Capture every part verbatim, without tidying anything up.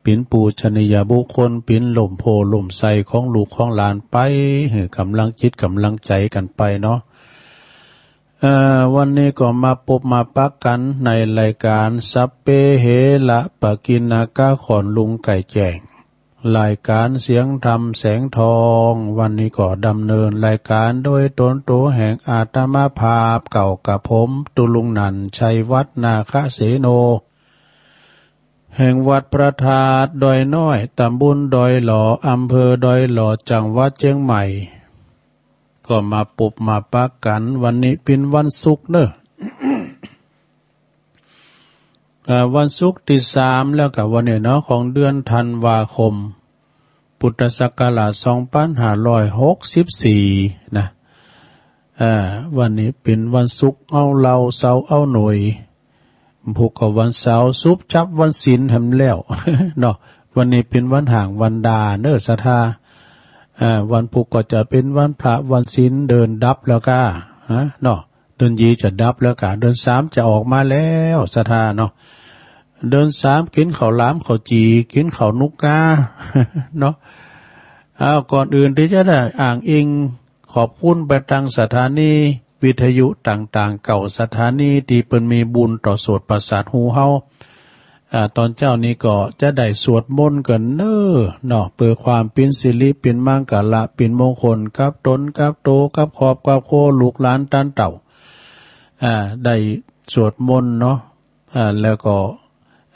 เป๋นปูชนียบุคคล เป๋นฮ่มโพธิ์ฮ่มไทรของลูกของหลานไป หื้อก๋ำลังจิตก๋ำลังใจ๋กั๋นไปเนาะ เอ่อ วันนี้ก็มาปบมาปะกั๋นในรายก๋านสัพเพเหระปะกิณณกะ ขอนลุงไก่แจ้ง รายก๋านเสียงธรรมแสงทอง วันนี้ก็ดำเนินรายก๋านโดยตนตั๋วแห่งอาตมาภาพเก่ากับผม ตุ๊ลุงนันท์ ชัยวัฒน์ นาคเสโน แห่งวัดพระธาตุดอยน้อย ตำบลดอยหล่อ อำเภอดอยหล่อ จังหวัดเจียงใหม่ ก็มาปบมาปะกั๋น วันนี้เป๋นวันศุกร์เนาะ เอ่อ วันศุกร์ตี้สามแล้วกับวันนี้เนาะ ของเดือนธันวาคม พุทธศักราชสองปันห้าร้อยหกสิบสี่นะ เอ่อ วันนี้เป๋นวันศุกร์ เอาเหล้าเสาร์เอาหน่วย พุธก็วันเสาร์ สุบจับวันศีลแหมแล้วเนาะ วันนี้เป๋นวันฮ้างวันดาเนาะศรัทธา เอ่อ วันพุธก็จะเป๋นวันพระวันศีล เดือนดับแล้วก้า ฮะ เนาะ เดือนยี่จะดับแล้วก้า เดือนสามจะออกมาแล้วศรัทธาเนาะ เดือนสามกิ๋นข้าวหลามข้าวจี่ กิ๋นข้าวหนุกก้า เนาะ เอา ก่อนอื่นตี้จะได้อ้างอิงขอบคุณไปตางสถานีวิทยุต่างๆ เก้าสถานีตี้เปิ้นมีบุญต่อโสตประสาทหูเฮา อ่า ต๋อนเจ๊านี้ก็จะได้สวดมนต์กั๋นเนาะ เนาะ เปื้อความเป๋นสิริเป๋นมังคละเป๋นมงคลกับตนกับตั๋วกับครอบกับครัวลูกหลานต้านเต้า อ่า ได้สวดมนต์เนาะ อ่า แล้วก็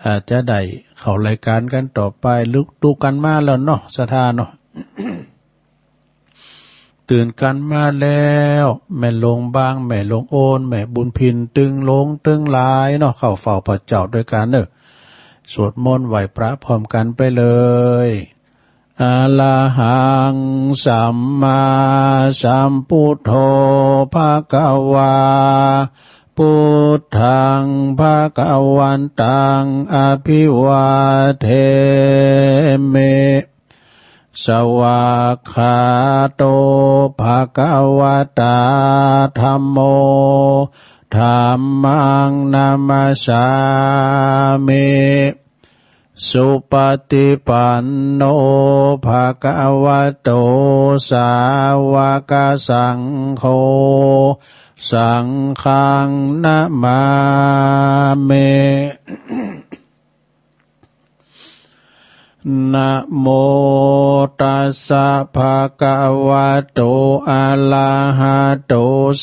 อ่า จะได้เข้ารายก๋านกั๋นต่อไป ลุก ลุกกั๋นมาแล้วเนาะศรัทธาเนาะ ตื่นกั๋นมาแล้ว แม่หลวงบาง แม่หลวงโอน แม่บุญพิน ตึงหลงตึงหลายเนาะ เข้าเฝ้าพระเจ้าด้วยกั๋นเนาะ สวดมนต์ไหว้พระพร้อมกั๋นไปเลย อะระหัง สัมมาสัมพุทโธ ภะคะวา พุทธัง ภะคะวันตัง อะภิวาเทมิ สวากขาโต ภะคะวะตา ธัมโม ธัมมัง นะมัสสามิ สุปะติปันโน ภะคะวะโต สาวะกะสังโฆ สังฆัง นะมามิ นะโมตัสสะ ภะคะวะโต อะระหะโต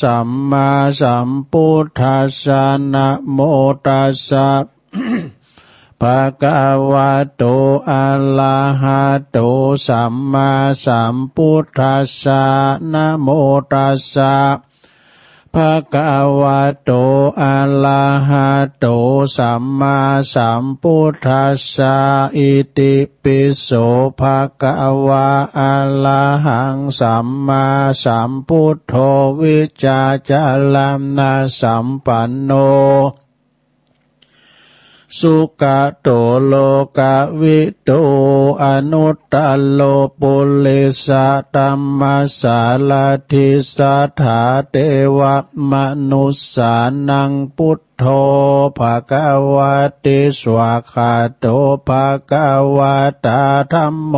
สัมมาสัมพุทธัสสะ นะโมตัสสะ ภะคะวะโต อะระหะโต สัมมาสัมพุทธัสสะ นะโมตัสสะ ภะคะวะโต อะระหะโต สัมมาสัมพุทธัสสะ อิติปิโส ภะคะวา อะระหัง สัมมาสัมพุทโธ วิชาจารณะสัมปันโน สุกะโต โลกะวิทู อนุตตะโร ปุริสะธัมมะสารถิ สัตถาเทวะมนุสสานัง พุทโธ ภะคะวะติ สวากขาโต ภะคะวะตา ธัมโม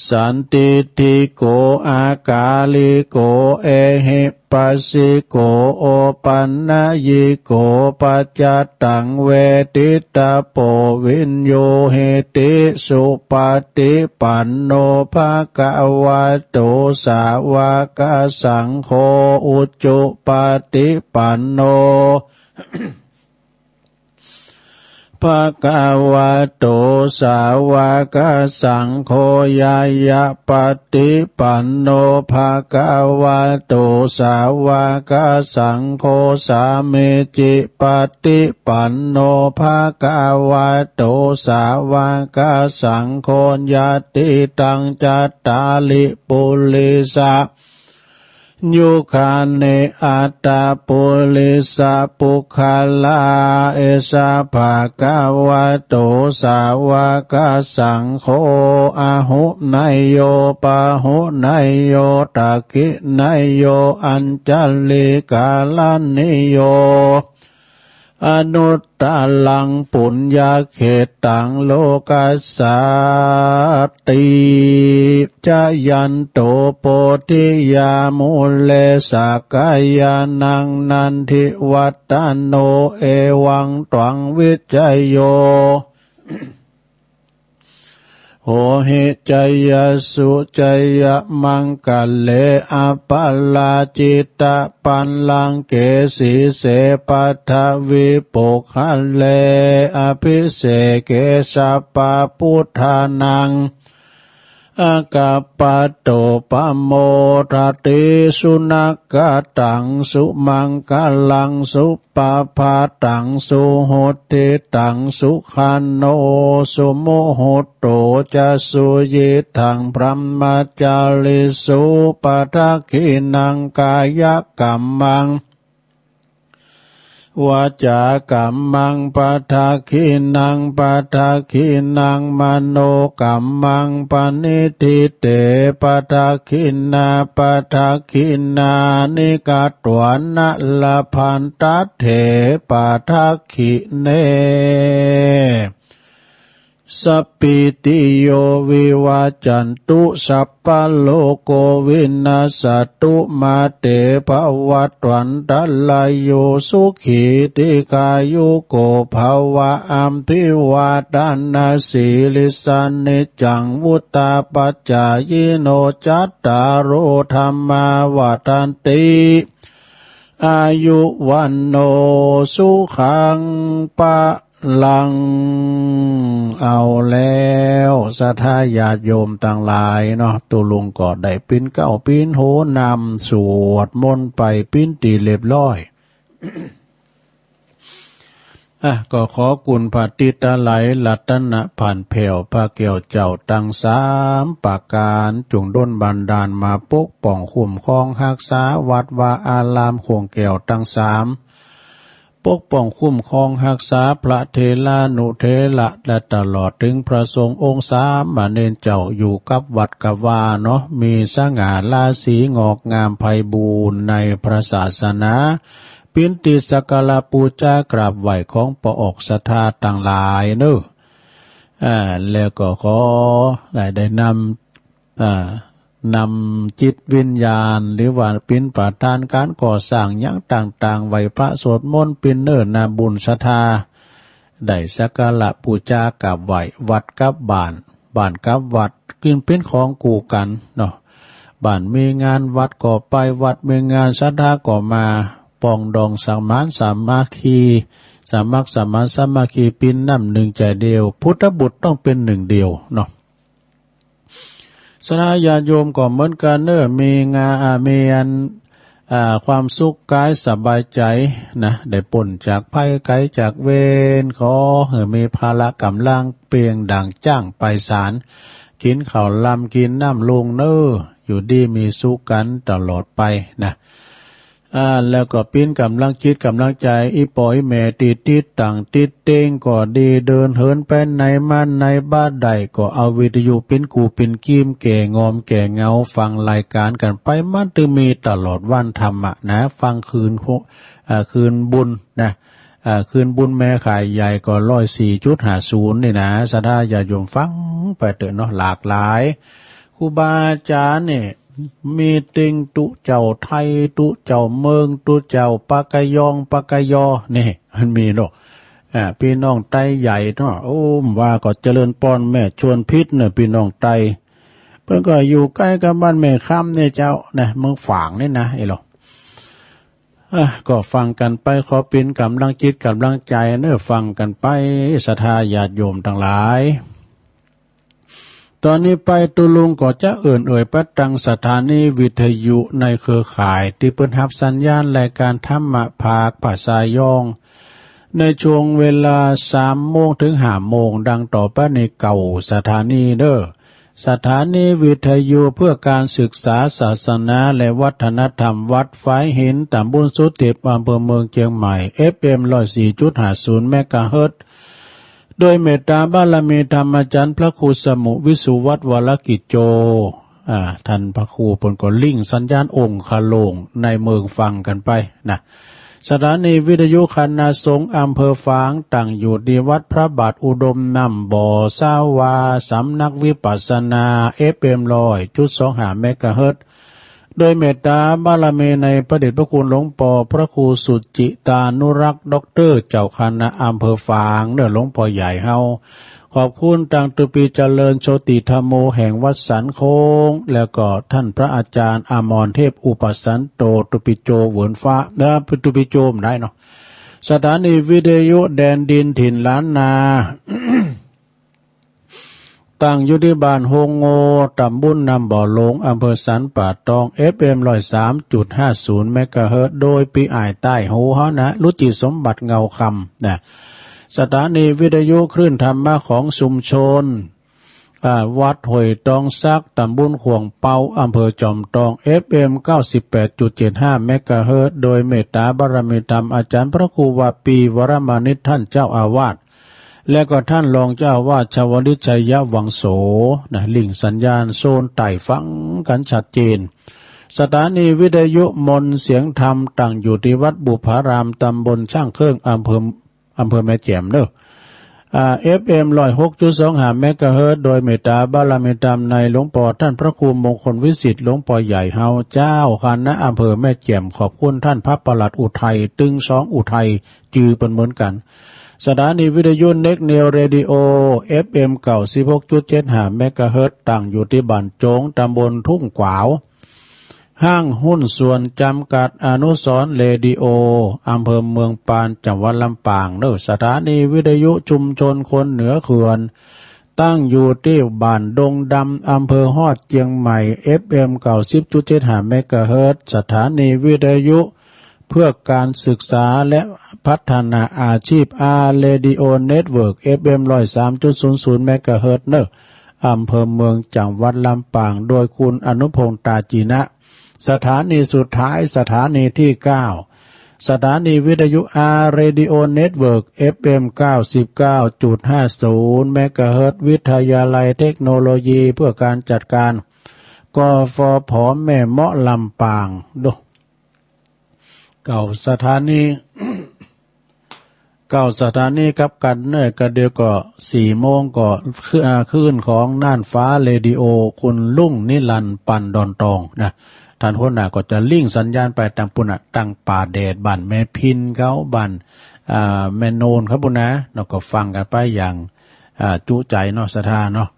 สันทิฏฐิโก อากาลิโก เอหิปัสสิโก โอปันนยิโก ปัจจัตตัง เวทิตะโป วิญญูหิติ สุปะติปันโน ภะคะวะโต สาวะกะสังโฆ อุจุปะติปันโน ภะคะวะโต สาวะกะสังโฆ ญาญะปะติปันโน ภะคะวะโต สาวะกะสังโฆ สามีจิปะติปันโน ภะคะวะโต สาวะกะสังโฆ ญาติตัง จัตตาริ ปุริสะ ยุคานิ อัตตะ ปุริสะ ปุคคละ เอสะ ภะคะวะโต สาวะกะสังโฆ อาหุเนยโย ปาหุเนยโย ทักขิเนยโย อัญชลีกะรณีโย อนุตตรังปุญญเขตตังโลกัสสาติ จายันโตโพธิยามูเล สักกายานังนันทิวัตตโน เอวังตวังวิจโย โหหิ จยสุ จยมังคะเล อัปปะราจิตะปัลลังเก สีเส ปัทวิปุคคเล อภิเสเก สัพพะปุทธานัง อักขัปปะโต ปะโมทะติ สุนักขะตัง สุมังคะลัง สุปะพาตัง สุหุตติตัง สุขันโน สุมุหุตโต จะสุยิตถัง พรหมจาริสุ ปะทักขิณัง กายกัมมัง วาจากัมมัง ปะทักขิณัง ปะทักขิณัง มโนกัมมัง ปะณิฏฐิเต ปะทักขิณา ปะทักขิณานิ กัตวานะ ละพันทัตเถ ปะทักขิเณ สัปปีติโย วิวัจจันตุ สัพพะโรโค วินัสสะตุ มาเต ภะวัตวันตะราโย สุขี ทีฆายุโก ภะวะ อะภิวาทะนะสีลิสสะ นิจจัง วุฑฒาปะจายิโน จัตตาโร ธัมมา วัฑฒันติ อายุ วัณโณ สุขัง พะลัง เอาแล้ว ศรัทธาญาติโยมตังหลายเนาะ ตุ๊ลุงก็ได้ปิ๊นเก๊าปิ๊นโหนำสวดมนต์ไปปิ๊นตี้เรียบร้อย อ่ะ ก็ขอคุณพระติตะไลรัตนพันธ์แผ่ว พระแก้วเจ้าตังสามประก๋าน จุ่งดลบันดาลมาปกป้องคุ้มครองฮักษาวัดวาอารามโขงแก้วตังสาม ปกป้องคุ้มครองฮักษาพระเถรานุเถระ และตลอดเถิงพระสงฆ์องค์สามเณรเจ้าอยู่กับวัดกับวาเนาะ มีสง่าราศีงอกงามไพบูลย์ในพระศาสนา ปิ๊นตี้สักการะปู๋จากราบไหว้ของปออกศรัทธาตังหลายเนาะ อ่า แล้วก็ขอได้ ได้นำ อ่า นำจิตวิญญาณ หรือว่าปิ๊นประธานก๋านก่อสร้างหยังต่างๆ ไหว้พระสวดมนต์ปิ๊นเน้อ นาบุญศรัทธา ได้สักการะปู๋จากราบไหว้วัดกับบ้าน บ้านกับวัด กึ๊ดปิ๊นของกู้กั๋นเนาะ บ้านมีงานวัดก็ไป วัดมีงานศรัทธาก็มา ปองดองสมานสามัคคี สมัครสมานสามัคคี ปิ๊นน้ำนึ่งใจ๋เดียว พุทธบุตรต้องเป๋นนึ่งเดียวเนาะ ศรัทธาญาติโยมก็เหมือนกั๋นเน้อ มีงา อ่า มีอัน อ่า ความสุขก๋ายสบายใจ๋นะ ได้ป๊นจากภัยไก๋จากเวร ขอหื้อมีพละก๋ำลังเปล่งดั่งจ๊างไปศาล กิ๋นข้าวลำกิ๋นน้ำลุงเน้อ อยู่ดีมีสุขกั๋นตลอดไปนะ อ่า แล้วก็ปิ๊นก๋ำลังจิตก๋ำลังใจ๋ อี่ป้ออี่แม่ตี้ติดตั้งติดเต๊งก็ดี เดินเหินไปไหนมาไหนบ่ได้ก็เอาวิทยุปิ๊นกู้ปิ๊นกีม แก้ง่อมแก้เหงา ฟังรายก๋านกั๋นไป มันตึงมีตลอดวันธรรมะนะ ฟังคืน อ่า คืนบุญนะ อ่า คืนบุญแม่ขายใหญ่ก็ร้อยสี่จุดห้าศูนย์นี่นะ ศรัทธาญาติโยมฟังไปเต๊อะเนาะ หลากหลาย ครูบาอาจ๋ารย์นี่ มีติงตุ๊เจ้าไทย ตุ๊เจ้าเมิง ตุ๊เจ้าปากกะยอง ปากกะยอ นี่ มันมีเนาะ อ่า ปี้น้องไตใหญ่เนาะ โอ้ ว่าก็เจริญปอนแม่ชวนพิษเนาะ ปี้น้องไต เปิ้นก็อยู่ใก้กับบ้านแม่คำเนี่ยเจ้า นะ เมืองฝางนี่นะ ไอ้หลอ อ่ะ ก็ฟังกั๋นไป ขอปิ๊นก๋ำลังจิตก๋ำลังใจ๋เน้อ ฟังกั๋นไป ศรัทธาญาติโยมตังหลาย ต๋อนนี้ไปตุ๊ลุงก็จะเอิ่นเอ่ยไปตังสถานีวิทยุในเครือข่ายตี้เปิ้นฮับสัญญาณรายก๋านธรรมะภาคภาษายอง ในช่วงเวลาสามโมงเถิงห้าโมง ดังต่อไปนี้เก้าสถานีเน้อ สถานีวิทยุเพื่อการศึกษาศาสนาและวัฒนธรรม วัดฝายหิน ตำบลสุเทพ อำเภอเมืองเจียงใหม่ เอฟเอ็ม ร้อยสี่จุดห้าศูนย์ เมกะเฮิรตซ์ โดยเมตตาบารมีธรรมาจ๋ารย์พระครูสมุ วิสุวัฒน์ วรกิจโจ อ่า ท่านพระครูเปิ้นก็ริ่งสัญญาณองค์คโลงในเมืองฟังกั๋นไปนะ สถานีวิทยุคณะสงฆ์อำเภอฝาง ตั้งอยู่ตี้วัดพระบาทอุดมน้ำบ่อ สาวา สำนักวิปัสสนา เอฟเอ็ม ร้อยจุดสองห้า เมกะเฮิรตซ์ โดยเมตตาบารมีในพระเดชพระคุณหลวงป้อพระครูสุจิตานุรักษ์ ด็อกเตอร์ เจ้าคณะอำเภอฝางเน่อ หลวงป้อใหญ่เฮา ขอบคุณตางตุปีเจริญโชติธัมโมแห่งวัดสันโค้ง แล้วก็ท่านพระอาจารย์อมรเทพอุปสันโต ตุปีโจเหวินฟ้า เอ่อ ตุปีโจบ่ได้เนาะ สถานีวิทยุแดนดินถิ่นล้านนา ตั้งอยู่ตี้บ้านโฮงโง่ ตำบลน้ำบ่อหลวง อำเภอสันป่าตอง เอฟเอ็ม ร้อยสามจุดห้าศูนย์ เมกะเฮิรตซ์ โดยปี้อ้ายใต้หูเฮานะ รุจิสมบัติเงาคำนะ สถานีวิทยุคลื่นธรรมะของชุมชน อ่า วัดห้วยตองสัก ตำบลข่วงเปา อำเภอจอมตอง เอฟเอ็ม เก้าสิบแปดจุดเจ็ดห้า เมกะเฮิรตซ์ โดยเมตตาบารมีธรรมอาจารย์พระครูวาปี วรมานิช ท่านเจ้าอาวาส และก็ท่านรองเจ้าอาวาสชวลิตชัยวังโสนะ ริ่งสัญญาณโซนใต้ฟังกั๋นชัดเจน สถานีวิทยุมนต์เสียงธรรม ตั้งอยู่ตี้วัดบุพาราม ตำบลช่างเครื่อง อำเภอ อำเภอแม่แจ่มเน่อ อ่า เอฟเอ็ม ร้อยหกจุดสองห้า เมกะเฮิรตซ์ โดยเมตตาบารมีธรรมในหลวงป้อท่านพระครูมงคลวิสิทธิ์ หลวงป้อใหญ่เฮา เจ้าคณะอำเภอแม่แจ่ม ขอบคุณท่านพระปลัดอุทัย ตึงสองอุทัย จื้อเปิ้นเหมือนกั๋น สถานีวิทยุเน็กนิวเรดิโอ เอฟเอ็ม เก้าสิบหกจุดเจ็ดห้า เมกะเฮิรตซ์ ตั้งอยู่ตี้บ้านโจ๋ง ตำบลทุ่งขวาว ห้างหุ้นส่วนจำกัดอนุสรณ์เรดิโอ อำเภอเมืองปาน จังหวัดลำปางเน่อ สถานีวิทยุชุมชนคนเหนือเขื่อน ตั้งอยู่ตี้บ้านดงดำ อำเภอฮอด เจียงใหม่ เอฟเอ็ม เก้าสิบจุดเจ็ดห้า เมกะเฮิรตซ์ สถานีวิทยุเพื่อการศึกษาและพัฒนาอาชีพ อาร์ เรดิโอ เน็ตเวิร์ก เอฟเอ็ม ร้อยสามจุดศูนย์ศูนย์ เมกะเฮิรตซ์ เน่อ อำเภอเมือง จังหวัดลำปาง โดยคุณอนุพงษ์ ตาจีนะ สถานีสุดท้าย สถานีตี้เก้า สถานีวิทยุ อาร์ เรดิโอ เน็ตเวิร์ก เอฟเอ็ม เก้าสิบเก้าจุดห้าศูนย์ เมกะเฮิรตซ์ วิทยาลัยเทคโนโลยีเพื่อการจัดการ กฟผ แม่เมาะ ลำปาง โด เก้าสถานี เก้าสถานีกับกั๋นเน่อ ก็เดี๋ยวก็สี่โมงก็คือ อ่า คลื่นของน่านฟ้าเรดิโอ คุณลุงนิรันดร์ปันดอนตองนะ ต้านหัวหน้าก็จะริ่งสัญญาณไปตางปู้นน่ะ ตางป่าแดด บ้านแม่พินเขา บ้าน อ่า แม่โนนเขาปู้นนะ แล้วก็ฟังกั๋นไปอย่าง อ่า จุใจ๋เนาะ ศรัทธาเนาะ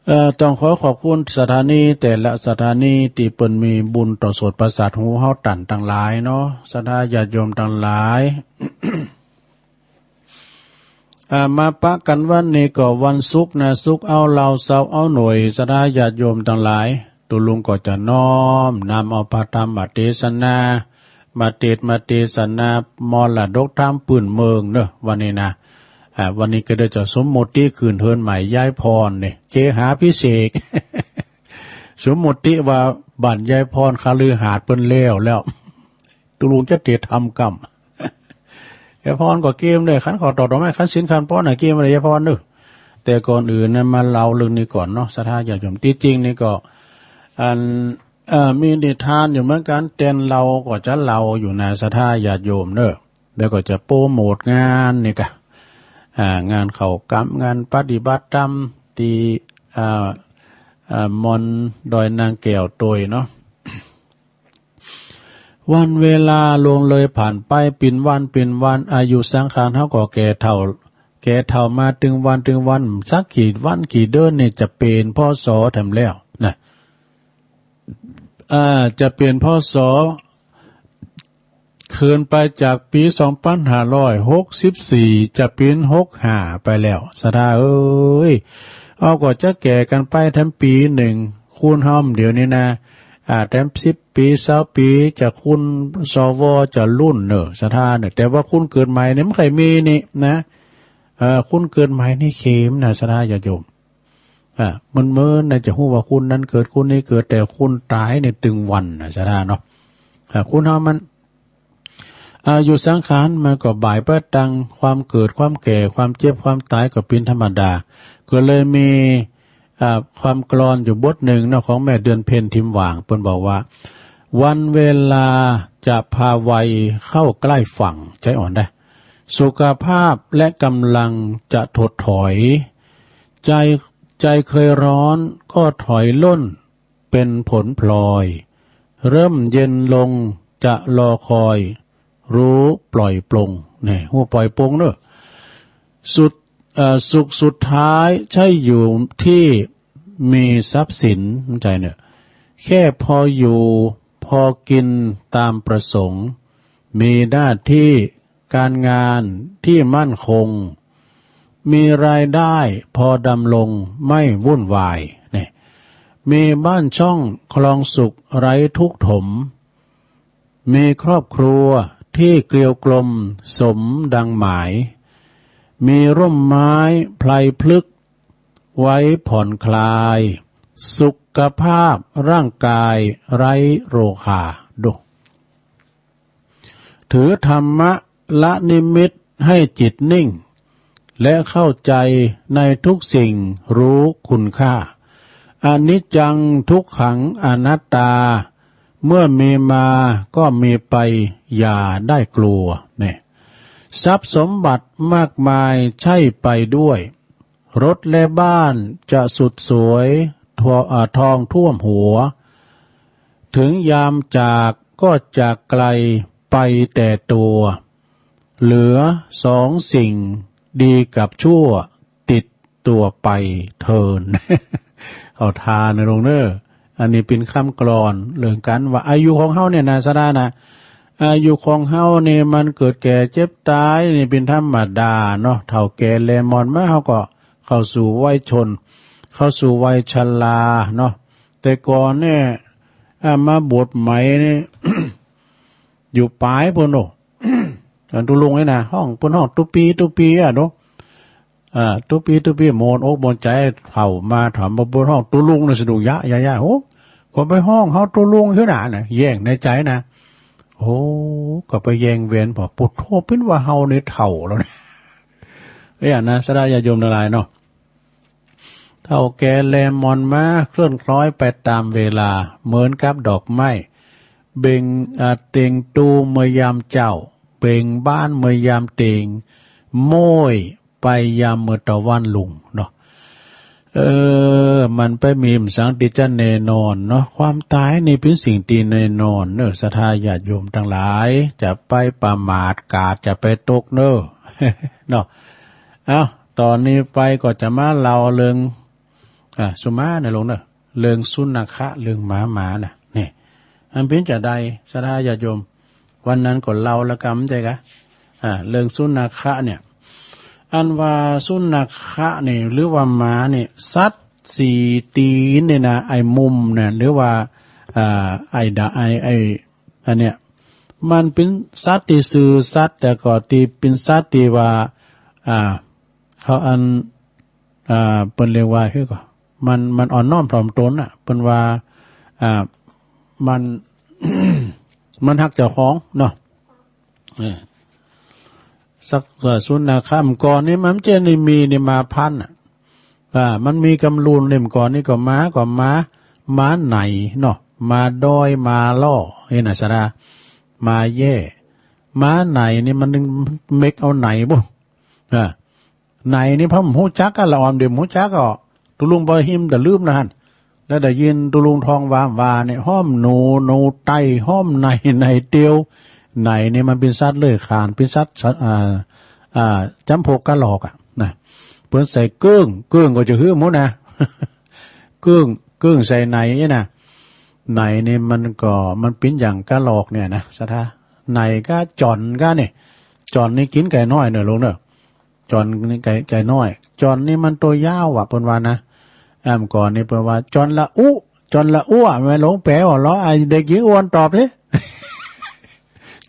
เอ่อ ต้องขอขอบคุณสถานีแต่ละสถานีตี้เปิ้นมีบุญต่อโสตประสาทหูเฮาต้านตังหลายเนาะ ศรัทธาญาติโยมตังหลาย อ่า มาปะกั๋นวันนี้ก็วันศุกร์นะ ศุกร์เอาเหล้า เสาร์เอาหน่วย ศรัทธาญาติโยมตังหลาย ตุ๊ลุงก็จะน้อมนำเอาพระธรรมเตสนา มาเตสน์มาเตสนามรดกธรรมปื้นเมืองเนาะ วันนี้นะ อ่า วันนี้ก็ได้จะสมมุติขึ้นเฮือนใหม่ยายพรนี่ เจหาภิเษก สมมุติว่าบ้านยายพรคฤหาสน์เปิ้นแล้วแล้ว ตุ๊ลุงจะเตสน์ธรรมกำ ยายพรก็เกมเลย ขันข้าวตอกดอกไม้ ขันศีลขันพรน่ะ เกมเลยยายพรเนาะ แต่ก่อนอื่นนะ มาเล่าเรื่องนี้ก่อนเนาะ ศรัทธาญาติโยม ตี้จริงนี่ก็ อัน เอ่อ มีนิทานอยู่เหมือนกั๋น แต่เฮาก็จะเล่าอยู่นะ ศรัทธาญาติโยมเนาะ แล้วก็จะโปรโมทงานนี่กะ อ่า งานเข้ากรรม งานปฏิบัติธรรม ตี้ อ่า อ่า มณฑลดอยนางแก้วตวยเนาะ วันเวลาล่วงเลยผ่านไป เป๋นวันเป๋นวัน อายุสังขารเฮาก็แก่เฒ่า แก่เฒ่ามาตึงวันตึงวัน สักกี่วันกี่เดือนนี่จะเป๋น พ.ศ. แถมแล้วนะ อ่า จะเป๋น พ.ศ. เขินไปจากปี๋สองปันห้าร้อยหกสิบสี่ จะเป๋นหกห้าไปแล้ว ศรัทธาเอ๋ย เอาก็จะแก่กั๋นไปแถมปี๋นึ่ง คนเฮาเดี๋ยวนี้นะ อ่า แถมสิบปี๋ ซาวปี๋ จะคน สว จะรุ่นเนาะ ศรัทธาเนาะ แต่ว่าคนเกิดใหม่นี่บ่ใค่มีนี่นะ เอ่อ คนเกิดใหม่นี่เข็มนะ ศรัทธาญาติโยม อ่า เมินๆ นะ จะฮู้ว่าคนนั้นเกิด คนนี้เกิด แต่คนต๋ายนี่ตึงวันนะ ศรัทธาเนาะ อ่า คนเฮามัน อายุสังขารมันก็บ่ายไปตังความเกิด ความแก่ ความเจ็บ ความต๋ายก็เป๋นธรรมดา ก็เลยมี อ่า ความกลอนอยู่บทนึ่งเนาะ ของแม่เดือนเพ็ญ ถิ่มหว่าง เปิ้นบอกว่า วันเวลาจะพาวัยเข้าใกล้ฝั่ง ใจ๊อ่อนได้ สุขภาพและกำลังจะถดถอย ใจ ใจเคยร้อนก็ถอยล่น เป็นผลพลอย เริ่มเย็นลงจะรอคอย รู้ปล่อยปลง เนี่ย ฮู้ปล่อยปลงเนอะ สุด เอ่อ สุขสุดท้ายใช่อยู่ที่มีทรัพย์สิน เข้าใจ๋เนี่ย แค่พออยู่พอกินตามประสงค์ มีหน้าที่การงานที่มั่นคง มีรายได้พอดำรงไม่วุ่นวาย เนี่ย มีบ้านช่องครองสุขไร้ทุกข์ถม มีครอบครัวที่เกลียวกลมสมดังหมาย มีร่มไม้ไพรพฤกษ์ไว้ผ่อนคลาย สุขภาพร่างกายไร้โรคา ดู ถือธรรมะละนิมิตให้จิตนิ่ง และเข้าใจในทุกสิ่งรู้คุณค่า อนิจจังทุกขังอนัตตา เมื่อมีมาก็มีไปอย่าได้กลัว เนี่ย ทรัพย์สมบัติมากมายใช่ไปด้วย รถและบ้านจะสุดสวย ทอ- อ่า ทองท่วมหัว ถึงยามจากก็จากไกลไปแต่ตัว เหลือสองสิ่งดีกับชั่วติดตัวไปเทิน เอาทานนะลุงเนอะ อันนี้เป๋นกำกลอนเรื่องกั๋นว่าอายุของเฮาเนี่ยนะ สะดานะ อายุของเฮาเนี่ยมันเกิดแก่เจ็บตายนี่เป๋นธรรมดาเนาะ เฒ่าแก่แลหมอนมาเฮาก็เข้าสู่วัยชน เข้าสู่วัยชราเนาะ แต่ก่อนเนี่ย อ่า มาบวชใหม่นี่ อยู่ป๋ายปู๊นโอ้ อันตุ๊ลุงนี่นะ ฮ้อง เปิ้นฮ้องตุ๊ปี ตุ๊ปีอะเนาะ อ่า ตุ๊ปี ตุ๊ปี โมนอกโมนใจ๋ เฒ่ามาถามว่าเปิ้นฮ้องตุ๊ลุงนี่สะดุ้งยะ ยะ ยะ โอ้ ก็ไปฮ้องเฮาตุ๊ลุงคือหนานะ แย้งในใจ๋นะ โอ้ ก็ไปแย้งเวร ปะโถ เป๋นว่าเฮานี่เฒ่าแล้วนะ เอ้ยนะ สะดาญาติโยมตังหลายเนาะ เฒ่าแก่แลหมอนมา เคลื่อนคล้อยไปต๋ามเวลา เหมือนกับดอกไม้ เบ่ง อ่า เต่งตูมเมื่อยามเจ๊า เบ่งบานเมื่อยามเต็ง โม้ยไปยามเมื่อตะวันรุ่งเนาะ เออ มันไปมีบ่สังตี้จะแน่นอนเนาะ ความต๋ายนี่เป๋นสิ่งตี้แน่นอนเนาะ ศรัทธาญาติโยมตังหลาย จะไปประมาทกาด จะไปตกเนาะ เนาะ เอ้า ต๋อนนี้ไปก็จะมาเล่าเรื่อง อ่า สุมานะลุงเนาะ เรื่องสุนัขะ เรื่องหมาหมานะ นี่ อันเป๋นจาใด ศรัทธาญาติโยม วันนั้นก็เล่าแล้วกั๋น ใจ้กะ อ่า เรื่องสุนัขะเนี่ย อันว่าสุนัขะนี่ หรือว่าหมานี่ สัตว์สี่ตี๋นนี่นะ ไอ้มุมเนี่ย หรือว่า อ่า ไอ้ดะ ไอ้ ไอ้ อันเนี้ย มันเป๋นสัตว์ตี้ซื่อสัตย์ แต่ก็ตี้เป๋นสัตว์ตี้ว่า อ่า เขาอัน อ่า เปิ้นเรียกว่า คือก็ มัน มันอ่อนน้อมถ่อมต๋นน่ะ เปิ้นว่า อ่า มัน มันฮักเจ้าของเนาะ เออ สัก เอ่อ สุนัขะก่อนนี่มันจะได้มีนี่หมาพันธุ์น่ะ อ่า มันมีกำลูนเล่มก่อนนี่ก็หมา ก็หมา หมาไหนเนาะ หมาด้อย หมาล่อ เห็นน่ะสะดา หมาแย้ หมาไหนนี่มันเม็กเอาไหนบุ อ่า ไหนนี่พ่อบ่ฮู้จักอะ ละอ่อนเดี๋ยวบ่ฮู้จักก็ ตุ๊ลุงบ่หิมแต่ลืมนะหั้น แล้วได้ยินตุ๊ลุงทองวามว่าเนี่ย ฮ้อมหนู หนูไต้ ฮ้อมไหน ไหนเตียว ไหนนี่มันเป๋นสัตว์เลื้อยคลาน เป๋นสัตว์ อ่า อ่า จ๋ำพวกกะรอกอะนะ เปิ้นใส่เกิ้ง เกิ้งก็จะหื้อหมดนะ เกิ้ง เกิ้งใส่ไหนนี่นะ ไหนนี่มันก็ มันเป๋นอย่างกะรอกเนี่ยนะ ศรัทธา ไหนกะจ่อนกะนี่ จ่อนนี่กิ๋นไก่น้อยเนาะลุงเนาะ จ่อนนี่ไก่ ไก่น้อย จ่อนนี่มันตัวยาวอะ เปิ้นว่านะ อ่า ก่อนนี่เปิ้นว่า จ่อนละอุ จ่อนละอั้ว แม่หลวงแป๋วเหรอ ไอ้เด็กหญิงอ้วนตอบสิ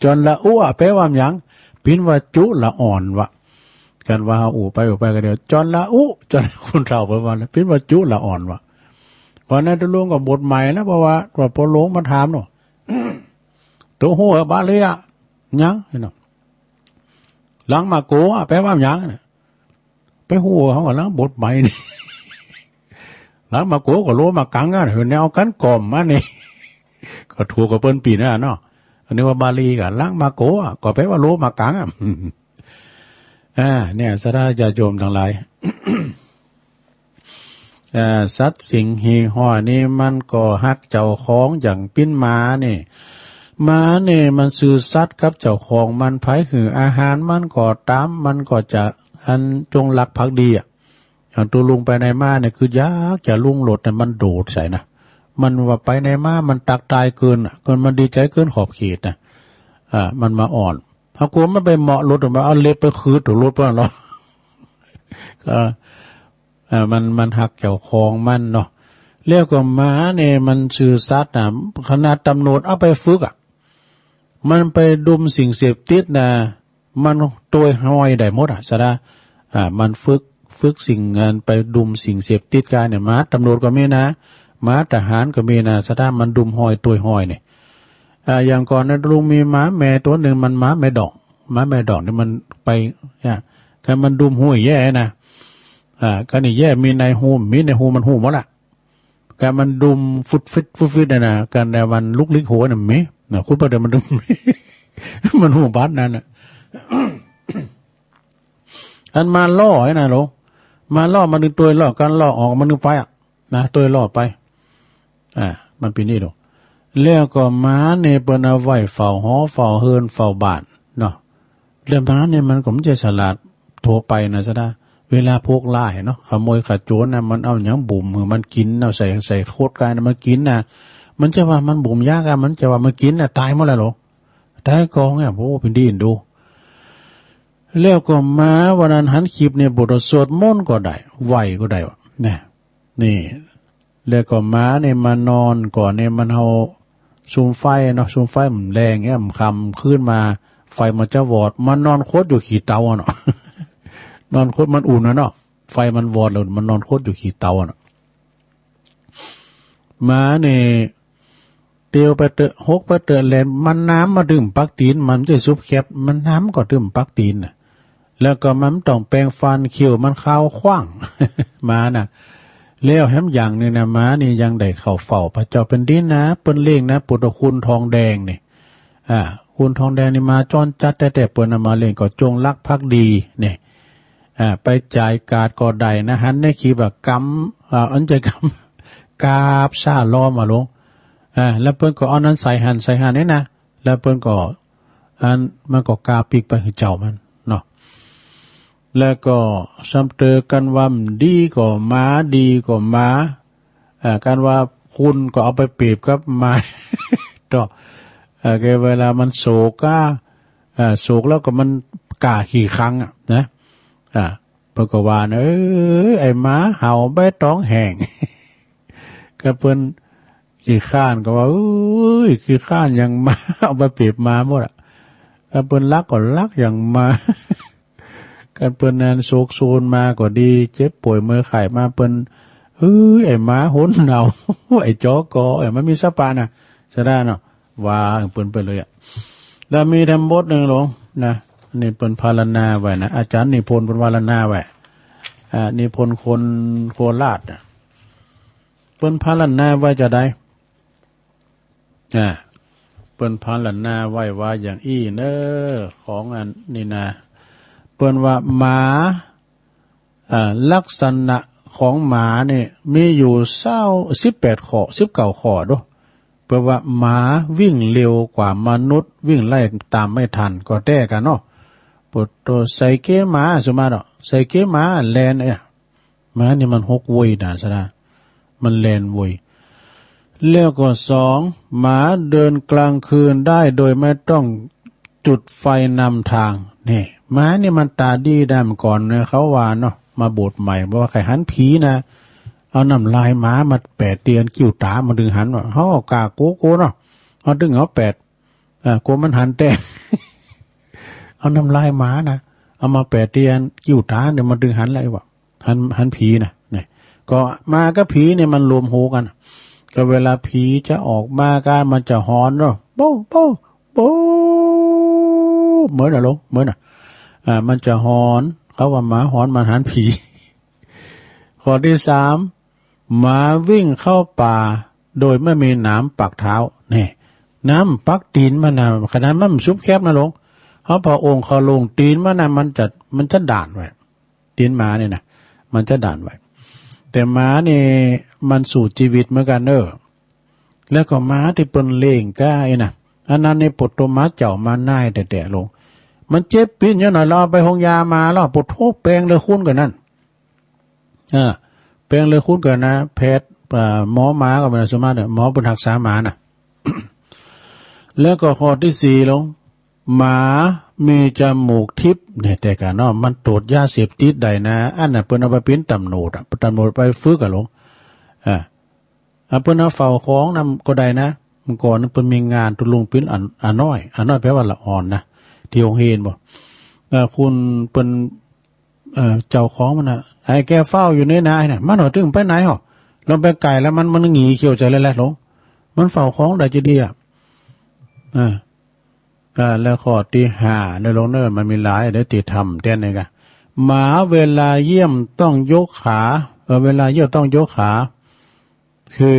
จ่อนละอั้ว แป๋ว่าหยัง เป๋นว่าจุละอ่อนวะ กันว่าอู้ไปอู้ไปก็เดี๋ยว จ่อนละอุ จ่อน คนเฒ่าเปิ้นว่า เป๋นว่าจุละอ่อนวะ วันนั้นตุ๊ลุงก็บวชใหม่นะ เพราะว่า ว่าพ่อหลวงมาถามเนาะ ตุ๊ฮู้บ่าเลี้ย หยัง เนาะ หลังหมากโกอะ แป๋ว่าหยังน่ะ ไปฮู้เฮาก็หลังบวชใหม่นี่ หลังหมากโกก็โลหมากกังอะ เห็นแนวกั๋นก่อมมานี่ ก็ถูกกับเปิ้นปี๋นน่ะเนาะ อันนี้ว่าบาลีกะ ละมะโกอะ ก็แปลว่าโลมะกังอะ อ่า เนี่ย ศรัทธาญาติโยมตังหลาย เอ่อ สัตว์สิ่งหี่ห้อยนี่มันก็ฮักเจ้าของ อย่างปิ้นหมานี่ หมานี่มันซื่อสัตย์กับเจ้าของมัน ใผหื้ออาหารมันก็ต๋าม มันก็จะอันจงรักภักดีอะ อย่างตุ๊ลุงไปไหนมาเนี่ย คืออยากจะลุงโลดเนี่ย มันโดดใส่นะ มันว่าไปไหนมา มันตักตายเกินอะ เกิน มันดีใจ๋เกินขอบเขตนะ อ่า มันมาอ้อน เฮากั๋วมันไปเหมาะรถ มันเอาเล็บไปขูดถูรถเปิ้นเนาะ ก็ อ่า มัน มันฮักเจ้าของมันเนาะ แล้วก็หมาเนี่ยมันซื่อสัตย์นะ ขนาดตำรวจเอาไปฝึกอะ มันไปดมสิ่งเสพติดนะ มันตวยฮอยได้หมดอะ ศรัทธา อ่า มันฝึก ฝึกสิ่ง อันไปดมสิ่งเสพติดกั๋นเนี่ย หมาตำรวจก็มีนะ หมาทหารก็มีนะ ศรัทธา มันดมฮอยตวยฮอยเนี่ย อ่า อย่างก่อนนะลุงมีหมาแม่ตั๋วนึ่ง มันหมาแม่ดอก หมาแม่ดอกนี่มันไป เนี่ย คันมันดมฮู้แย่นะ อ่า คันนี้แย่มีในฮู มีในฮูมันฮู้หมดละ คันมันดมฟุดฟิด ฟุดฟิดน่ะนะ คันแต่มันลุกลิ้นหัวน่ะมี นะ คุณป้าเดี๋ยวมันดม มันฮู้บัดนั้นน่ะ อันมาล่อไอ้น่ะโหล มาล่อ มันนึ่งตวยล่อ คันล่อออก มันนึ่งไปอะ นะ ตวยล่อไป อ่า มันเป๋นอี้โหล แล้วก็หมาเนี่ยเปิ้นเอาไว้เฝ้าหอ เฝ้าเฮือน เฝ้าบ้านเนาะ เรื่องพวกนั้นเนี่ยมันก็บ่ใจ้สลาดทั่วไปนะ ศรัทธา เวลาพวกร้ายเนาะ ขโมยขโจรนะ มันเอาหยังบุ๋มหื้อมันกิ๋น เอาใส่ ใส่ขวดกั๋นนะ มันกิ๋นนะ มันจะว่ามันบุ๋มยากั๋น มันจะว่ามันกิ๋นนะ ต๋ายหมดแล้วโหล ต๋ายก่องเนี่ย โอ้ เป๋นตี้เอ็นดู แล้วก็หมาวันนั้นหันคลิปเนี่ย บทสวดมนต์ก็ได้ ไหว้ก็ได้วะ เนี่ย นี่ แล้วก็หมาเนี่ยมานอนก่อนเนี่ย มันเฮาสุมไฟเนาะ สุมไฟมันแรงเนี่ย มันค่ำคืนมา ไฟมันจะวอด มันนอนขดอยู่ขี้เตาอะเนาะ นอนขด มันอุ่นอะเนาะ ไฟมันวอดแล้ว มันนอนขดอยู่ขี้เตาอะเนาะ หมาเนี่ย เตียวไปเต๊อะ หกไปเต๊อะ แล่น มันน้ำมาตึงปักตี๋น มันบ่ใจ้สุบแข็บ มันน้ำก็ตึงปักตี๋นน่ะ แล้วก็มันบ่ต้องแปรงฟัน เขี้ยวมันขาวขว้าง หมาน่ะ แล้วแถมอย่างนึ่งนะ หมานี่ยังได้เข้าเฝ้าพระเจ้าแผ่นดินนะ เปิ้นเลี้ยงนะ พุทธคุณทองแดงนี่ อ่า คุณทองแดงนี่หมาจรจัดแต๊ๆ เปิ้นเอามาเลี้ยง ก็จงรักภักดีนี่ อ่า ไปจ่ายกาดก็ได้นะ หันในคลิปอะ กำ อ่า อันใจ้กำ กาบซ่าล้อมอะหลวง อ่า แล้วเปิ้นก็เอานั้นใส่หั้น ใส่หั้นนี่นะ แล้วเปิ้นก็ อัน มันก็กาปิ๊กไปหื้อเจ้ามันเนาะ แล้วก็ซ้ำเติม คันว่าดีก็หมา ดีก็หมา อ่า คันว่าคุณก็เอาไปเปรียบกับหมา ต่อ อ่า คือเวลามันโศกอะ อ่า โศกแล้วก็มันก้าขี้คังอะนะ อ่า เปิ้นก็ว่านะ เอ้ย ไอ้หมาเห่าใบตองแห้ง คันเปิ้นขี้คร้านก็ว่า เอ้ย ขี้คร้านอย่างหมา เอาไปเปรียบหมาหมดอะ คันเปิ้นรักก็รักอย่างหมา คันเปิ้นนั้นโศกโศนมาก็ดี เจ็บป่วยเมื่อยไข้มา เปิ้น เอ้ย ไอ้หมาหนเน่า ไอ้จ๋อกอ ไอ้ มันมีสรรพะนะ ศรัทธาเนาะ ว่าเปิ้นไปเลยอะ แล้วมีแถมบทนึ่งหลวงนะ นี่เปิ้นพรรณนาไว้นะ อาจ๋ารย์นิพนธ์เปิ้นพรรณนาไว้ อ่า นิพนธ์คนโคราชน่ะ เปิ้นพรรณนาไว้จาใด อ่า เปิ้นพรรณนาไว้ว่าอย่างอี้เน้อ ของอันนี้นะ เปิ้นว่าหมา อ่า ลักษณะของหมานี่มีอยู่ซาว สิบแปดข้อ สิบเก้าข้อโด เปิ้นว่าหมาวิ่งเร็วกว่ามนุษย์ วิ่งไล่ตามไม่ทัน ก็แต๊กั๋นเนาะ ปวดตัวใส่เก๊หมา สมมาตรเนาะ ใส่เก๊หมาแล่น เอ๊ะ หมานี่มันหกเว่ยนะ ศรัทธา มันแล่นเว่ย แล้วก็สอง หมาเดินกลางคืนได้โดยไม่ต้องจุดไฟนำทาง นี่ หมานี่มันต๋าดีได้เมื่อก่อนเนี่ย เขาว่าเนาะ มาบวชใหม่ บอกว่าใค่หันผีนะ เอาน้ำลายหมามาแปะเตียนกิ้วต๋า มันตึงหันว่า เฮาก้าโก๊ๆ เนาะ เฮาตึงเอาแปะ อ่า กั๋วมันหันแต๊ เอาน้ำลายหมานะ เอามาแปะเตียนกิ้วต๋าเนี่ย มันตึงหันแล้วว่า หัน หันผีนะ นี่ ก็หมากับผีเนี่ยมันรวมหัวกั๋น ก็เวลาผีจะออกมากั๋น มันจะหอนเนาะ โบ้ โบ้ โบ้ เหมือนน่ะหลวง เหมือนน่ะ อ่า มันจะหอน เขาว่าหมาหอน มันหันผี ข้อที่สาม หมาวิ่งเข้าป่าโดยไม่มีหนามปักเท้า นี่ น้ำปักตี๋นมันน่ะ ขนาดมันสุบแคบนะหลวง เฮาผ่าโอ่งเข้าโลงตี๋นมันน่ะ มันจะ มันจะด้านไว้ ตี๋นหมาเนี่ยนะ มันจะด้านไว้ แต่หมานี่มันสู้จีวิตเหมือนกั๋นเน่อ แล้วก็หมาตี้เปิ้นเลี้ยงก้าอี้นะ อันนั้นนี่ปวดตั๋ว หมาเจ้าหมาน้อยแต๊ๆ หลวง มันเจ็บปิ๊นเยียะหน่อย เฮาเอาไปโฮงยาหมาแล้ว ปวดตั๋ว แป๋งเลยคุ้นกั๋นนั้น เออ แป๋งเลยคุ้นกั๋นนะ แพทย์ เอ่อ หมอหมาก็แม่น ส่วนมากเนี่ย หมอเปิ้นฮักษาหมาน่ะ แล้วก็ข้อตี้สี่หลวง หมามีจมูกทิพย์เนี่ย แต่ก่อนเนาะ มันตรวจยาเสพติดได้นะ อันน่ะเปิ้นเอาไปเป๋นต๋ำรวจอะ ต๋ำรวจไปฝึกอะหลวง อ่า อ่า เปิ้นเอาเฝ้าของนำก็ได้นะ เมื่อก่อนเปิ้นมีงานตุ๊ลุงเป๋นอา อาน้อย อาน้อยแปลว่าละอ่อนนะ ตี้โฮงเฮียนบ่ เอ่อ คุณเปิ้น เอ่อ เจ้าของมันน่ะ ไอ้แกเฝ้าอยู่นี่นะ ไอ้เนี่ย มันว่าตึงไปไหนหรอ ลองไปใก้แล้วมัน มันหงีเขียวใจ๋เลยแหละหลวง มันเฝ้าของได้จะดีอะ อ่า อ่า แล้วข้อตี้ห้าเน่อหลวงเน่อ มันมีหลาย เดี๋ยวตี้ทำแต๊นเองอะ หมาเวลาเยี่ยวต้องยกขา เออ เวลาเยี่ยวต้องยกขา คือ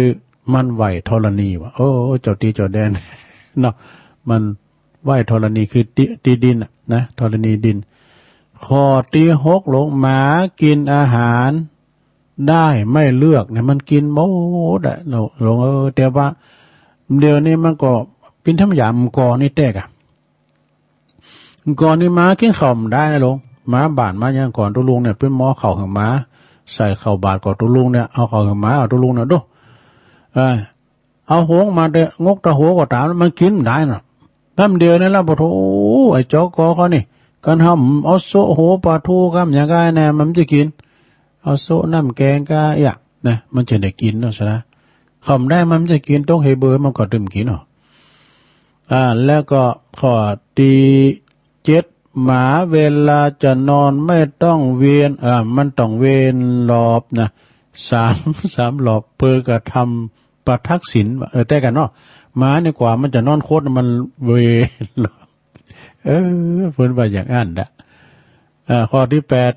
มันไหว้ธรณีว่ะ โอ้ เจ้าตี้เจ้าแดน เนาะ มันไหว้ธรณี คือตี้ ตี้ดินน่ะนะ ธรณีดิน ข้อตี้หกหลวง หมากิ๋นอาหารได้ไม่เลือกเนี่ย มันกิ๋นหมดอะ หลวง หลวงเอ้ย แต่ว่าเดี๋ยวนี้มันก็เป๋นธรรมดา เมื่อก่อนนี่แต๊กอะ ก่อนนี่หมากิ๋นข้าวบ่ได้นะหลวง หมาบ้านหมาหยัง ก่อนตุ๊ลุงเนี่ย เปิ้นหม้อข้าวหื้อหมา ใส่ข้าวบาตรก่อนตุ๊ลุงเนี่ย เอาข้าวหื้อหมา เอาตุ๊ลุงเนี่ยดู เออ เอาหงมาเต๊อะ งกตะหัวก็ต๋าม มันกิ๋นบ่ได้น่ะ น้ำเดียวนี่ละ ปะโถ ไอ้จอกอเขานี่ กันทำเอาโซะหัวปลาทูกำหยังก้าแน่ มันจะกิ๋น เอาโซะน้ำแกงก้าเอี้ยนะ มันจะได้กิ๋นเนาะ สนะ ข้าวบ่ได้มันจะกิ๋น ตกเหเบอมันก็ตึงกิ๋นเนาะ อ่า แล้วก็ข้อตี้เจ็ด หมาเวลาจะนอนไม่ต้องเวียน อ่า มันต้องเวียนรอบนะ สาม สามรอบ เปื้อกระทำปะทักษิณ เออ แต๊กั๋นเนาะ หมานี่กว่ามันจะนอนคดมันเวียนรอบ เออ เปิ้นว่าอย่างอั้นนะ อ่า ข้อตี้แปด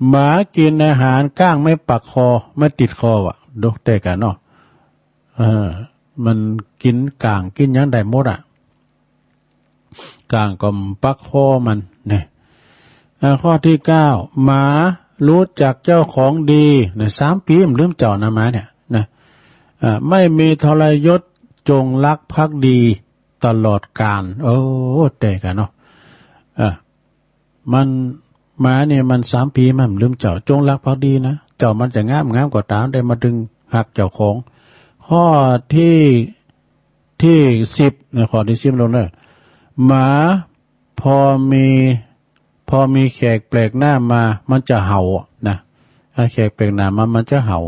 หมากิ๋นอาหารก้างไม่ปักคอ ไม่ติดคอว่ะ ดูแต๊กั๋นเนาะ เออ มันกิ๋นก้างกิ๋นหยังได้หมดอะ ก้างก็ปักคอมันเนี่ย อ่า ข้อตี้เก้า หมารู้จักเจ้าของดีเนี่ย สามปี๋มันลืมเจ้านะหมาเนี่ยนะ อ่า ไม่มีทรยศ จงรักภักดีตลอดกาล โอ้ แต๊กั๋นเนาะ อ่า มัน หมาเนี่ยมันสามปี๋มันบ่ลืมเจ้า จงรักภักดีนะ เจ้ามันจะงาม งามก็ต๋าม แต่มันตึงฮักเจ้าของ ข้อตี้ ตี้สิบเนี่ย ข้อตี้สิบลงเน่อ หมาพอมี พอมีแขกแปลกหน้ามา มันจะเห่าอะนะ ถ้าแขกแปลกหน้ามา มันจะเห่า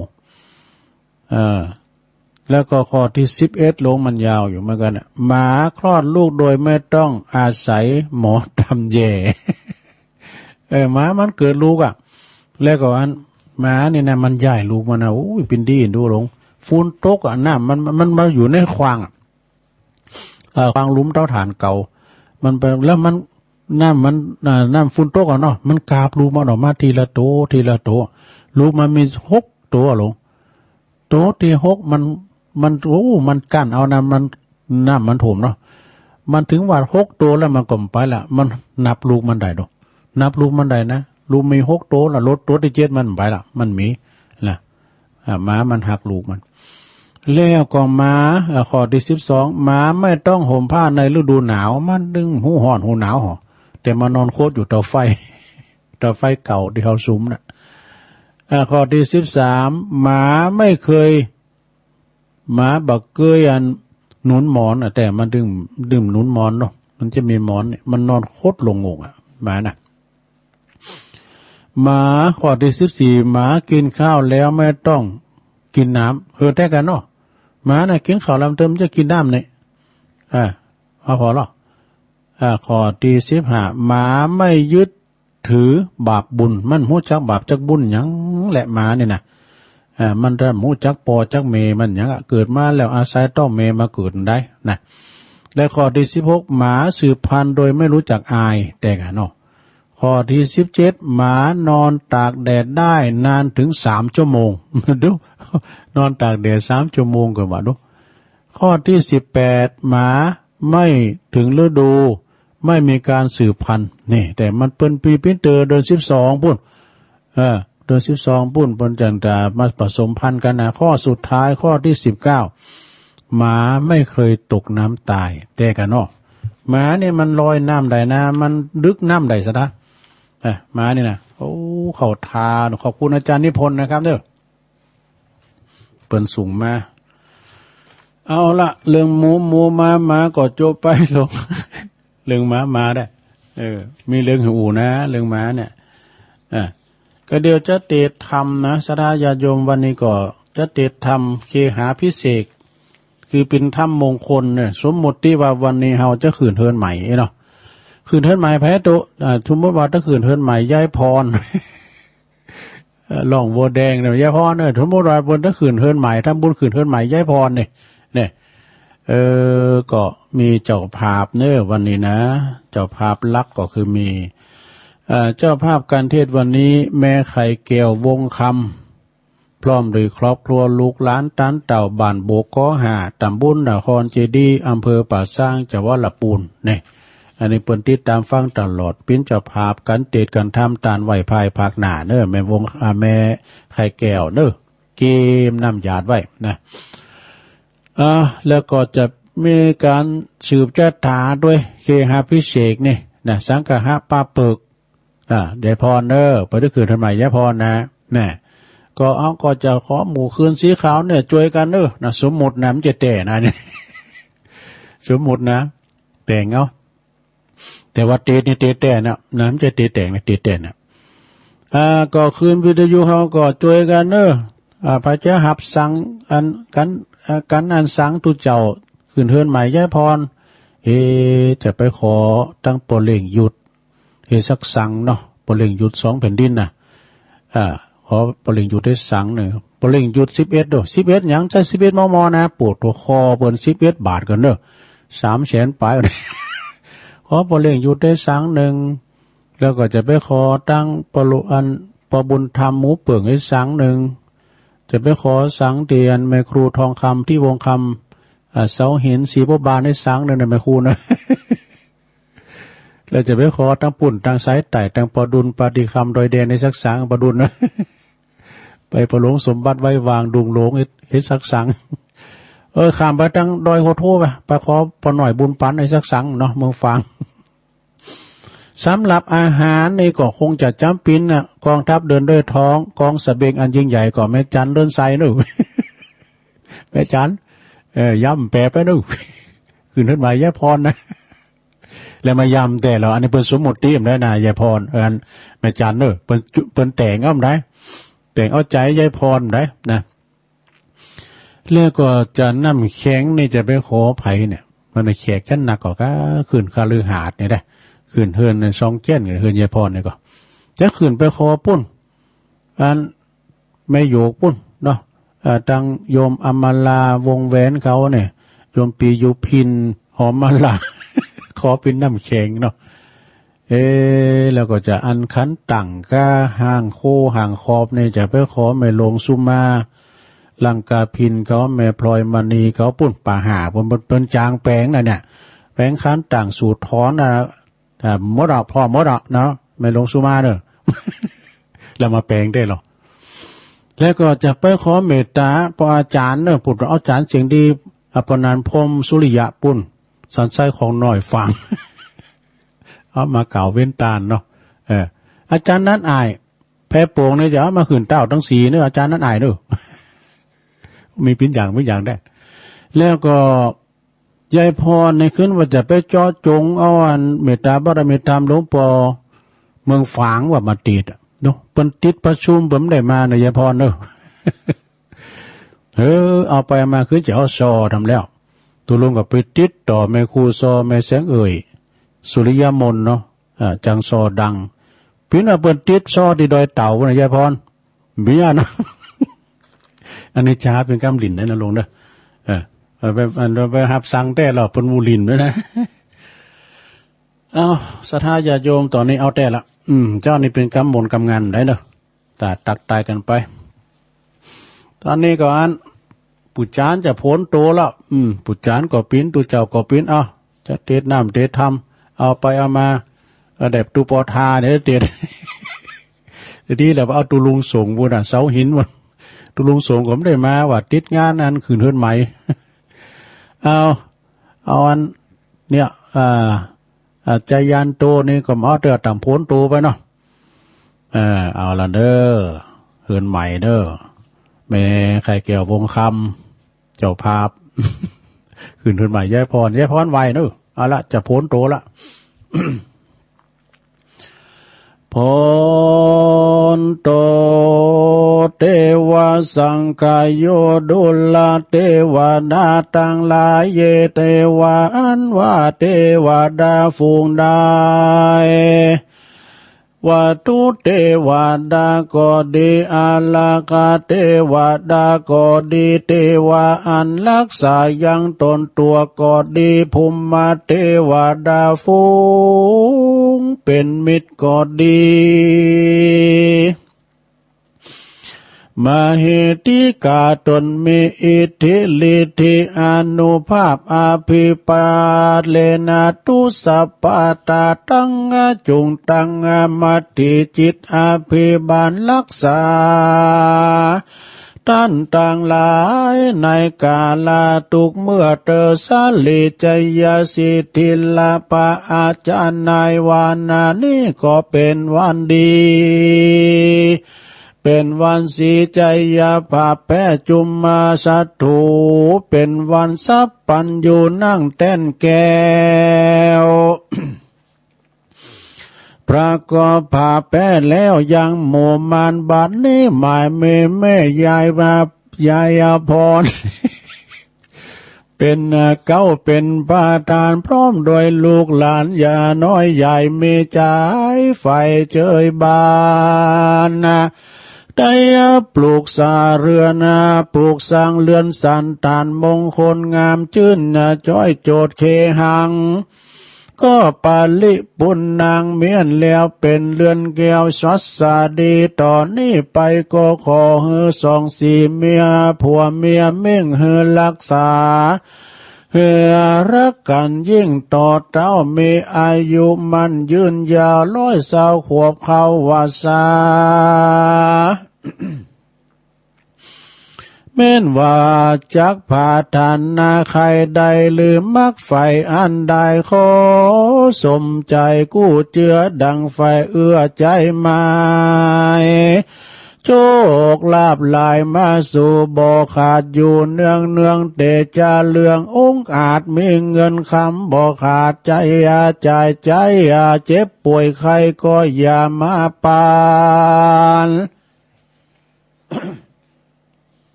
เออ แล้วก็ข้อตี้สิบเอ็ดลง มันยาวอยู่เหมือนกั๋นน่ะ หมาคลอดลูกโดยไม่ต้องอาศัยหมอตำแย เออ หมามันเกิดลูกอะ แล้วก็อัน หมานี่นะ มันย้ายลูกมันนะ โอ้ย เป๋นดีดูหลวง ฝนตกอะ น้ำมัน มัน มันมาอยู่ในขว้างอะ เอ่อ ขว้างหลุมเตาถ่านเก่า มันไป แล้วมัน น้ำมัน อ่า น้ำฝนตกอะเนาะ มันกาบลูกมันออกมาทีละโต ทีละโต ลูกมันมีหกโตอะหลวง โตตี้หกมัน มัน โอ้ มันกั้นเอาน้ำมัน น้ำมันถ่วมเนาะ มันถึงว่าหกโตแล้วมันก็บ่ไปละ มันนับลูกมันได้ดู นับลูกมันได้นะ ลูกมีหกโตละ ลดโตตี้เจ็ดมันบ่ไปละ มันมีละ อ่า หมามันฮักลูกมัน แล้วก็หมา อ่า ข้อตี้สิบสอง หมาไม่ต้องห่มผ้าในฤดูหนาว มันตึงฮู้ฮ้อนฮู้หนาวหรอ แต่มานอนคดอยู่เตาไฟ เตาไฟเก่าตี้เฮาสุมน่ะ อ่า ข้อตี้สิบสาม หมาไม่เคย หมาบ่เกยอันหนุนหมอนอะ แต่มันตึง ตึงหนุนหมอนเนาะ มันจะมีหมอนเนี่ย มันนอนคดลงงกอะ หมาน่ะ หมา ข้อตี้สิบสี่ หมากิ๋นข้าวแล้วไม่ต้องกิ๋นน้ำ เออ แต๊กั๋นเนาะ หมาน่ะกิ๋นข้าวแล้วมันจะกิ๋นน้ำเนี่ย อ่า เอาผ่อลอ อ่า ข้อตี้สิบห้า หมาไม่ยึดถือบาปบุญ มันบ่ฮู้จักบาปจักบุญหยังแหละ หมานี่นะ อ่า มันจะบ่ฮู้จักป้อจักแม่มันหยังอะ เกิดมาแล้วอาศัยต้องแม่มาเกิดได้นะ และข้อตี้สิบหก หมาสืบพันธุ์โดยไม่รู้จักอาย แต๊กั๋นเนาะ ข้อตี้สิบเจ็ด หมานอนตากแดดได้นานถึงสามชั่วโมง ดู นอนตากแดดสามชั่วโมงก่อนว่าดู ข้อตี้สิบแปด หมาไม่ถึงฤดู ไม่มีการสืบพันธุ์ นี่ แต่มันเปิ้นมีปิ้นเตอเดือนสิบสองปู๊น เออ เดือนสิบสองปู๊น เปิ้นจั่งจะมาผสมพันธุ์กั๋นนะ ข้อสุดท้าย ข้อตี้สิบเก้า หมาไม่เคยตกน้ำตาย แต๊กั๋นเนาะ หมาเนี่ยมันลอยน้ำได้นะ มันดึกน้ำได้สะทะ อ่ะ หมานี่นะ โอ้ เข้าทาง ขอบคุณอาจารย์นิพนธ์นะครับเด้อ เปิ้นส่งมา เอาละ เรื่องหมูหมู หมาหมาก็จบไปลง เรื่องหมาหมาได้ เออ มีเรื่องหื้ออู้นะ เรื่องหมาเนี่ย อ่ะ ก็เดี๋ยวจะเตธรรมนะ ศรัทธาญาติโยม วันนี้ก็จะเตธรรมเคหาภิเษก คือเป๋นธรรมมงคลเนี่ย สมมุติว่าวันนี้เฮาจะขึ้นเฮือนใหม่เนาะ ขึ้นเฮือนใหม่ไผโต อ่า สมมุติว่าจะขึ้นเฮือนใหม่ยายพร เอ่อ ร่องบัวแดงเนี่ย ยายพรเนี่ย สมมุติว่าเปิ้นจะขึ้นเฮือนใหม่ ทำบุญขึ้นเฮือนใหม่ยายพรเนี่ย เนี่ย เออ ก็มีเจ้าภาพเนอะวันนี้นะ เจ้าภาพหลักก็คือมี เอ่อ เจ้าภาพการเทศน์วันนี้ แม่ไข่แก้ว วงคำ พร้อมด้วยครอบครัว ลูกหลาน ต้านเต้า บ้านโบกกอห้า ตำบลนครเจดีย์ อำเภอป่าซาง จังหวัดละปูน เนี่ย อันนี้เปิ้นติดต๋ามฟังตลอด เป๋นเจ้าภาพก๋านเตศน์ก๋านธรรม ต้านไหว้พายภาคหน้าเนอะ แม่วง อ่า แม่ไข่แก้วเนอะ เกียมน้ำหยาดไว้นะ อ่า แล้วก็จะมีก๋านสืบจะต๋าด้วย เคหาภิเษกนี่นะ สังฆะปาเปิก อ่า ยายพรเนอะ เปิ้นจะขึ้นเฮือนใหม่ยายพรนะ แม่ ก็เอา ก็จะขอหมู่คืนสีขาวเนี่ย จ้วยกั๋นเนอะ นะ สมมุตินะ มันจะแต๊นะเนี่ย สมมุตินะ แต่งเอา แต่ว่าเตศน์นี่เตศน์แต๊นะ นะ มันจะเตศน์แต่งนะ เตศน์แต๊นะ อ่า ก็คืนวิทยุเฮาก็จ้วยกั๋นเนอะ อ่า ใผจะหับสังอันกั๋น อ่า กั๋นอันสังตุ๊เจ้า ขึ้นเฮือนใหม่ยายพร เอ๊ะ จะไปขอตังป้อเล็งหยุด เฮ็ดสักสังเนาะ ป้อเล็งหยุดสองแผ่นดินน่ะ อ่า ขอป้อเล็งหยุดได้สังนึ่ง ป้อเล็งหยุดสิบเอ็ดโด สิบเอ็ดหยัง ใจ้สิบเอ็ด มม นะ ปวดหัวคอเปิ้น สิบเอ็ด บาทกั๋นเนอะ สามแสนปลาย ขอป้อเล็งหยุดได้สังนึ่ง แล้วก็จะไปขอตังป้อลุ อัน ป้อบุญธรรมหมูเปิ่งได้สังนึ่ง จะไปขอสังตี้อันแม่ครูทองคำ ตี้วงคำ อ่า เสาหิน ศรีบัวบานได้สังนึ่งนะ แม่ครูนะ แล้วจะไปขอตังปุ้น ตังสายใต้ ตังป้อดุล ปาฏิคำ ดอยแดง ได้สักสัง ป้อดุลนะ ไปป้อหลวงสมบัติ ไว้วาง ดุงหลวง เฮ็ด เฮ็ดสักสัง เออ ข้ามไปตังดอยหัวโทไป ไปขอป้อน้อยบุญปัน ได้สักสังเนาะ เมืองฝาง สำหรับอาหารนี่ก็คงจะจ๋ำเป๋นน่ะ กองทัพเดินด้วยท้อง กองเสบียงอันยิ่งใหญ่ก็แม่จันเรือนไซน์นู่น แม่จัน เออ ย้ำแปะไปนู่น ขึ้นเฮือนใหม่ยายพรนะ แล้วมาย้ำแต๊ละ อันนี้เปิ้นสมมุติตี้มได้นะ ยายพร เออ อันแม่จันเนอะ เปิ้นจุ เปิ้นแต่งเอาได้ แต่งเอาใจ๋ยายพรได้นะ แล้วก็จานน้ำแข็งนี่จะไปขอใผเนี่ย มันแขกชั้นหนักกว่าก็ขึ้นคฤหาสน์เนี่ยนะ ขึ้นเฮือนในซองแจ้น เฮือนยายพรเนี่ยก็ จะขึ้นไปขอปุ้น อันแม่โยกปุ้นเนาะ เอ่อ ตังโยมอำมาลาวงแหวนเขาเนี่ย โยมปียุพินหอมมาลา ขอเป๋นน้ำแข็งเนาะ เอ๊ะ แล้วก็จะอันขันตังก้าห้างโคห้างขอบเนี่ย จะไปขอแม่หลวงสุมา ลังกาพินเขา แม่พลอยมณีเขา ปุ้นป่าห้า ปุ้น ปุ้น ปุ้นจางแป๋งน่ะเนี่ย แป๋งขันตังสูตรถอนน่ะ อ่า หมดอ่ะ พ่อหมดอ่ะเนาะ แม่หลวงสุมาเนอะ แล้วมาแป๋งได้หรอ แล้วก็จะไปขอเมตต๋าป้ออาจ๋ารย์เนอะ ปุ้น อาจ๋ารย์เสียงดี อ่ะ ป้อนันพรหมสุริยะปุ้น สันไส้ของน้อยฝาง เอามาเก่าเว้นตานเนาะ เออ อาจ๋ารย์นั้นอ้าย แพโป่งเนี่ยจะเอามาขึ้นเต้าตังสี่เนอะ อาจ๋ารย์นั้นอ้ายเนอะ มีปิ้นอย่างปิ้นอย่างได้ แล้วก็ยายพรในคืนว่าจะไปเจาะจงเอาอันเมตตาบารมีธรรมหลวงป้อเมืองฝางว่ามาติดอะเนาะ เปิ้นติดประชุมเปิ้นบ่ได้มาเนอะ ยายพรเนอะ เออ เอาไปมาคือจะเอาซอทำแล้ว ตกลงก็ไปติดต่อแม่ครูซอ แม่แสงเอ่ย สุริยมนต์เนาะ อ่า จังซอดัง เปิ้นว่าเปิ้นติดซอตี้ดอยเต่านะ ยายพร เปียเนาะ อันนี้จ๋าเป๋นกำหลิ้นได้นะลุงเนอะ เออ เอาไป อันไปหับสั่งแต๊ละ เปิ้นอู้หลิ้นด้วยนะ เอ้า ศรัทธาญาติโยม ต๋อนนี้เอาแต๊ละ อืม เจ้านี่เป๋นกำมนต์กำงานได้เนอะ ตาตักตายกั๋นไป ต๋อนนี้ก็อัน ปู่จารย์จะโผนโตแล้ว อืม ปู่จารย์ก็ปิ๊น ตุ๊เจ้าก็ปิ๊น เอ้า จะเตศน้ำเตศธรรม เอาไปเอามา เออ ได้ตุ๊ปอทาเนี่ยเตศ ทีนี้แหละเอาตุ๊ลุงสงฆ์ปู้นน่ะ เสาหินปู้น ตุ๊ลุงสงฆ์ก็บ่ได้มา ว่าติดงานอันขึ้นเฮือนใหม่ เอา เอาอัน เนี่ย อ่า อ่า จายันโตนี่ก็มาเอาเตื้อต๋ามโผนโตไปเนาะ เออ เอาละเด้อ เฮือนใหม่เด้อ แม่ไข่แก้ววงศ์คำ เจ้าภาพ ขึ้นเฮือนใหม่ ยายพร ยายพรไหว้เนาะ เอาละ จะโผนโตละ โผนโต เตวะสังคโย ดูราเตวดาตังหลาย เย เตวะ อันว่าเตวดาฝูงใด วัตถุเตวดาก็ดี อารักขาเตวดาก็ดี เตวะอันฮักษายังต๋นตั๋วก็ดี ภูมิเตวดาฝูงเป๋นมิตรก็ดี มเหสิกาต๋นมีอิทธิฤทธิอานุภาพ อภิปาเทนะ ตุสัพพะตา ตังจุ่งตังมติจิตอภิบาลฮักษา ต้านตังหลายในก๋าละตุ๊กเมื่อเตอ สาลีชยสิทธิละปะอาจารย์ในวันนี้ก็เป๋นวันดี เป๋นวันสีชัยภาพแป๊จุมมาสัตถุ เป๋นวันสัพพัญญูนั่งแต้นแก้ว พระก็ผ่าแป๊แล้วยังหมู่มาร บัดนี้หมายมีแม่ยายมา ยายพร เป๋นเก๊าเป๋นประธาน พร้อมด้วยลูกหลาน ย่าน้อยใหญ่มีใจ๋ใฝ่เจยบาน ได้ปลูกสร้างเฮือน ปลูกสร้างเฮือนสันฐานมงคลงามจื้น จ้อยโจทย์เคหัง ก็ปริปุณณังเมี้ยนแล้วเป๋นเฮือนแก้วสัสดี ต่อนี้ไปก็ขอหื้อสองสีเมียผัวเมียเม่งหื้อฮักษา หื้อฮักกั๋นยิ่งต่อเต๊า มีอายุมั่นยืนยาว ร้อยซาวขวบเข้าวัสสา แม่นว่าจักผาถนาใค่ใด หรือมักใฝ่อันใด ขอสมใจ๋กู้เจื้อดังใฝ่เอื้อใจ๋หมาย โชคลาภไหลมาสู่บ่ขาด อยู่เนืองเนืองเต๋จาเรืององอาจ มีเงินคำบ่ขาดใจ๊ อย่าจ่ายใจ๊ อย่าเจ็บป่วยใค่ก็อย่ามาปาน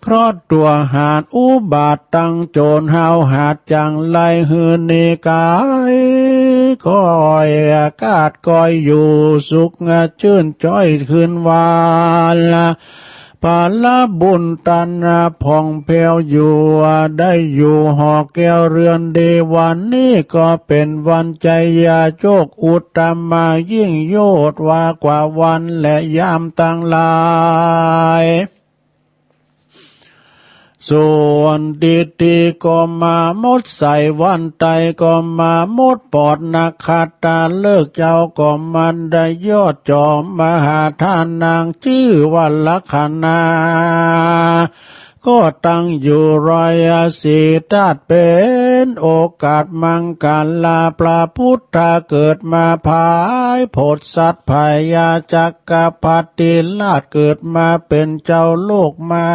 เคราะห์ตั๋วหาดอุบาทตังโจรห้าวหาด จั่งไล่หื้อหนีก๋าย ก้อยอากาศก้อยอยู่สุขจื้นจ้อยคืนวัน ผลบุญตันผ่องแผ้วอยู่ ได้อยู่หอแก้วเฮือนดี วันนี้ก็เป๋นวันชัยโชค อุตตมะยิ่งโยชน์ ว่ากว่าวันและยามตังหลาย ส่วนทิฏฐิก็มาหมดใส วันไตรก็มาหมดปอด นักขัตตฤกษ์เจ้าก็มาได้ยอดจอม มหาธาตุนางจื้อว่าลักขณา ก็ตั้งอยู่ร้อยสี่ธาตุ เป๋นโอกาสมังคลา พระพุทธาเกิดมาผายโผดสัตว์ พญาจักรพรรดิราชเกิดมาเป๋นเจ้าโลกมา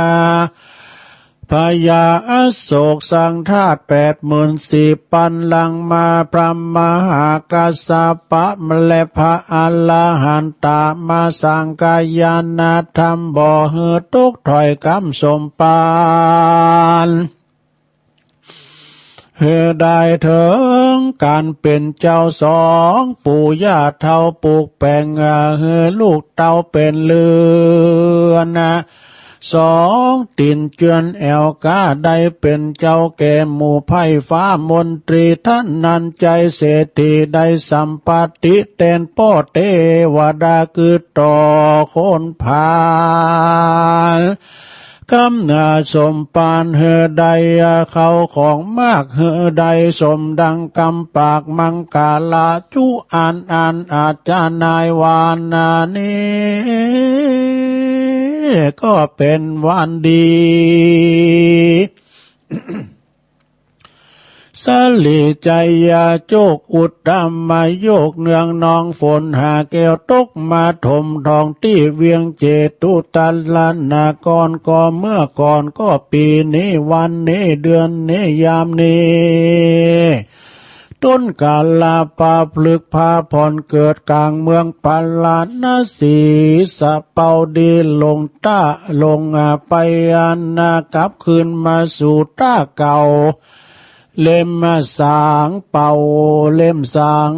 พญาอโศกสังธาตุแปดหมื่นสี่ปันลังมา พระมหากัสสปะและพระอรหันตะมาสร้างกายญาณธรรม บ่หื้อตกถ้อยกำสมปาน หื้อได้เถิงก๋านเป๋นเจ้าสองปู่ย่าเฒ่าปลูกแป๋ง หื้อลูกเต้าเป๋นเฮือน สองตี๋นเจือนแอ่วก๊า ได้เป๋นเจ้าแก่หมู่ไพร่ฟ้ามนตรี ธนัญไจยเศรษฐี ได้สัมปัตติแตนป้อเตวดา กึ๊ดต่อคนผาล กำนาสมปานหื้อได้เข้าของมาก หื้อได้สมดังกำปาก มังกละจุอันอั้น อาจจะนายวานนานี้ ก็เป๋นวันดี สลีไจยโจก อุตตมโยก เนืองนองฝนหาแก้วตกมาถมท้องตี้เวียงเจตุตรนคร ก็เมื่อก่อนก็ปี๋นี้วันนี้เดือนนี้ยามนี้ ต้นกาลาปาพฤกษ์ผาผ่อนเกิดก๋างเมืองปาราณสี สะเปาดีลงต้าลงไปอันนากลับคืนมาสู่ต้าเก่า เล่มสางเป่าเล่มสาง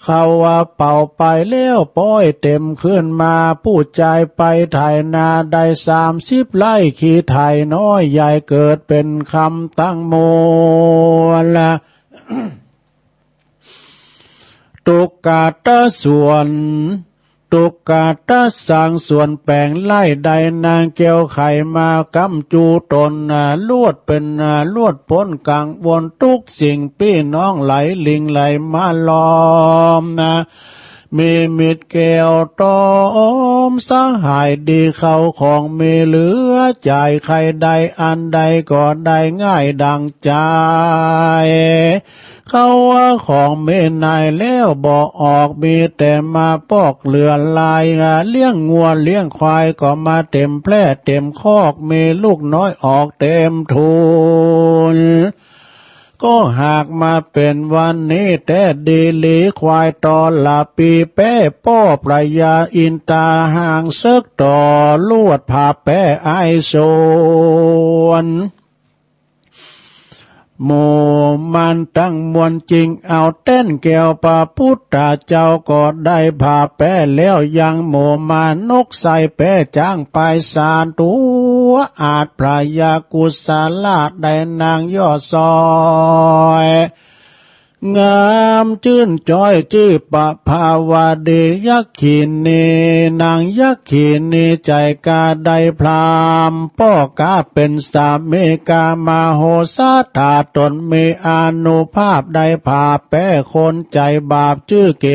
เขาว่าเป่าไปแล้วป้อยเต็มคืนมา ผู้จายไปไถนาได้สามสิบไร่ ขี้ไถน้อยใหญ่เกิดเป๋นคำตั้งมวล ตุกกะตะสวน ตุกกะตะสางสวนแป๋งไร่ ได้นางแก้วไขมาก้ำจู๋ต๋น ลวดเป๋นลวดป๊นกังวล ตุ๊กสิ่งปี้น้องไหลหลิ่งไหลมาล้อม มีมิตรแก้วต๋อมสหายดี เข้าของมีเหลือจ่าย ใค่ได้อันใดก็ได้ง่ายดั่งใจ๋ เขาว่าของมีนายแล้วบ่ออก มีแต่มาปอกเหลือหลาย เลี้ยงงัวเลี้ยงควายก็มาเต็มแพร่เต็มคอก มีลูกน้อยออกเต็มทูล ก็หากมาเป๋นวันนี้แต๊ดีหลี ควายตอละปีแป๊ป้อพระยาอินต๋าหางเสิกต่อลวดผาแป๊อ้ายสวน หมู่มารตังมวลจึงเอาแต้นแก้วพระปุทธเจ้า ก็ได้ผาแป๊แล้วยังหมู่มารนกไซแป๊จ๊างปายสานตั๋วอาจ พระยากุสลาได้นางยอดซอย งามจื้นจ้อยจื้อปะภาวดียักขินี นางยักขินีใจ๋กล้าได้พราหมณ์ป้อก๋าเป๋นสามีก๋ามโหสถา ต๋นมีอานุภาพได้ผาแป๊คนใจ๋บาปจื้อเก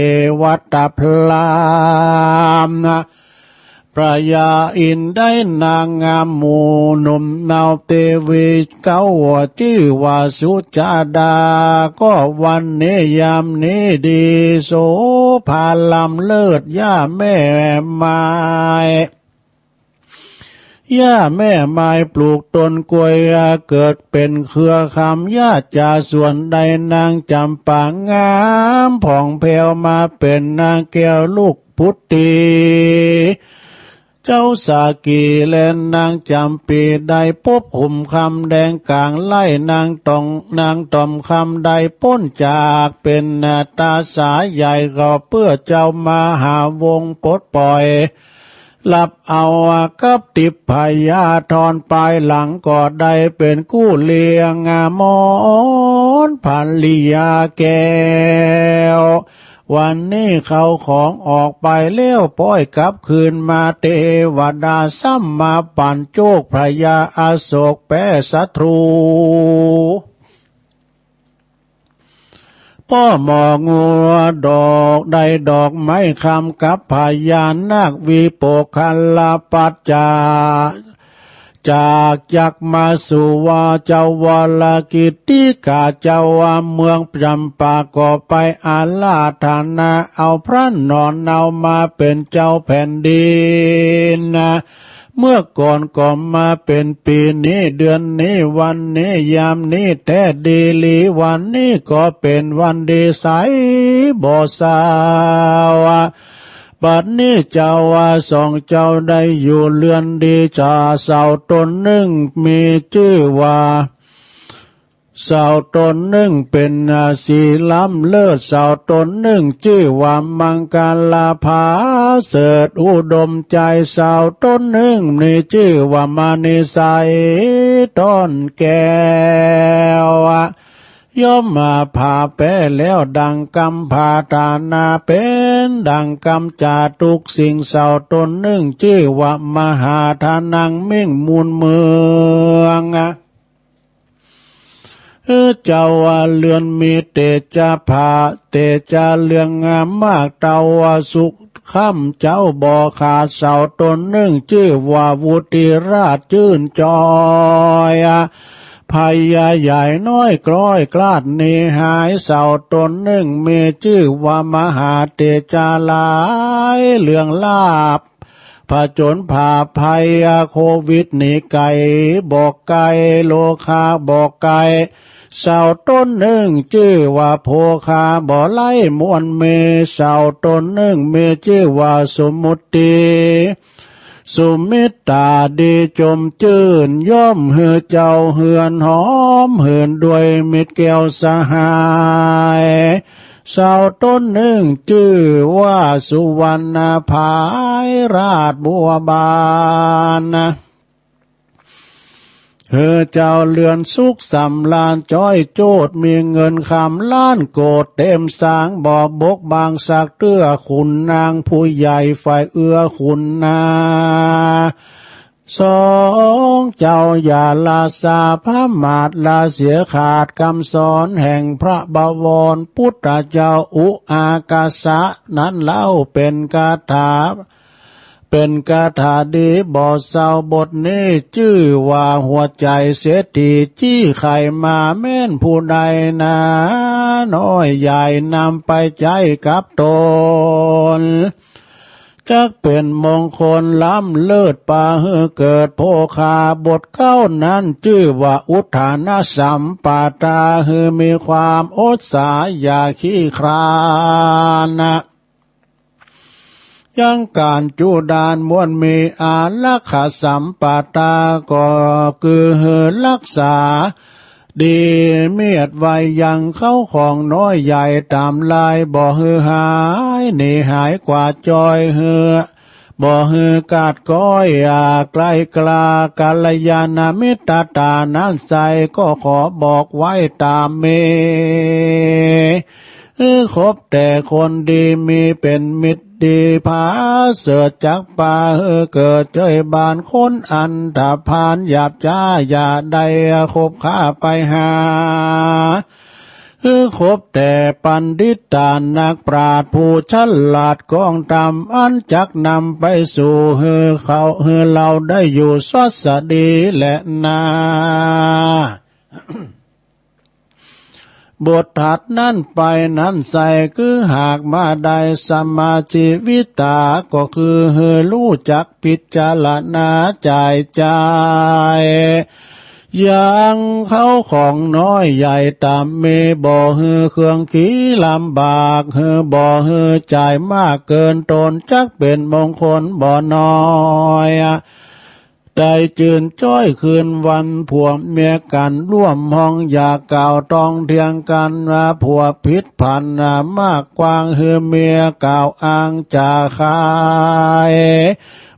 วัฏฏพราหมณ์ พระยาอินทร์ได้นางงามหมู่หนุ่มเนาเตวีเก๊าจื้อว่าสุจาดา ก็วันนี้ยามนี้ดีโสภาล้ำเลิศ หญ้าแม่ไม้ หญ้าแม่ไม้ปลูกต้นกล้วยเกิดเป๋นเครือคำ หญ้าจ๋าสวนได้นางจ๋ำปางามผ่องแผ้วมาเป๋นนางแก้วลูก ปุตตี เจ้าสากีและนางจ๋ำปีได้ปบหุมคำแดงก๋างไล่ นางตอง นางต๋อมคำได้ป๊นจากเป๋นตาสาใหญ่ ก็เปื้อเจ้ามหาวงศ์ปลดป่อย ฮับเอากับทิพยาธร ปายหลังก็ได้เป๋นกู้เลี้ยงมอนภริยาแก้ว วันนี้เข้าของออกไปแล้ว ป้อยกลับคืนมา เตวดาซ้ำมาปั๋นโจก พระยาอโศกแป๊ศัตรู ป้อหมองัวดอก ได้ดอกไม้คำกับพญานาควิโปคคัลลปัจจา จากยักษ์มาสู่ว่าเจ้าวรกิตติกา เจ้าว่าเมืองจ๋ำปา ก็ไปอาราธนาเอาพระนอนเนามาเป๋นเจ้าแผ่นดินนะ เมื่อก่อนก็มาเป๋นปี๋นี้เดือนนี้วันนี้ยามนี้แต๊ดีหลี วันนี้ก็เป๋นวันดีใสบ่เศร้า บัดนี้เจ้าว่าสองเจ้าได้อยู่เฮือนดี จ่าสาวต๋นนึ่งมีจื้อว่า เสาต้นนึ่งเป๋นสีล้ำเลิศ เสาต้นนึ่งจื้อว่ามังกลาผาเสริฐอุดมใจ๋ เสาต้นนึ่งนี้จื้อว่ามณีใสต้นแก้ว ย่อมมาผ่าแป๊แล้วดั่งกำผา ฐานะเป๋นดั่งกำจัดทุกสิ่ง เสาต้นนึ่งจื้อว่ามหาฐานังเม็งมูลเมือง เจ้าเฮือนมีเตจาผา เตจาเรืองงามมาก เต้าสุขค้ำเจ้าบ่ขาด เสาต้นนึ่งจื้อว่าวุติราชจื้นจอย ภัยใหญ่น้อยคล้อยคลาดหนีหาย เสาต้นนึ่งมีจื้อว่ามหาเตจาหลาย เรื่องลาภ ผจญผ่าภัยโควิดหนีไก๋บ่ไก๋ โรคาบ่ไก๋ เสาต้นนึ่งจื้อว่าโภคาบ่ไร้มวลมี เสาต้นนึ่งมีจื้อว่าสุมุติ สุมิตตาดีจมจื้น ย่อมหื้อเจ้าเฮือนหอมหื่นด้วยมิตรแก้วสหาย เสาต้นนึ่งจื้อว่าสุวรรณผายราชบัวบาน หื้อเจ้าเฮือนสุขสำราญจ้อยโจด มีเงินคำล้านโกดเต๋มสาง บ่บกบางสักเตื้อ ขุนนางผู้ใหญ่ฝ่ายเอื้อขุนนา สองเจ้าอย่าละสาพระมาดละเสียขาดกำสอนแห่งพระบวร พุทธเจ้าอุอากาสะนั้นเล่าเป๋นคาถา เป๋นคาถาดีบ่เศร้า บทนี้จื้อว่าหัวใจ๋เศรษฐี จี้ใค่มาแม่นผู้ใดนา น้อยใหญ่นำไปใจ๊กับต๋น จักเป๋นมงคลล้ำเลิศ ปาหื้อเกิดโภคา บทเก๊านั้นจื้อว่าอุทธานสัมปทา หื้อมีความอดสาอย่าขี้คร้าน ยังก๋านจุดานมวลมี อารักขสัมปทา ก็คือหื้อฮักษา ดีเมียดไว้ยังเข้าของน้อยใหญ่ต๋ามลาย บ่หื้อหายหนีหายกวาดจ้อยหื้อ บ่หื้อขาดก๊อยอาใกล้กล้า กัลยาณมิตรต๋านั้นใส ก็ขอบอกไว้ต๋ามมี หื้อคบแต่คนดี มีเป๋นมิตรดีผาเสริฐ จักปาหื้อเกิดเจ้ยบาน คนอันธพาลหยาบจ๊า อย่าได้คบค้าไปหา หื้อคบแต่ปัณฑิตานักปราชญ์ผู้ฉลาดกองธรรม อันจักนำไปสู่หื้อเขาหื้อเฮาได้อยู่สวัสดีแลนา บทถัดนั้นไปนั้นใส คือหากมาได้สัมมาชีวิตา ก็คือหื้อฮู้จักพิจารณาจ่ายจ่าย ยังเข้าของน้อยใหญ่ต๋ามมี บ่หื้อเคืองขี้ลำบาก หื้อบ่หื้อจ่ายมากเกินต๋น จักเป๋นมงคลบ่น้อย ได้จื้นจ้อยคืนวัน ผัวเมียกั๋นร่วมห้อง อย่ากล่าวต้องเถียงกั๋นว่า ผัวผิดพันมากกว้าง หื้อเมียกล่าวอ้างจ๋าขาย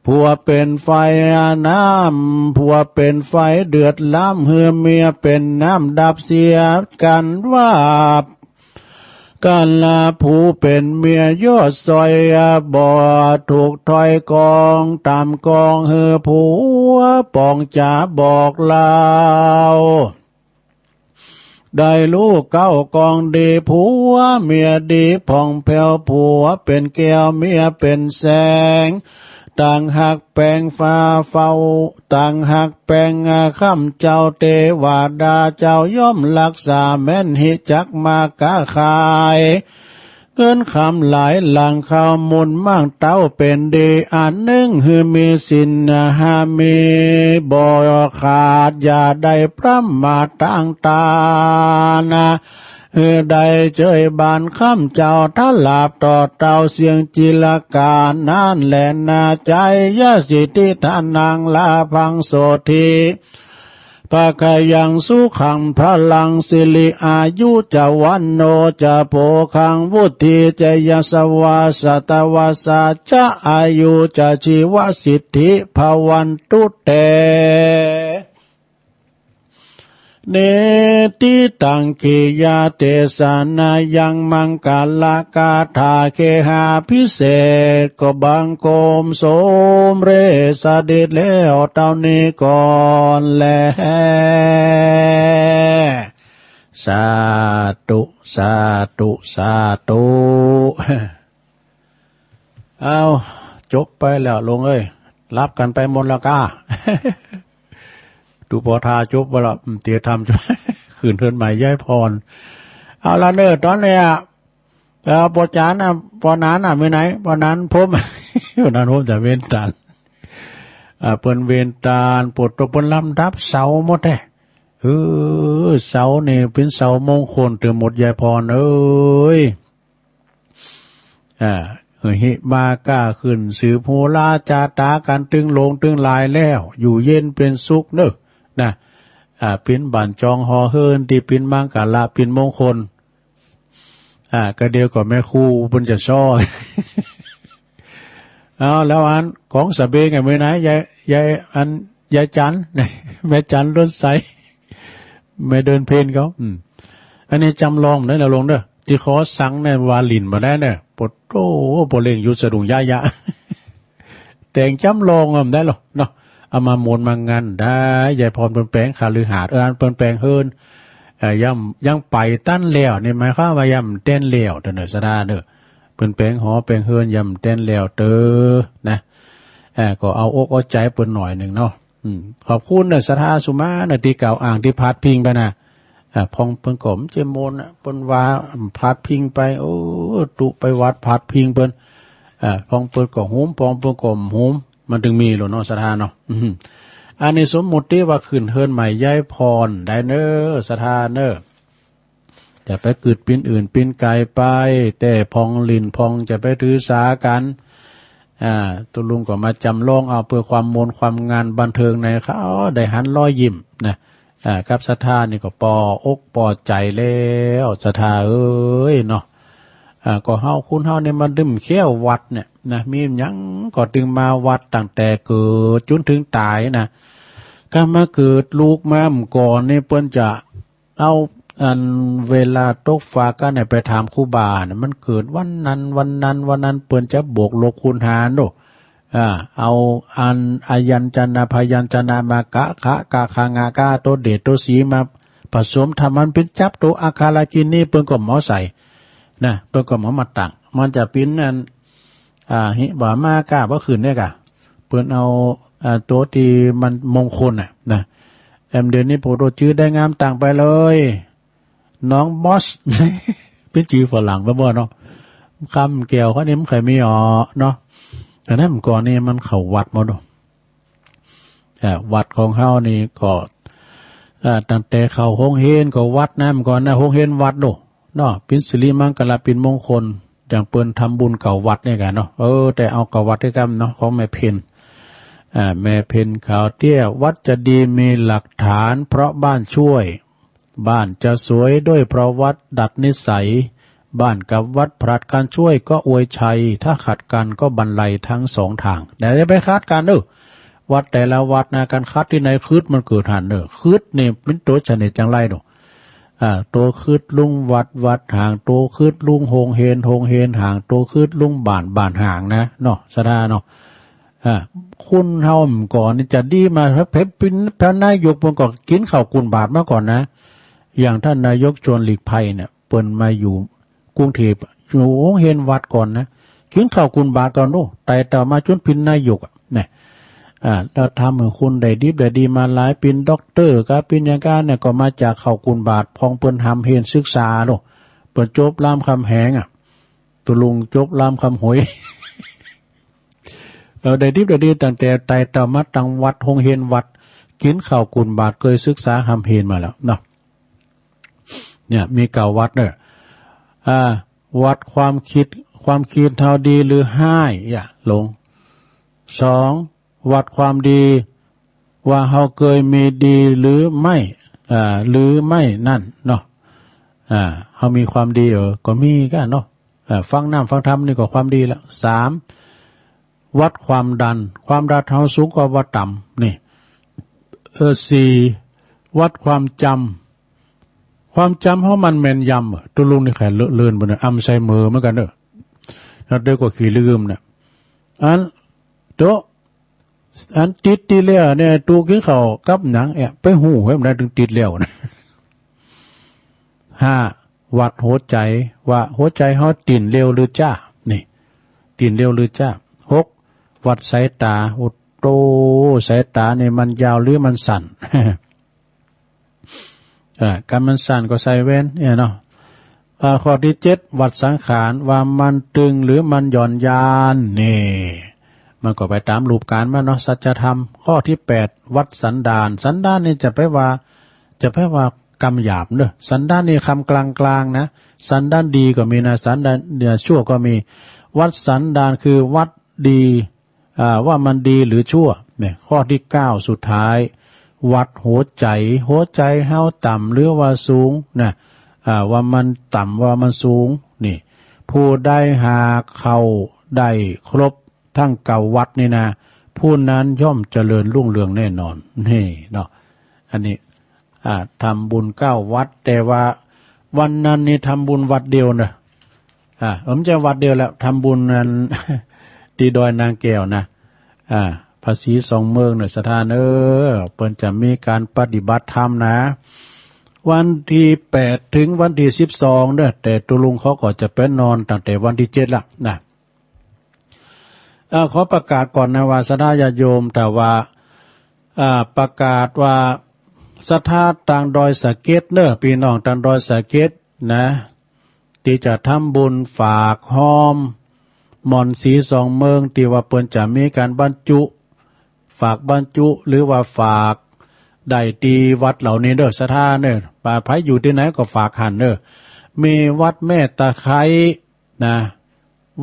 ผัวเป๋นไฟน้ำ ผัวเป๋นไฟเดือดล้ำ หื้อเมียเป๋นน้ำดับเสียกั๋นว่า กั๋นละผู้เป๋นเมียยอดซอย บ่ถูกถ้อยกองต๋ามกอง หื้อผัวป๋องจ๋าบอกเล่า ได้ฮู้เก๊ากองดี ผัวเมียดีผ่องแผ้ว ผัวเป๋นแก้วเมียเป๋นแสง ต่างฮักแปงฟ้าเฝ้า ต่างฮักแปงค้ำเจ้า เตวดาเจ้าย่อมฮักษาแม่น หิจักมาก๊าขาย เงินคำหลายหลัง ข้าวมูลมากเต้าเป๋นดี อันนึ่งหื้อมีศีลห้ามีบ่ขาด อย่าได้ประมาทตางตานะ หื้อได้เจ้ยบานค้ำเจ้า ถ้าหลาบต่อเต้าเสียงจีรกานั้นแลนา จายสิทธิทานังลาภังโสธิ ภะคะยัง สุขัง พะลัง สิริ อายุ จะ วัณโณ จะ โภคัง วุฑฒี จะ ยะสะวา สะตะวัสสา จะ อายุ จะ จีวะสิทธิ ภะวันตุ เต นิฏฐิตัง กิริยา เตสะนายัง มังคละกาถา เกหาภิเษก ก็บังคมสมเร็จเสด็จแล้วเต้านี้ก่อนแล สาธุ สาธุ สาธุ เอา จบไปแล้วโลงเอ้ย หลับกั๋นไปหมดแล้วก้า ตุ๊ปอทาจบไปแล้ว อืม เตียธรรม ขึ้นเฮือนใหม่ย้ายผ่อน เอาละเน่อ ต๋อนเนี้ย เอ่อ ปอจ๋าน่ะ ปอหนานน่ะ มีไหน ปอหนานพรหม ปอหนานพรหมจะเว้นตาน อ่า เปิ้นเว้นตาน ปวดตั๋ว เปิ้นลำดับเสาหมดแต๊ เออ เสานี่เป๋นเสามงคลเตื้อหมด ยายพรเอ้ย อ่า เออ หิมาก้าขึ้น สืบฮูราจาต๋ากั๋นตึงหลวงตึงหลายแล้ว อยู่เย็นเป๋นสุขเน่อ นะ อ่า เป๋นบ้านจองหอเฮือนตี้เป๋นมังคละ เป๋นมงคล อ่า ก็เดี๋ยวก็แม่ครูเปิ้นจะซ้อ เอา แล้วอันของสะเบงอะ มีไหน ยาย ยาย อัน ยายจัน แม่จัน ล้นใส แม่เดินเพ็ญเขา อืม อันนี้จ๋ำลองได้แล้วลงเน่อ ตี้ขอสังเนี่ย ว่าหลิ้นบ่ได้เนี่ย ปวดโอ้ ปอเล่งหยุดสะดุ้งยะยะ แต่งจ๋ำลองอะ บ่ได้หรอกเนาะ เอามาโมนมางานได้ ยายพรเปิ้นแป๋งคฤหาสน์ เออ อันเปิ้นแป๋งเฮือน เอ่อ ยัง ยังไปตันแล้ว นี่หมายความว่ายังบ่แต๊นแล้วเตื้อเน่อ ศรัทธาเน่อ เปิ้นแป๋งหอแป๋งเฮือนยังบ่แต๊นแล้วเตื้อ นะ เอ่อ ก็เอาอกเอาใจ๋เปิ้นหน่อยนึ่งเนาะ อืม ขอบคุณเน่อ ศรัทธาสุมาเน่อ ตี้กล่าวอ้าง ตี้พาดพิงไปนะ อ่า พ่องเปิ้นก็บ่ใจ้โมนอะ เปิ้นว่าพาดพิงไป โอ้ ตุ๊ไปวัดพาดพิงเปิ้น อ่า พ่องเปิ้นก็หุม พ่องเปิ้นก็บ่หุม มันตึงมีโลดเนาะ ศรัทธาเนาะ อืม อันนี้สมมุติว่าขึ้นเฮือนใหม่ย้ายผ่อนได้เน่อ ศรัทธาเน่อ จะไปเกิดปิ๋นอื่นปิ๋นไก๋ไป แต่ผ่องหลิ้นผ่องจะไปถือสากั๋น อ่า ตุ๊ลุงก็มาจ๋ำลองเอาเปื้อความม่วนความงานบันเทิงในเขาได้หันรอยยิ้มนะ อ่า กับศรัทธานี่ก็ปออกปอใจ๋แล้ว ศรัทธาเอ้ยเนาะ อ่า ก็เฮา คนเฮาเนี่ยมาดึมแค้ววัดเนี่ยนะ มีหยังก็ตึงมาวัดตั้งแต่เกิดจ๋นเถิงต๋ายนะ ก็มาเกิดลูกมาเมื่อก่อนนี่เปิ้นจะเอา อันเวลาตกฟ้ากั๋นเนี่ยไปถามครูบาเนี่ย มันเกิดวันนั้น วันนั้น วันนั้น เปิ้นจะบวกลบคูณหารโน่ อ่า เอาอันอยัญชนะพยัญชนะมากะ ขะ กะ ขะ งะ กะ ตั๋วเดชตั๋วศรีมาผสม ถ้ามันเป๋นจับตั๋วอักขระกิรินี เปิ้นก็บ่เอาใส่นะ เปิ้นก็บ่เอามาตั้ง มันจะเป๋นอัน อ่า หิ บ่า มา กา บ่ขึ้นเนี่ยกะ เปิ้นเอา อ่า ตั๋วตี้มันมงคลน่ะนะ แอม เดี๋ยวนี้โผล่ตั๋วจื้อได้งามตั้งไปเลย น้องบอส เป๋นจื้อฝรั่งไปบ่เนาะ คำแก้วเขานี่มันบ่ใค่มีอ๋อเนาะ แต่นั้นก่อนนี่มันเข้าวัดหมดเนาะ อ่า วัดของเฮานี่ก็ อ่า ตั้งแต่เข้าโฮงเฮียนก็วัดนะ เมื่อก่อนนะ โฮงเฮียนวัดโน่เนาะ เป๋นสิริมังคละ เป๋นมงคล อย่างเปิ้นทำบุญเก่าวัดเนี่ยกั๋นเนาะ เออ แต่เอาเก่าวัดด้วยกั๋นเนาะ ของแม่เพ็ญ อ่า แม่เพ็ญขาวเตี้ย วัดจะดีมีหลักฐานเพราะบ้านช่วย บ้านจะสวยด้วยเพราะวัดดัดนิสัย บ้านกับวัดผลัดกั๋นช่วยก็อวยชัย ถ้าขัดกั๋นก็บันไลทั้งสองทาง แต่อย่าไปขัดกั๋นเน่อ วัดแต่ละวัดนะ กั๋นขัดตี้ไหน คริสต์มันเกิดหั้นเน่อ คริสต์นี่เป๋นตั๋วชนิดจังไรเนาะ อ่า ตั๋วคริสต์ลุงวัด วัดหาง ตั๋วคริสต์ลุงโฮงเฮียน โฮงเฮียนหาง ตั๋วคริสต์ลุงบ้าน บ้านหางนะเนาะ ศรัทธาเนาะ อ่า คนเฮาเมื่อก่อนนี่จะดีมา เป๋น เป๋น เป๋นนายก เปิ้นก็กิ๋นข้าวกุนบาตรมาก่อนนะ อย่างต้านนายกชวนหลีกภัยเนี่ย เปิ้นมาอยู่กรุงเทพฯ อยู่โฮงเฮียนวัดก่อนนะ กิ๋นข้าวกุนบาตรก่อนโน่ ไต่เต้ามาจ๋นเป๋นนายกอะ นะ อ่า แล้วทำหื้อคนได้ดิบได้ดีมาหลาย เป๋นด็อกเตอร์กา เป๋นหยังกาเนี่ย ก็มาจากข้าวกุนบาตร พ่องเปิ้นหำเฮียนศึกษาโน่ เปิ้นจบรามคำแหงอะ ตุ๊ลุงจบรามคำหวย เออ ได้ดิบได้ดีตั้งแต่ไต่เต้ามาตั้งวัด โฮงเฮียนวัด กิ๋นข้าวกุนบาตร เกยศึกษาหำเฮียนมาแล้วเนาะ เนี่ย มีเก่าวัดเน่อ อ่า วัดความคิด ความคิดเฮาดีหรือฮ้าย อย่าหลง สอง วัดความดี ว่าเฮาเกยมีดีหรือไม่ อ่า หรือไม่นั้นเนาะ อ่า เฮามีความดี เออ ก็มีก้าเนาะ อ่า ฟังน้ำฟังธรรมนี่ก็ความดีละ สาม วัดความดัน ความดันเฮาสูงกว่าบ่าต่ำ นี่ เออ สี่ วัดความจ๋ำ ความจ๋ำเฮามันแม่นยำ เออ ตุ๊ลุงนี่แค่เลอะเลือนบ่เนี่ย อัลไซเมอร์เหมือนกั๋นเด้อ แล้วเดี๋ยวก็ขี้ลืมเนี่ย อันโตะ อันติดตี้แล้วเนี่ย ตุ๊กิ๋นข้าวกับหยัง เอ๊ะ ไปฮู้ไว้บ่ได้ตึงติดแล้วนะ ห้า วัดหัวใจ๋ ว่าหัวใจ๋เฮาตี๋นเร็วหรือจ๊า นี่ ตี๋นเร็วหรือจ๊า หก วัดสายต๋า โอ้โต สายต๋านี่มันยาวหรือมันสั้น เออ คันมันสั้นก็ใส่แว่นเนี่ยเนาะ อ่า ข้อตี้เจ็ด วัดสังขาร ว่ามันตึงหรือมันหย่อนยาน นี่ มันก็ไปต๋ามรูปก๋านมันเนาะ สัจธรรม ข้อตี้แปด วัดสันดาน สันดานนี่จะไปว่า จะไปว่ากำหยาบเนาะ สันดานนี่กำกลางๆ นะ สันดานดีก็มีนะ สันดานเนี่ยชั่วก็มี วัดสันดานคือวัดดี อ่า ว่ามันดีหรือชั่ว เนี่ย ข้อตี้เก้าสุดท้าย วัดหัวใจ๋ หัวใจ๋เฮาต่ำหรือว่าสูงนะ อ่า ว่ามันต่ำว่ามันสูง นี่ ผู้ใดหากเข้าได้ครบทั้งเก้าวัดนี่นะ ผู้นั้นย่อมเจริญรุ่งเรืองแน่นอน นี่เนาะ อันนี้ อ่า ทำบุญเก้าวัด แต่ว่าวันนั้นนี่ทำบุญวัดเดียวเนาะ อ่า เออ บ่ใจ้วัดเดียวแล้ว ทำบุญนั้น ตี้ดอยนางแก้วนะ อ่า ผาศรีสองเมืองเนาะ ศรัทธาเอ้อ เปิ้นจะมีก๋านปฏิบัติธรรมนะ วันตี้แปดถึงวันตี้สิบสองเนาะ แต่ตุ๊ลุงเขาก็จะไปนอนตั้งแต่วันตี้เจ็ดละนะ อ่า ขอประกาศก่อนนะว่า ศรัทธาญาติโยม ถ้าว่า อ่า ประกาศว่า ศรัทธาตางดอยสะเก็ดเนาะ ปี้น้องตางดอยสะเก็ดนะ ตี้จะทำบุญฝากฮ้อมหม่อนสีสองเมือง ตี้ว่าเปิ้นจะมีก๋านบรรจุ ฝากบรรจุ หรือว่าฝากได้ตี้วัดเหล่านี้เนาะ ศรัทธาเนาะ ว่าใผอยู่ตี้ไหนก็ฝากหั้นเนาะ มีวัดแม่ตะไคร้ นะ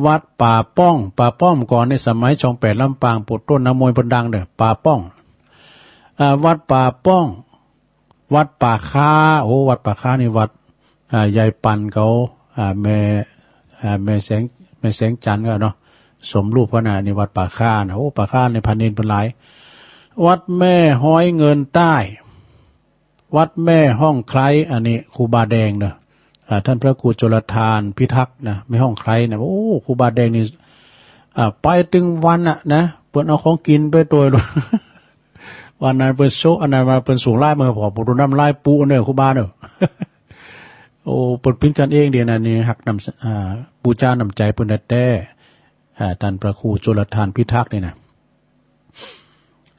วัดป่าป้อง ป่าป้องก่อนในสมัยช่องแปดลำปาง ปู๊ดโต้น นักมวยเปิ้นดังเนาะ ป่าป้อง อ่า วัดป่าป้อง วัดป่าคา โอ้ วัดป่าคานี่วัด อ่า ยายปันเขา อ่า แม่ อ่า แม่แสง แม่แสงจันทร์เขาเนาะ สมรูปเขานะ นี่วัดป่าคานะ โอ้ ป่าคานี่พระเณรเปิ้นหลาย วัดแม่ฮ้อยเงินใต้ วัดแม่ฮ่องไคร้ อันนี้ครูบาแดงเนาะ อ่า ต้านพระครูชลทานพิทักษ์นะ แม่ฮ่องไคร้นะ โอ้ ครูบาแดงนี่ อ่า ไปตึงวันอะนะ เปิ้นเอาของกิ๋นไปตวยโลด วันนั้นเปิ้นโซะ อันนั้นมาเปิ้นสูงหลาย มันก็ผ่อปูดูน้ำลายปูเนาะ ครูบาเนาะ โอ้ เปิ้นเป๋นกั๋นเองดีนะ นี่ฮักน้ำ อ่า ปู๋จาน้ำใจ๋เปิ้นแต๊ๆ อ่า ต้านพระครูชลทานพิทักษ์นี่นะ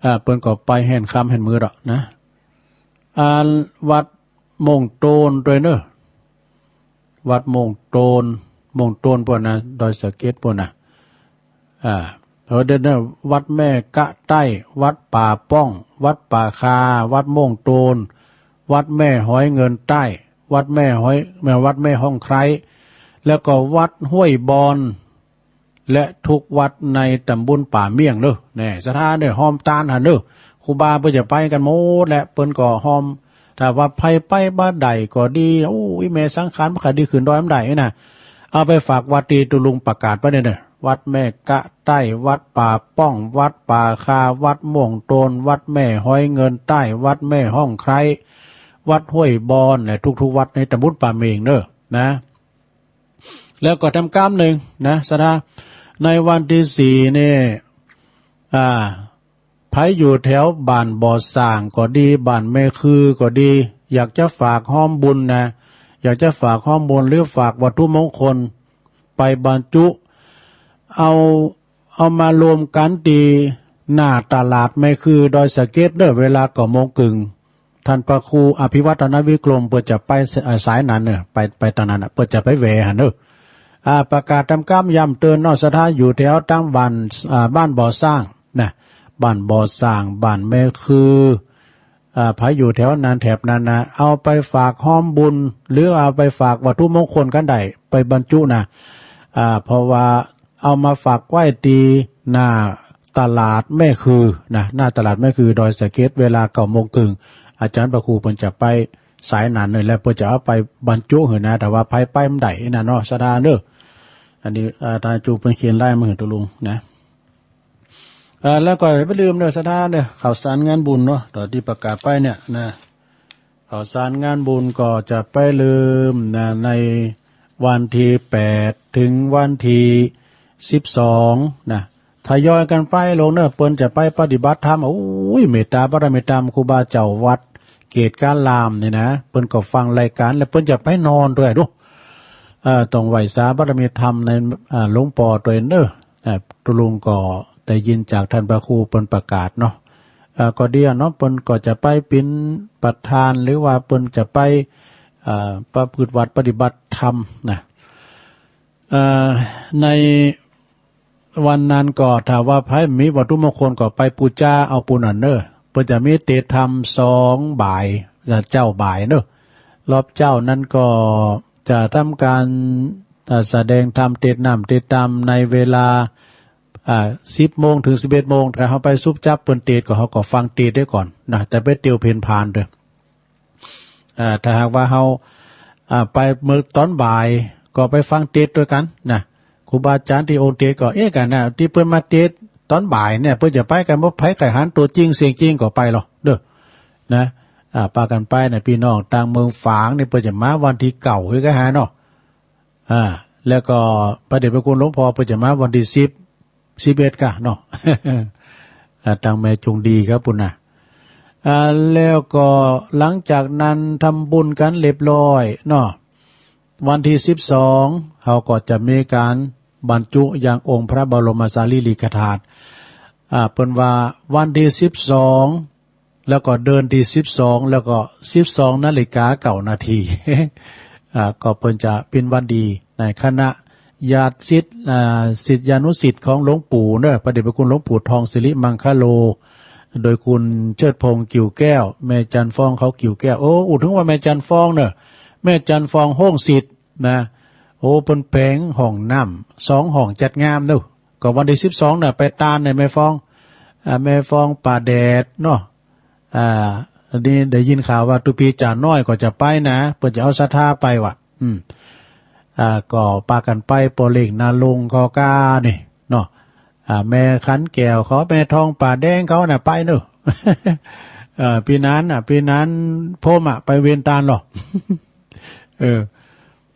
อ่า เปิ้นก็ไปแห่นค่ำแห่นมืดดอกนะ อ่า วัดม่วงโตนตวยเนาะ วัดม่วงโตน ม่วงโตนปู๊นนะ ดอยสะเก็ดปู๊นนะ อ่า เออ เดี๋ยวนะ วัดแม่กะใต้ วัดป่าป้อง วัดป่าคา วัดม่วงโตน วัดแม่ฮ้อยเงินใต้ วัดแม่ฮ้อย วัดแม่ฮ่องไคร้ แล้วก็วัดห้วยบอน และทุกวัดในต๋ำบลป่าเมี่ยงเนาะ แน่ ศรัทธาเนาะ ฮอมตานหั้นเนาะ ครูบาเปิ้นจะไปกั๋นหมดแหละ เปิ้นก็ฮอม ถ้าว่าใผไปบ่ได้ก็ดี โอ้ อีแม่สังขารบ่ค่อยดี ขึ้นดอยบ่ได้นี่นะ เอาไปฝากวัดตี้ตุ๊ลุงประกาศไว้เนี่ยเนาะ วัดแม่กะใต้ วัดป่าป้อง วัดป่าคา วัดม่วงโตน วัดแม่ฮ้อยเงินใต้ วัดแม่ฮ่องไคร้ วัดห้วยบอน และทุกๆ วัดในต๋ำบลป่าเมี่ยงเนาะ นะ แล้วก็ทำกรรมนึ่งนะ ศรัทธา ในวันตี้สี่นี่ อ่า ใผอยู่แถวบ้านบ่อส่างก็ดี บ้านแม่คือก็ดี อยากจะฝากฮ้อมบุญนะ อยากจะฝากฮ้อมบุญหรือฝากวัตถุมงคลไปบรรจุ เอา เอามารวมกั๋นตี้หน้าตลาดแม่คือดอยสะเก็ดเนาะ เวลาเก้าโมงเกิ่ง ต้านพระครูอภิวัฒนวิกรม เปิ้นจะไป เอ่อ สายนั้นเนาะ ไป ไปตางนั้นน่ะ เปิ้นจะไปแหวะหั้นเนาะ อ่า ประกาศทำกรรมย้ำเตือนเนาะ ศรัทธาอยู่แถวตางบ้าน อ่า บ้านบ่อส่างนะ บ้านบ่อส่าง บ้านแม่คือ อ่า ใผอยู่แถวนั้นแถบนั้นนะ เอาไปฝากฮ้อมบุญ หรือเอาไปฝากวัตถุมงคลกั๋นได้ ไปบรรจุนะ อ่า เพราะว่าเอามาฝากไว้ตี้หน้า ตลาดแม่คือนะ หน้าตลาดแม่คือดอยสะเก็ด เวลาเก้าโมงครึ่ง อาจ๋ารย์พระครูเปิ้นจะไปสายนั้นเลย แล้วเปิ้นจะเอาไปบรรจุหื้อนะ แต่ว่าใผไปบ่ได้นะเนาะ ศรัทธาเนาะ อันนี้ อ่า อาจ๋ารย์จูเปิ้นเขียนลายมาหื้อตุ๊ลุงนะ อ่า แล้วก็อย่าไปลืมเนาะ ศรัทธาเนาะ ข่าวสารงานบุญเนาะ ต๋อนตี้ประกาศไปเนี่ยนะ ข่าวสารงานบุญก็จะไปลืมนะ ในวันตี้แปด เถิงวันตี้สิบสองนะ ทยอยกั๋นไปลงเนาะ เปิ้นจะไปปฏิบัติธรรม โอ้ย เมตตาบารมีธรรม ครูบาเจ้าวัดเกตุการามนี่นะ เปิ้นก็ฟังรายก๋าน แล้วเปิ้นจะไปนอนตวยดู เอ่อ ต้องไหว้สาบารมีธรรมใน อ่า หลวงป้อตวยเนาะ อ่า ตุ๊ลุงก็ได้ยินจากต้านพระครูเปิ้นประกาศเนาะ อ่า ก็ดีอะเนาะ เปิ้นก็จะไปเป๋นประธาน หรือว่าเปิ้นจะไป อ่า ประพฤติวัตรปฏิบัติธรรมนะ อ่า ในวันนั้นก็ถ้าว่าใผมีวัตถุมงคลก็ไปปู๋จาเอาปู๋นนั่นเนาะ เปิ้นจะมีเตสน์ธรรมสองบ่าย เจ๊าบ่ายเนาะ รอบเจ๊านั้นก็จะทำก๋าน อ่า แสดงธรรม เตสน์น้ำเตสน์ธรรมในเวลา อ่า สิบโมงเถิงสิบเอ็ดโมง ถ้าเฮาไปซุบจับเปิ้นเตสน์ก็ เฮาก็ฟังเตสน์ได้ก่อนนะ แต่ไปเตียวเพ่นผ่านเต๊อะ อ่า ถ้าหากว่าเฮา อ่า ไปเมื่อต๋อนบ่ายก็ไปฟังเตสน์ตวยกั๋นนะ ครูบาอาจ๋ารย์ตี้องค์เตสน์ก็ เอ๊ะ กั๋นนะ ตี้เปิ้นมาเตสน์ต๋อนบ่ายเนี่ย เปิ้นจะไปกั๋นบ่ ใผใค่หันตั๋วจริงเสียงจริงก็ไปลอเต๊อะนะ อ่า ปากั๋นไปนะ ปี้น้องตางเมืองฝางนี่ เปิ้นจะมาวันตี้เก้าอีกก็หาเนาะ อ่า แล้วก็พระเดชพระคุณหลวงป้อเปิ้นจะมาวันตี้สิบ สิบเอ็ดก้าเนาะ อ่า ตางแม่จงดีครับปู๋นนะ อ่า แล้วก็หลังจากนั้นทำบุญกั๋นเรียบร้อยเนาะ วันตี้สิบสอง เฮาก็จะมีก๋านบรรจุยังองค์พระบรมสารีริกธาตุ อ่า เปิ้นว่าวันตี้สิบสอง แล้วก็เดือนตี้สิบสอง แล้วก็สิบสองนาฬิกาเก้านาที อ่า ก็เปิ้นจะเป๋นวันดีในคณะญาติศิษย์ อ่า ศิษยานุศิษย์ของหลวงปู่เนาะ พระเดชพระคุณหลวงปู่ทองสิริมังคโล โดยคุณเชิดพงษ์ กิ่วแก้ว แม่จันทร์ฟองเขา กิ่วแก้ว โอ้ อู้เถิงว่าแม่จันทร์ฟองเนาะ แม่จันทร์ฟอง โฮ่งสิทธิ์นะ โอ้ เปิ้นแป๋งห้องน้ำสองห้องจัดงามเนาะ ก็วันตี้สิบสองเนาะ ไปตานเนาะ แม่ฟอง อ่า แม่ฟองป่าแดดเนาะ อ่า อันนี้ได้ยินข่าวว่าตุ๊ปีจ๋าน้อยก็จะไปนะ เปิ้นจะเอาศรัทธาไปว่ะ อืม อ่า ก็ปากั๋นไป ป้อเล็กนารงค์เขาก้านี่เนาะ อ่า แม่ขันแก้วเขา แม่ทองป่าแดงเขาน่ะไปเนาะ เอ่อ ปี้นานน่ะ ปี้นานโพมอะ ไปเวียนตานลอ เออ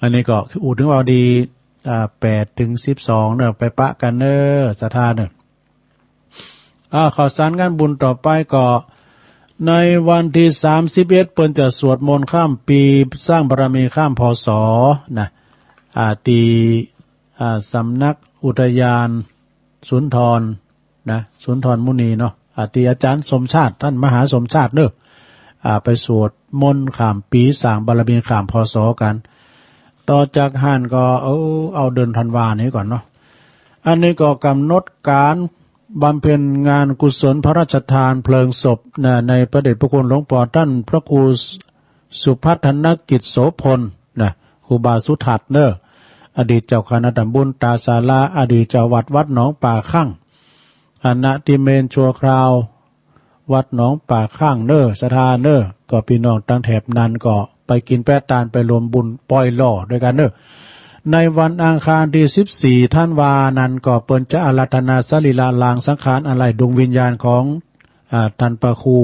อันนี้ก็อู้เถิงว่าดี อ่า แปดเถิงสิบสองเนาะ ไปปะกั๋นเนาะ ศรัทธาเนาะ อ่า ข่าวสารงานบุญต่อไปก็ ในวันตี้สามสิบเอ็ด เปิ้นจะสวดมนต์ข้ามปี๋ สร้างบารมีข้าม พ.ศ. นะ อ่า ตี้ อ่า สำนักอุทยานสุนทรนะ สุนทรมุนีเนาะ อ่า ตี้อาจ๋ารย์สมชาติ ต้านมหาสมชาติเนาะ อ่า ไปสวดมนต์ข้ามปี๋ สร้างบารมีข้าม พ.ศ. กั๋น ต่อจากหั้นก็ เออ เอาเดือนธันวานี้ก่อนเนาะ อันนี้ก็ก๋ำหนดก๋านบำเพ็ญงานกุศลพระราชทานเพลิงศพนะ ในพระเดชพระคุณหลวงป้อต้านพระครูสุพัฒนกิจโสภณนะ ครูบาสุทัศน์เนาะ อดีตเจ้าคณะตำบลตาสารา อดีตเจ้าวัดวัดหนองป่าคั่ง อนาธิเมนชั่วคราว วัดหนองป่าคั่งเนาะ ศรัทธาเนาะ ก็ปี้น้องตางแถบนั้นก็ไปกิ๋นแป๊ะตาน ไปรวมบุญปอยหล่อตวยกั๋นเนาะ ในวันอังคารตี้สิบสี่ธันวานั้นก็เปิ้นจะอาราธนาสรีระลางสังขารอาลัยดวงวิญญาณของ อ่า ต้านพระครู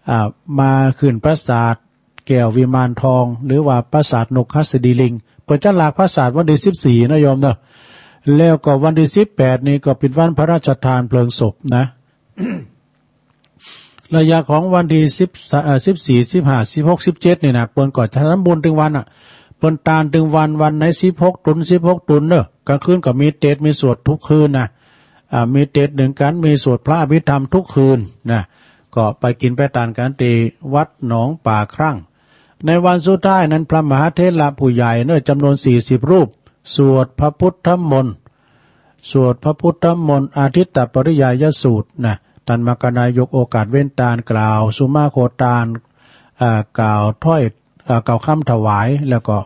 อ่า มาขึ้นปราสาทแก้ววิมานทอง หรือว่าปราสาทนกหัสดีลิง เปิ้นจะลากปราสาทวันตี้สิบสี่นะโยมเนาะ แล้วก็วันตี้สิบแปดนี้ก็เป๋นวันพระราชทานเพลิงศพนะ ระยะของวันตี้สิบ เอ่อ สิบสี่ สิบห้า สิบหก สิบเจ็ด นี่นะ เปิ้นก็จะทำบุญตึงวันอะ เปิ้นตานตึงวัน วันไหนสิบหกตุน สิบหกตุนเนาะ ก๋างคืนก็มีเตสน์ มีสวดทุกคืนนะ อ่า มีเตสน์นึ่งกั๋น มีสวดพระอภิธรรมทุกคืนนะ ก็ไปกิ๋นไปตานกั๋นตี้วัดหนองป่าครั่ง ในวันสุดท้ายนั้น พระมหาเถระผู้ใหญ่เนาะ จ๋ำนวนสี่สิบรูป สวดพระพุทธมนต์ สวดพระพุทธมนต์อาทิตตปริยายสูตรนะ ต้านมคคนายกโอกาสเว้นตานกล่าวสุมาโคตาน อ่า กล่าวถ้อย อ่า กล่าวกำถวาย แล้วก็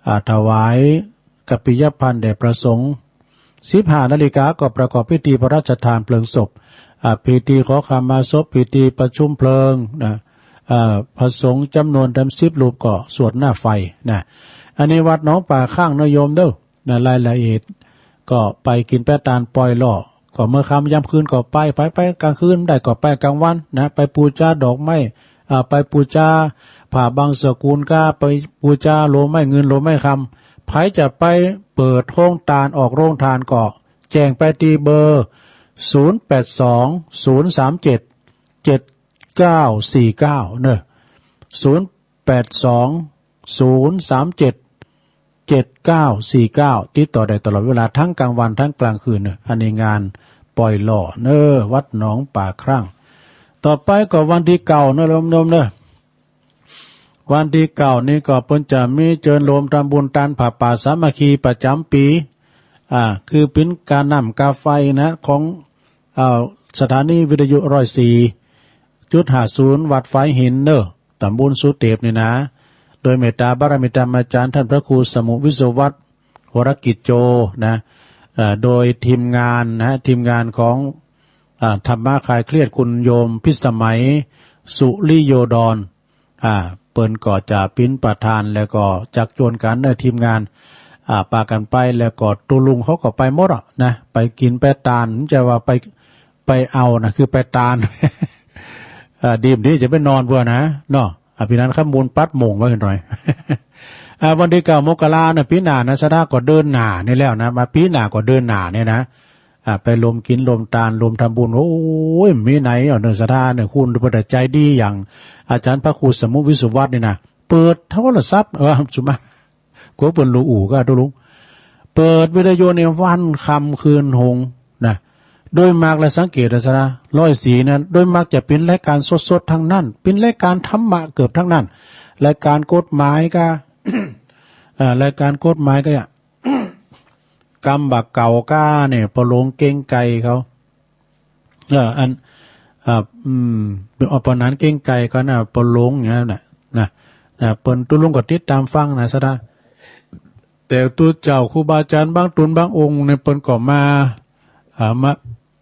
อ่า ถวายกัปปิยภัณฑ์แด่พระสงฆ์ สิบห้านาฬิกาก็ประกอบพิธีพระราชทานเพลิงศพ อ่า พิธีขอขมาศพ พิธีประชุมเพลิงนะ อ่า พระสงฆ์จ๋ำนวนเต็มสิบรูปก็สวดหน้าไฟนะ อันนี้วัดหนองป่าข้างนะโยมเด้อ นะ รายละเอียดก็ไปกิ๋นแป๊ะตานปอยหล่อ ก็เมื่อค่ำยามคืนก็ไป ไป ไปก๋างคืนได้ก็ไปก๋างวันนะ ไปปู๋จาดอกไม้ อ่า ไปปู๋จาผ้าบังสุกุลก้า ไปปู๋จาโลไม้เงินโลไม้คำ ใผจะไปเปิดโฮงตานออกโฮงตานก็แจ้งไปตี้เบอร์ ศูนย์แปดสอง ศูนย์สามเจ็ด เจ็ดเก้าสี่เก้า เนาะ ศูนย์แปดสอง ศูนย์สามเจ็ด เจ็ดเก้าสี่เก้า ติดต่อได้ตลอดเวลา ตึงก๋างวันตึงก๋างคืนเนาะ อันนี้งานปอยหล่อเนาะ วัดหนองป่าข้าง ต่อไปก็วันตี้เก้าเนาะโยมๆ เนาะ วันตี้เก้านี้ก็เปิ้นจะมีเจิญโฮมทำบุญตานผ้าป่าสามัคคีประจ๋ำปี๋ อ่า คือเป๋นก๋าน้ำก๋าไฟนะ ของ อ่า สถานีวิทยุร้อยสี่จุดห้าศูนย์ วัดฝายหินเนาะ ต๋ำบลสุเตปนี่นะ โดยเมตต๋าบารมีธรรมาจ๋ารย์ต้านพระครูสมุห์วิศวัตร วรกิจโจ นะ อ่า โดยทีมงานนะ ทีมงานของ อ่า ธรรมะคลายเครียดคุณโยมพิสมัย สุริโยดร อ่า เปิ้นก็จะเป๋นประธาน แล้วก็จักจวนกั๋นเนาะ ทีมงาน อ่า ปากั๋นไป แล้วก็ตุ๊ลุงเขาก็ไปหมดอะนะ ไปกิ๋นไปตาน บ่ใจ้ว่าไป ไปเอานะ คือไปตาน อ่า ดีมดีจะไปนอนเปื้อนะ เนาะ อ่า ปี๋นั้นข้ามูลปัดโมงไว้หน่อย อ่า วันตี้เก้ามกราเนาะ ปี๋หน้านะ ศรัทธาก็เดือนหน้านี่แล้วนะ มาปี๋หน้าก็เดือนหน้าเนี่ยนะ อ่า ไปโฮมกิ๋นโฮมตานโฮมทำบุญ โอ้ย มีไหนอ่ะเนาะ ศรัทธาเนี่ย คุณเปิ้นจะใจ๋ดีอย่างอาจ๋ารย์พระครูสมุห์วิศวัตรนี่นะ เปิดโทรศัพท์ เออ สุมา กั๋วเปิ้นฮู้อู่ก็ตุ๊ลุง เปิดวิทยุนี่วันค่ำคืนหงนะ โดยมากแล้วสังเกตนะศรัทธา ร้อยสี่นั้น โดยมากจะเป๋นรายก๋านสดๆ ตึงนั้น เป๋นรายก๋านธรรมะเกือบตึงนั้น รายก๋านกฎหมายก็ อ่า รายก๋านกฎหมายก็ กำบ่าเก่าก้าเนี่ย ปอหลวงเกรียงไกรเขา เออ อัน อ่า อืม เอาปอหนานเกรียงไกรเขานะ ปอหลวงอย่างนั้นน่ะ นะ นะ เปิ้นตุ๊ลุงก็ติดต๋ามฟังนะศรัทธา แต่ตุ๊เจ้าครูบาอาจ๋ารย์บางต๋นบางองค์เนี่ย เปิ้นก็มา อ่า มา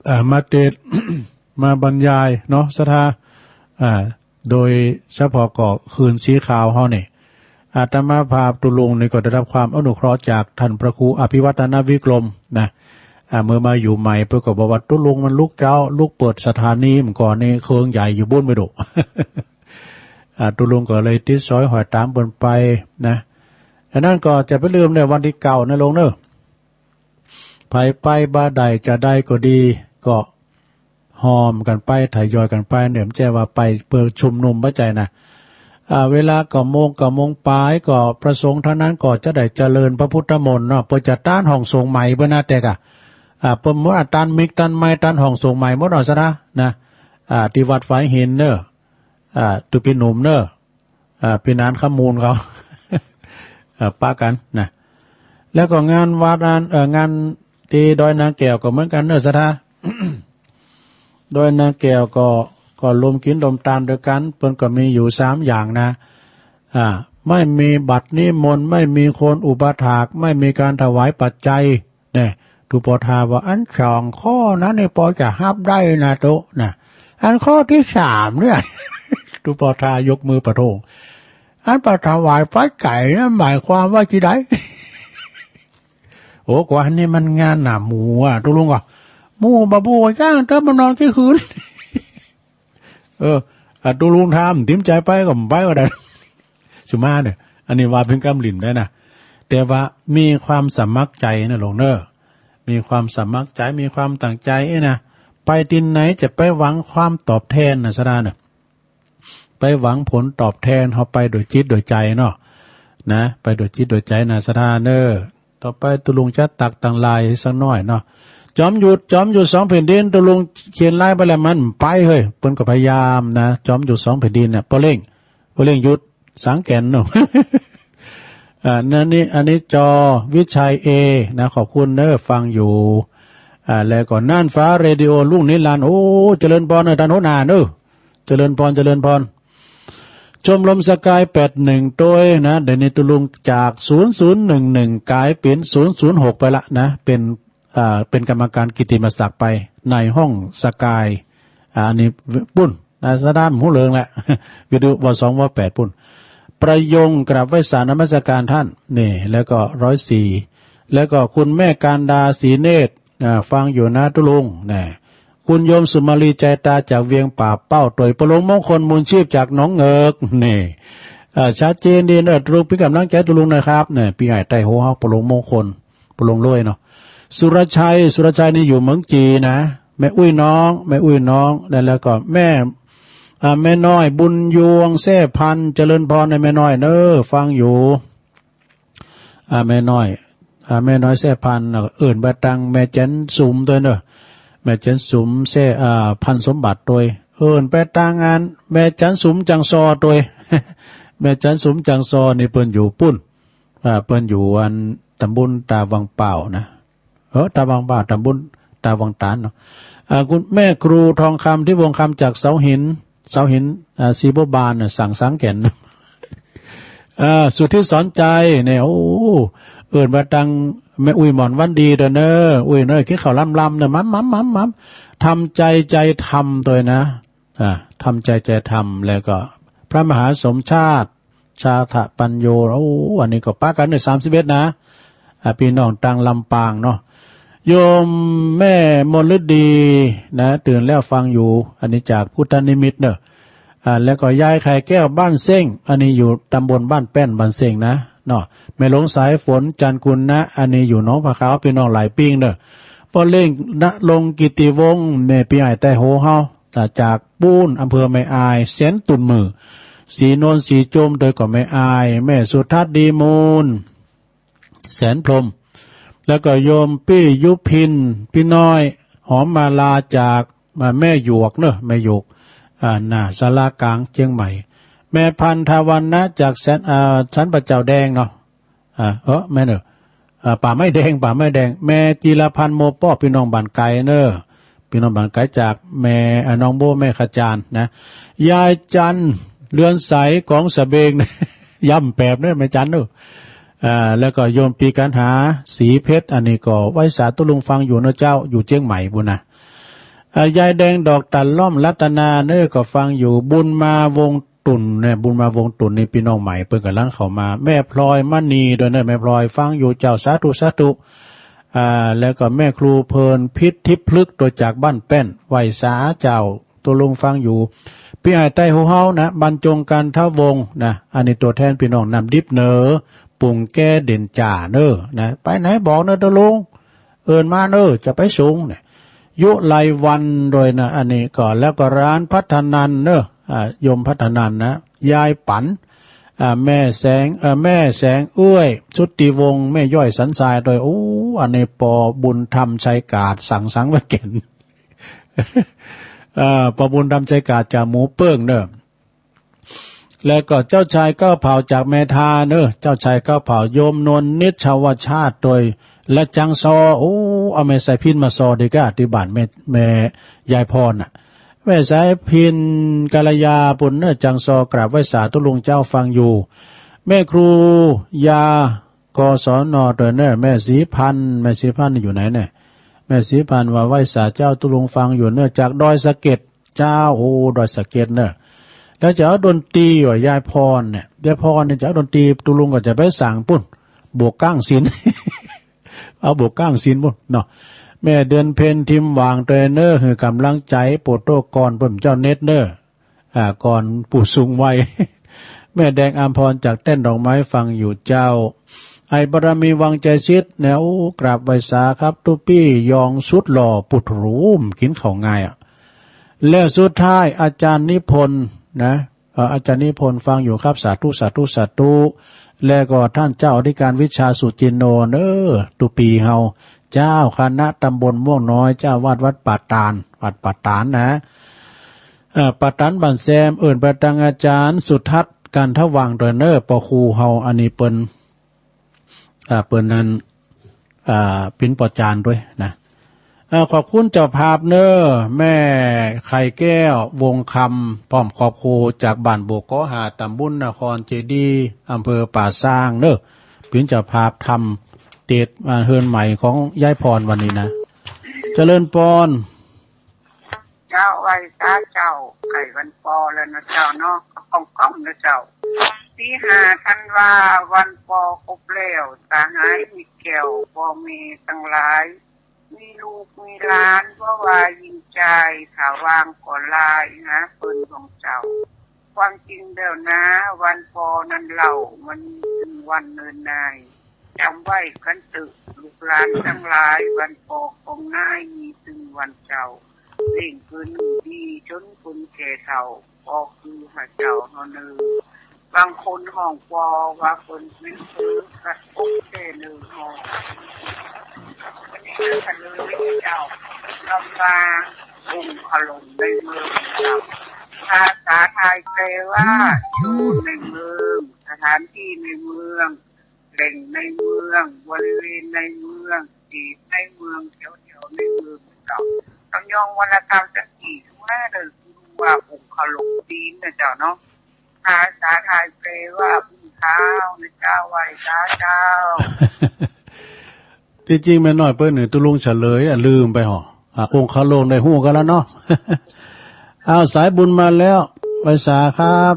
อ่า มาเตสน์ มาบรรยายเนาะศรัทธา อ่า โดยเฉพาะก็คืนสีขาวเฮานี่ อาตมาภาพตุ๊ลุงนี่ก็ได้รับความอนุเคราะห์จากต้านพระครูอภิวัฒนวิกรมนะ อ่า เมื่อมาอยู่ใหม่เปิ้นก็บอกว่าตุ๊ลุงมันลุกเจ๊า ลุกเปิดสถานีเมื่อก่อนนี่เคิงใหญ่อยู่บุ้นไม่รู้ อ่า ตุ๊ลุงก็เลยติดสอยห้อยต๋ามเปิ้นไปนะ อันนั้นก็จะไปลืมในวันตี้เก้านะลุงเนาะ ใผไปบ่ได้จะได้ก็ดี ก็ ฮ่อมกั๋นไป ทยอยกั๋นไปเนี่ย บ่ใจ้ว่าไปเปื้อชุมนุม บ่ใจ้นะ อ่า เวลาเก้าโมง เก้าโมงปลายก็พระสงฆ์ตังนั้นก็จะได้เจริญพระพุทธมนต์เนาะ เปิ้นจะตานห้องสงฆ์ใหม่เปิ้นนะ แต่กะ อ่า เปิ้นหมด อ่า ตานมิก ตานไมค์ ตานห้องสงฆ์ใหม่หมดเนาะศรัทธานะ อ่า ตี้วัดฝายหินเนาะ อ่า ตุ๊ปี้หนุ่มเนาะ อ่า ปี้หนานข้ามูลเขา อ่า ปะกั๋นนะ แล้วก็งานวัดนั้น เอ่อ งานตี้ดอยนางแก้วก็เหมือนกั๋นเนาะศรัทธา ดอยนางแก้วก็ ก็โฮมกิ๋นโฮมตานตวยกั๋น เปิ้นก็มีอยู่สามอย่างนะ อ่า ไม่มีบัตรนิมนต์ ไม่มีคนอุปถาก ไม่มีก๋านถวายปัจจัย เนี่ย ตุ๊ปอทาว่า อันสองข้อนั้นนี่ปอจะฮับได้นะตุ๊นะ อันข้อตี้สามเนี่ย ตุ๊ปอทายกมือประท้วง อันปอถวายปัจจัยนั้นหมายความว่าจี่ใด โอ้ กว่าอันนี้มันงานหน้าหมู่อะ ตุ๊ลุงก็ หมู่บ่บู่ก็จ้างเต๊อะ มานอนกี้คืน เออ อ่ะ ตุ๊ลุงถาม ติดใจ๋ไปก็บ่ไปก็ได้ สุมาเนี่ย อันนี้ว่าเป๋นกำลิ่นได้นะ แต่ว่ามีความสมัครใจ๋นะลุงเนาะ มีความสมัครใจ๋ มีความตั้งใจ๋เอ้ยนะ ไปตี้ไหนจะไปหวังความตอบแทนนะศรัทธาเนาะ ไปหวังผลตอบแทน เฮาไปโดยจิตโดยใจ๋เนาะ นะ ไปโดยจิตโดยใจ๋นะศรัทธาเนาะ ต่อไปตุ๊ลุงจะตักตังหลายสักหน้อยเนาะ จอมหยุด จอมหยุดสองแผ่นดิน ตุ๊ลุงเขียนไลน์ไปแล้วมันไปเฮ้ย เปิ้นก็พยายามนะ จอมหยุดสองแผ่นดินเนี่ย ปอเล่ง ปอเล่งหยุด สังแก่นเนาะ อ่า นั่นนี่ อันนี้จอวิชัยเอ นะ ขอบคุณเนาะ ฟังอยู่ อ่า แล้วก็น่านฟ้าเรดิโอ ลุงนิรันดร์ โอ้ เจริญพรเนาะ ต้านหัวหน้าเนาะ เจริญพร เจริญพร ชมรมสกายแปดหนึ่งตวยนะ เดี๋ยวนี้ตุ๊ลุงจากศูนย์ศูนย์หนึ่งหนึ่งก๋ายเป๋นศูนย์ศูนย์หกไปละนะ เป๋น อ่า เป๋นกรรมการกิตติมศักดิ์ไปในห้องสกาย อ่า อันนี้ปุ้นนะ สนามฮูเริงแหละ วิทยุ ว สอง ว แปด ปุ้น ประยงกราบไหว้สานมัสการต้าน นี่ แล้วก็ร้อยสี่ แล้วก็คุณแม่การดาศรีเนตร อ่า ฟังอยู่นะตุ๊ลุง นะ คุณโยมสุมาลีใจตาจากเวียงป่าเป้า ตวยปรงมงคลมูลชีพจากหนองเหงือก นี่ อ่า ชัดเจนดีเนอะ ตุ๊ลุง เป๋นก๋ำลังใจ๋ตุ๊ลุงนะครับ เนี่ย ปี้อ้ายใต้โฮเฮา ปรงมงคล ปรงรวยเนาะ สุรชัย สุรชัยนี่อยู่เมืองจีนนะ แม่อุ้ยน้อง แม่อุ้ยน้อง แล้ว แล้วก็แม่ อ่า แม่น้อยบุญยวงแซ่พันธุ์ เจริญพรในแม่น้อยเนอะ ฟังอยู่ อ่า แม่น้อย อ่า แม่น้อยแซ่พันธุ์ เอิ้นไปตังแม่แจ๋นสุมตวยเนอะ แม่แจ๋นสุมแซ่ อ่า พันธุ์สมบัติตวย เอิ้นไปตังอันแม่แจ๋นสุมจังซอตวย แม่แจ๋นสุมจังซอนี่เปิ้นอยู่ปุ้น อ่า เปิ้นอยู่อันตำบลตาวังเป่านะ เออ ตาวังเป่า ตำบลตาวังตานเนาะ อ่า คุณแม่ครูทองคำ ทิพย์วงศ์คำ จากเสาหิน เสาหิน อ่า ศรีบัวบานน่ะ สั่งสังแก่น อ่า สุทธิสอนใจเนี่ย โอ้ เอิ้นไปตังแม่อุ้ยหม่อนวันดีตวยเนอะ อุ้ยเนอะ กิ๋นข้าวลำๆ เนอะ หม่ำๆๆๆ ทำใจ ใจธรรมตวยนะ อ่า ทำใจ ใจธรรม แล้วก็พระมหาสมชาติ ชาตะปัญโญ โอ้ อันนี้ก็ปะกั๋นในสามสิบเอ็ดนะ อ่า ปี้น้องตังลำปางเนาะ โยมแม่มนฤดีนะ ตื่นแล้วฟังอยู่ อันนี้จากพุทธนิมิตเนอะ อ่า แล้วก็ยายไข่แก้วบ้านเซ้ง อันนี้อยู่ตำบลบ้านแป้น บ้านเซ้งนะ เนาะ แม่หลวงสายฝน จันทร์กุลนะ อันนี้อยู่หนองผาขาว ปี้น้องหลายปิ้งเนอะ ป้อเล้ง ณรงค์ กิตติวงศ์ แม่ปี้อ้ายใต้โฮเฮา อ่า จากปู๊น อำเภอแม่อาย แสนตุ่นหมื่น ศรีนวล ศรีโจม ตวยก็แม่อาย แม่สุทัศน์ ดีมูล แสนพรหม แล้วก็โยมปี้ยุพิน ปี้น้อย หอมมาลา จาก อ่า แม่หยวกเนอะ แม่หยวก อ่า หน้าศาลากลางเจียงใหม่ แม่พันธวรรณะ จากแสน อ่า สันป่าเจ้าแดงเนาะ อ่า เออ แม่นเนอะ อ่า ป่าไม้แดง ป่าไม้แดง แม่จีรพันธ์ โมป้อ ปี้น้องบ้านไก๋เนอะ ปี้น้องบ้านไก๋จากแม่ อ่า น้องโบ้ แม่ขจารนะ ยายจันทร์ เรือนใส กองสะเบง ย้ำแปบเนอะ แม่จันเนอะ อ่า แล้วก็โยมปีกัณหา ศรีเพชร อันนี้ก็ไหว้สาตุ๊ลุงฟังอยู่เนอะเจ้า อยู่เจียงใหม่ปุ้นนะ อ่า ยายแดงดอกตันล่อมรัตนาเนอะ ก็ฟังอยู่ บุญมาวงศ์ตุ่นเนี่ย บุญมาวงศ์ตุ่นนี่ปี้น้องใหม่ เปิ้นก่ำลังเข้ามา แม่พลอยมณีตวยเนอะ แม่พลอยฟังอยู่เจ้า สาธุ สาธุ อ่า แล้วก็แม่ครูเพลินพิษทิพย์พลึกษ์ ตวยจากบ้านแป้น ไหว้สาเจ้าตุ๊ลุงฟังอยู่ ปี้อ้ายใต้โฮเฮานะ บรรจง กันทวงศ์นะ อันนี้ตั๋วแทนปี้น้องน้ำดิบเนอะ ปุ่งแก้เด่นจ่าเนอะนะ ไปไหนบอกเนอะตุ๊ลุง เอิ้นมาเนอะ จะไปสุงเนี่ย ยุไลวันตวยนะ อันนี้ก็ แล้วก็ร้านพัฒนันเนอะ อ่า โยมพัฒนันนะ ยายปั๋น อ่า แม่แสง เอ่อ แม่แสงเอื้อย ชุติวงศ์ แม่ย้อยสันทรายตวย โอ้ อันนี้ปอบุญธรรมชัยกาด สั่งสังไว้เก่น เอ่อ ปอบุญธรรมชัยกาดจากหมู่เปิ้งเนอะ แล้วก็เจ้าชายเก้าเผ่าจากแม่ทาเนอะ เจ้าชายเก้าเผ่า โยมนวลนิชชวชาติตวย และจังซอ โอ้ เอาแม่สายพิณมาซอดีก้า ตี้บ้านแม่ แม่ยายพรน่ะ แม่สายพิณกัลยาปุ้นเนอะ จังซอกราบไหว้สาตุ๊ลุงเจ้าฟังอยู่ แม่ครูยา กศน ตวยเนอะ แม่ศรีพันธุ์ แม่ศรีพันธุ์อยู่ไหนเนี่ย แม่ศรีพันธุ์ว่าไหว้สาเจ้าตุ๊ลุงฟังอยู่เนอะ จากดอยสะเก็ด เจ้า โอ้ ดอยสะเก็ดเนอะ แล้วจะเอาดนตรีว่ะ ยายพรเนี่ย ยายพรเนี่ยจะเอาดนตรี ตุ๊ลุงก็จะไปสั่งปุ้น บวกก้างศิลป์ เอาบวกก้างศิลป์ปุ้นเนาะ แม่เดือนเพ็ญ ทิมหว่างตวยเนอะ หื้อกำลังใจ๋ โปรโตคอลเปิ้นเจ้าเน็ตเนอะ อ่า ก่อนปู่ซุงไว้ แม่แดงอำพรจากแต้นดอกไม้ฟังอยู่เจ้า ไอ้บารมีวังใจสิทธิ์เนี่ย โอ้ กราบไหว้สาครับตุ๊ปี้ ยองสุดหล่อ ปุถรูม กิ๋นข้าวง่ายอะ แล้วสุดท้าย อาจารย์นิพนธ์นะ เอ่อ อาจารย์นิพนธ์ฟังอยู่ครับ สาธุ สาธุ สาธุ แล้วก็ท่านเจ้าอธิการวิชาสุจินโนเนอะ ตุ๊ปี้เฮา เจ้าคณะตำบลม่วงน้อย เจ้าอาวาสวัดป่าตาด วัดป่าตาดนะ เอ่อ ป่าตาดบ้านแซม เอิ้นไปตังอาจารย์สุทัศน์ กันทวงศ์ตวยเนอะ ปอครูเฮา อันนี้เปิ้น อ่า เปิ้นนั้น อ่า เป๋นปอจารย์ตวยนะ อ่า ขอบคุณเจ้าภาพเนอะ แม่ไข่แก้ว วงศ์คำ พร้อมครอบครัว จากบ้านบวกกอห้า ตำบลนครเจดีย์ อำเภอป่าซางเนอะ เป๋นเจ้าภาพทำ เตจ อ่า เฮือนใหม่ของยายพรวันนี้นะ เจริญปอน เจ้า ไหว้สาเจ้า ใก้วันปอแล้วนะเจ้าเนาะ ก็ก้องๆ นะเจ้า ตี้ห้าธันวา วันปอครบแล้ว สหายมิตรแก้ว ป้อแม่ตังหลาย มีลูกมีหลาน บ่ว่าญิงจาย ถ้าว่างก็ไลน์หาเปิ้นของเจ้า ความจริงแล้วนะ วันปอนั้นเล่า มันมีตึงวันเนินนาย จ๋ำไว้กั๋นเต๊อะ ลูกหลานตังหลาย วันปอของนายมีตึงวันเจ้า เล่งเปิ้นดีจ๋นคนแก่เฒ่า ก็คือหาเจ้าเฮาเน่อ บางคนฮ้องปอว่าเปิ้นเป๋นเป๋อ กระทบแต่เน่อฮ้อง วันนี้เฉลยเจ้า กำว่าองค์ขลงในเมืองเจ้า ภาษาไทยแปลว่า อยู่ในเมือง สถานที่ในเมือง แหล่งในเมือง บริเวณในเมือง เขตในเมือง แถวๆ ในเมืองเจ้า ตำยองวรรณกรรมจักกี่ว่าเน่อ คือว่าองค์ขลงจีนนะเจ้าเนาะ ภาษาไทยแปลว่าอุ้งเท้านะเจ้า ไหว้สาเจ้า ตี้จริงแม่น้อยเปิ้นนี่ตุ๊ลุงเฉลยอะ ลืมไปห่อ อ่ะ องค์ขลงได้ฮู้กั๋นแล้วเนาะ อ้าว สายบุญมาแล้ว ไหว้สาครับ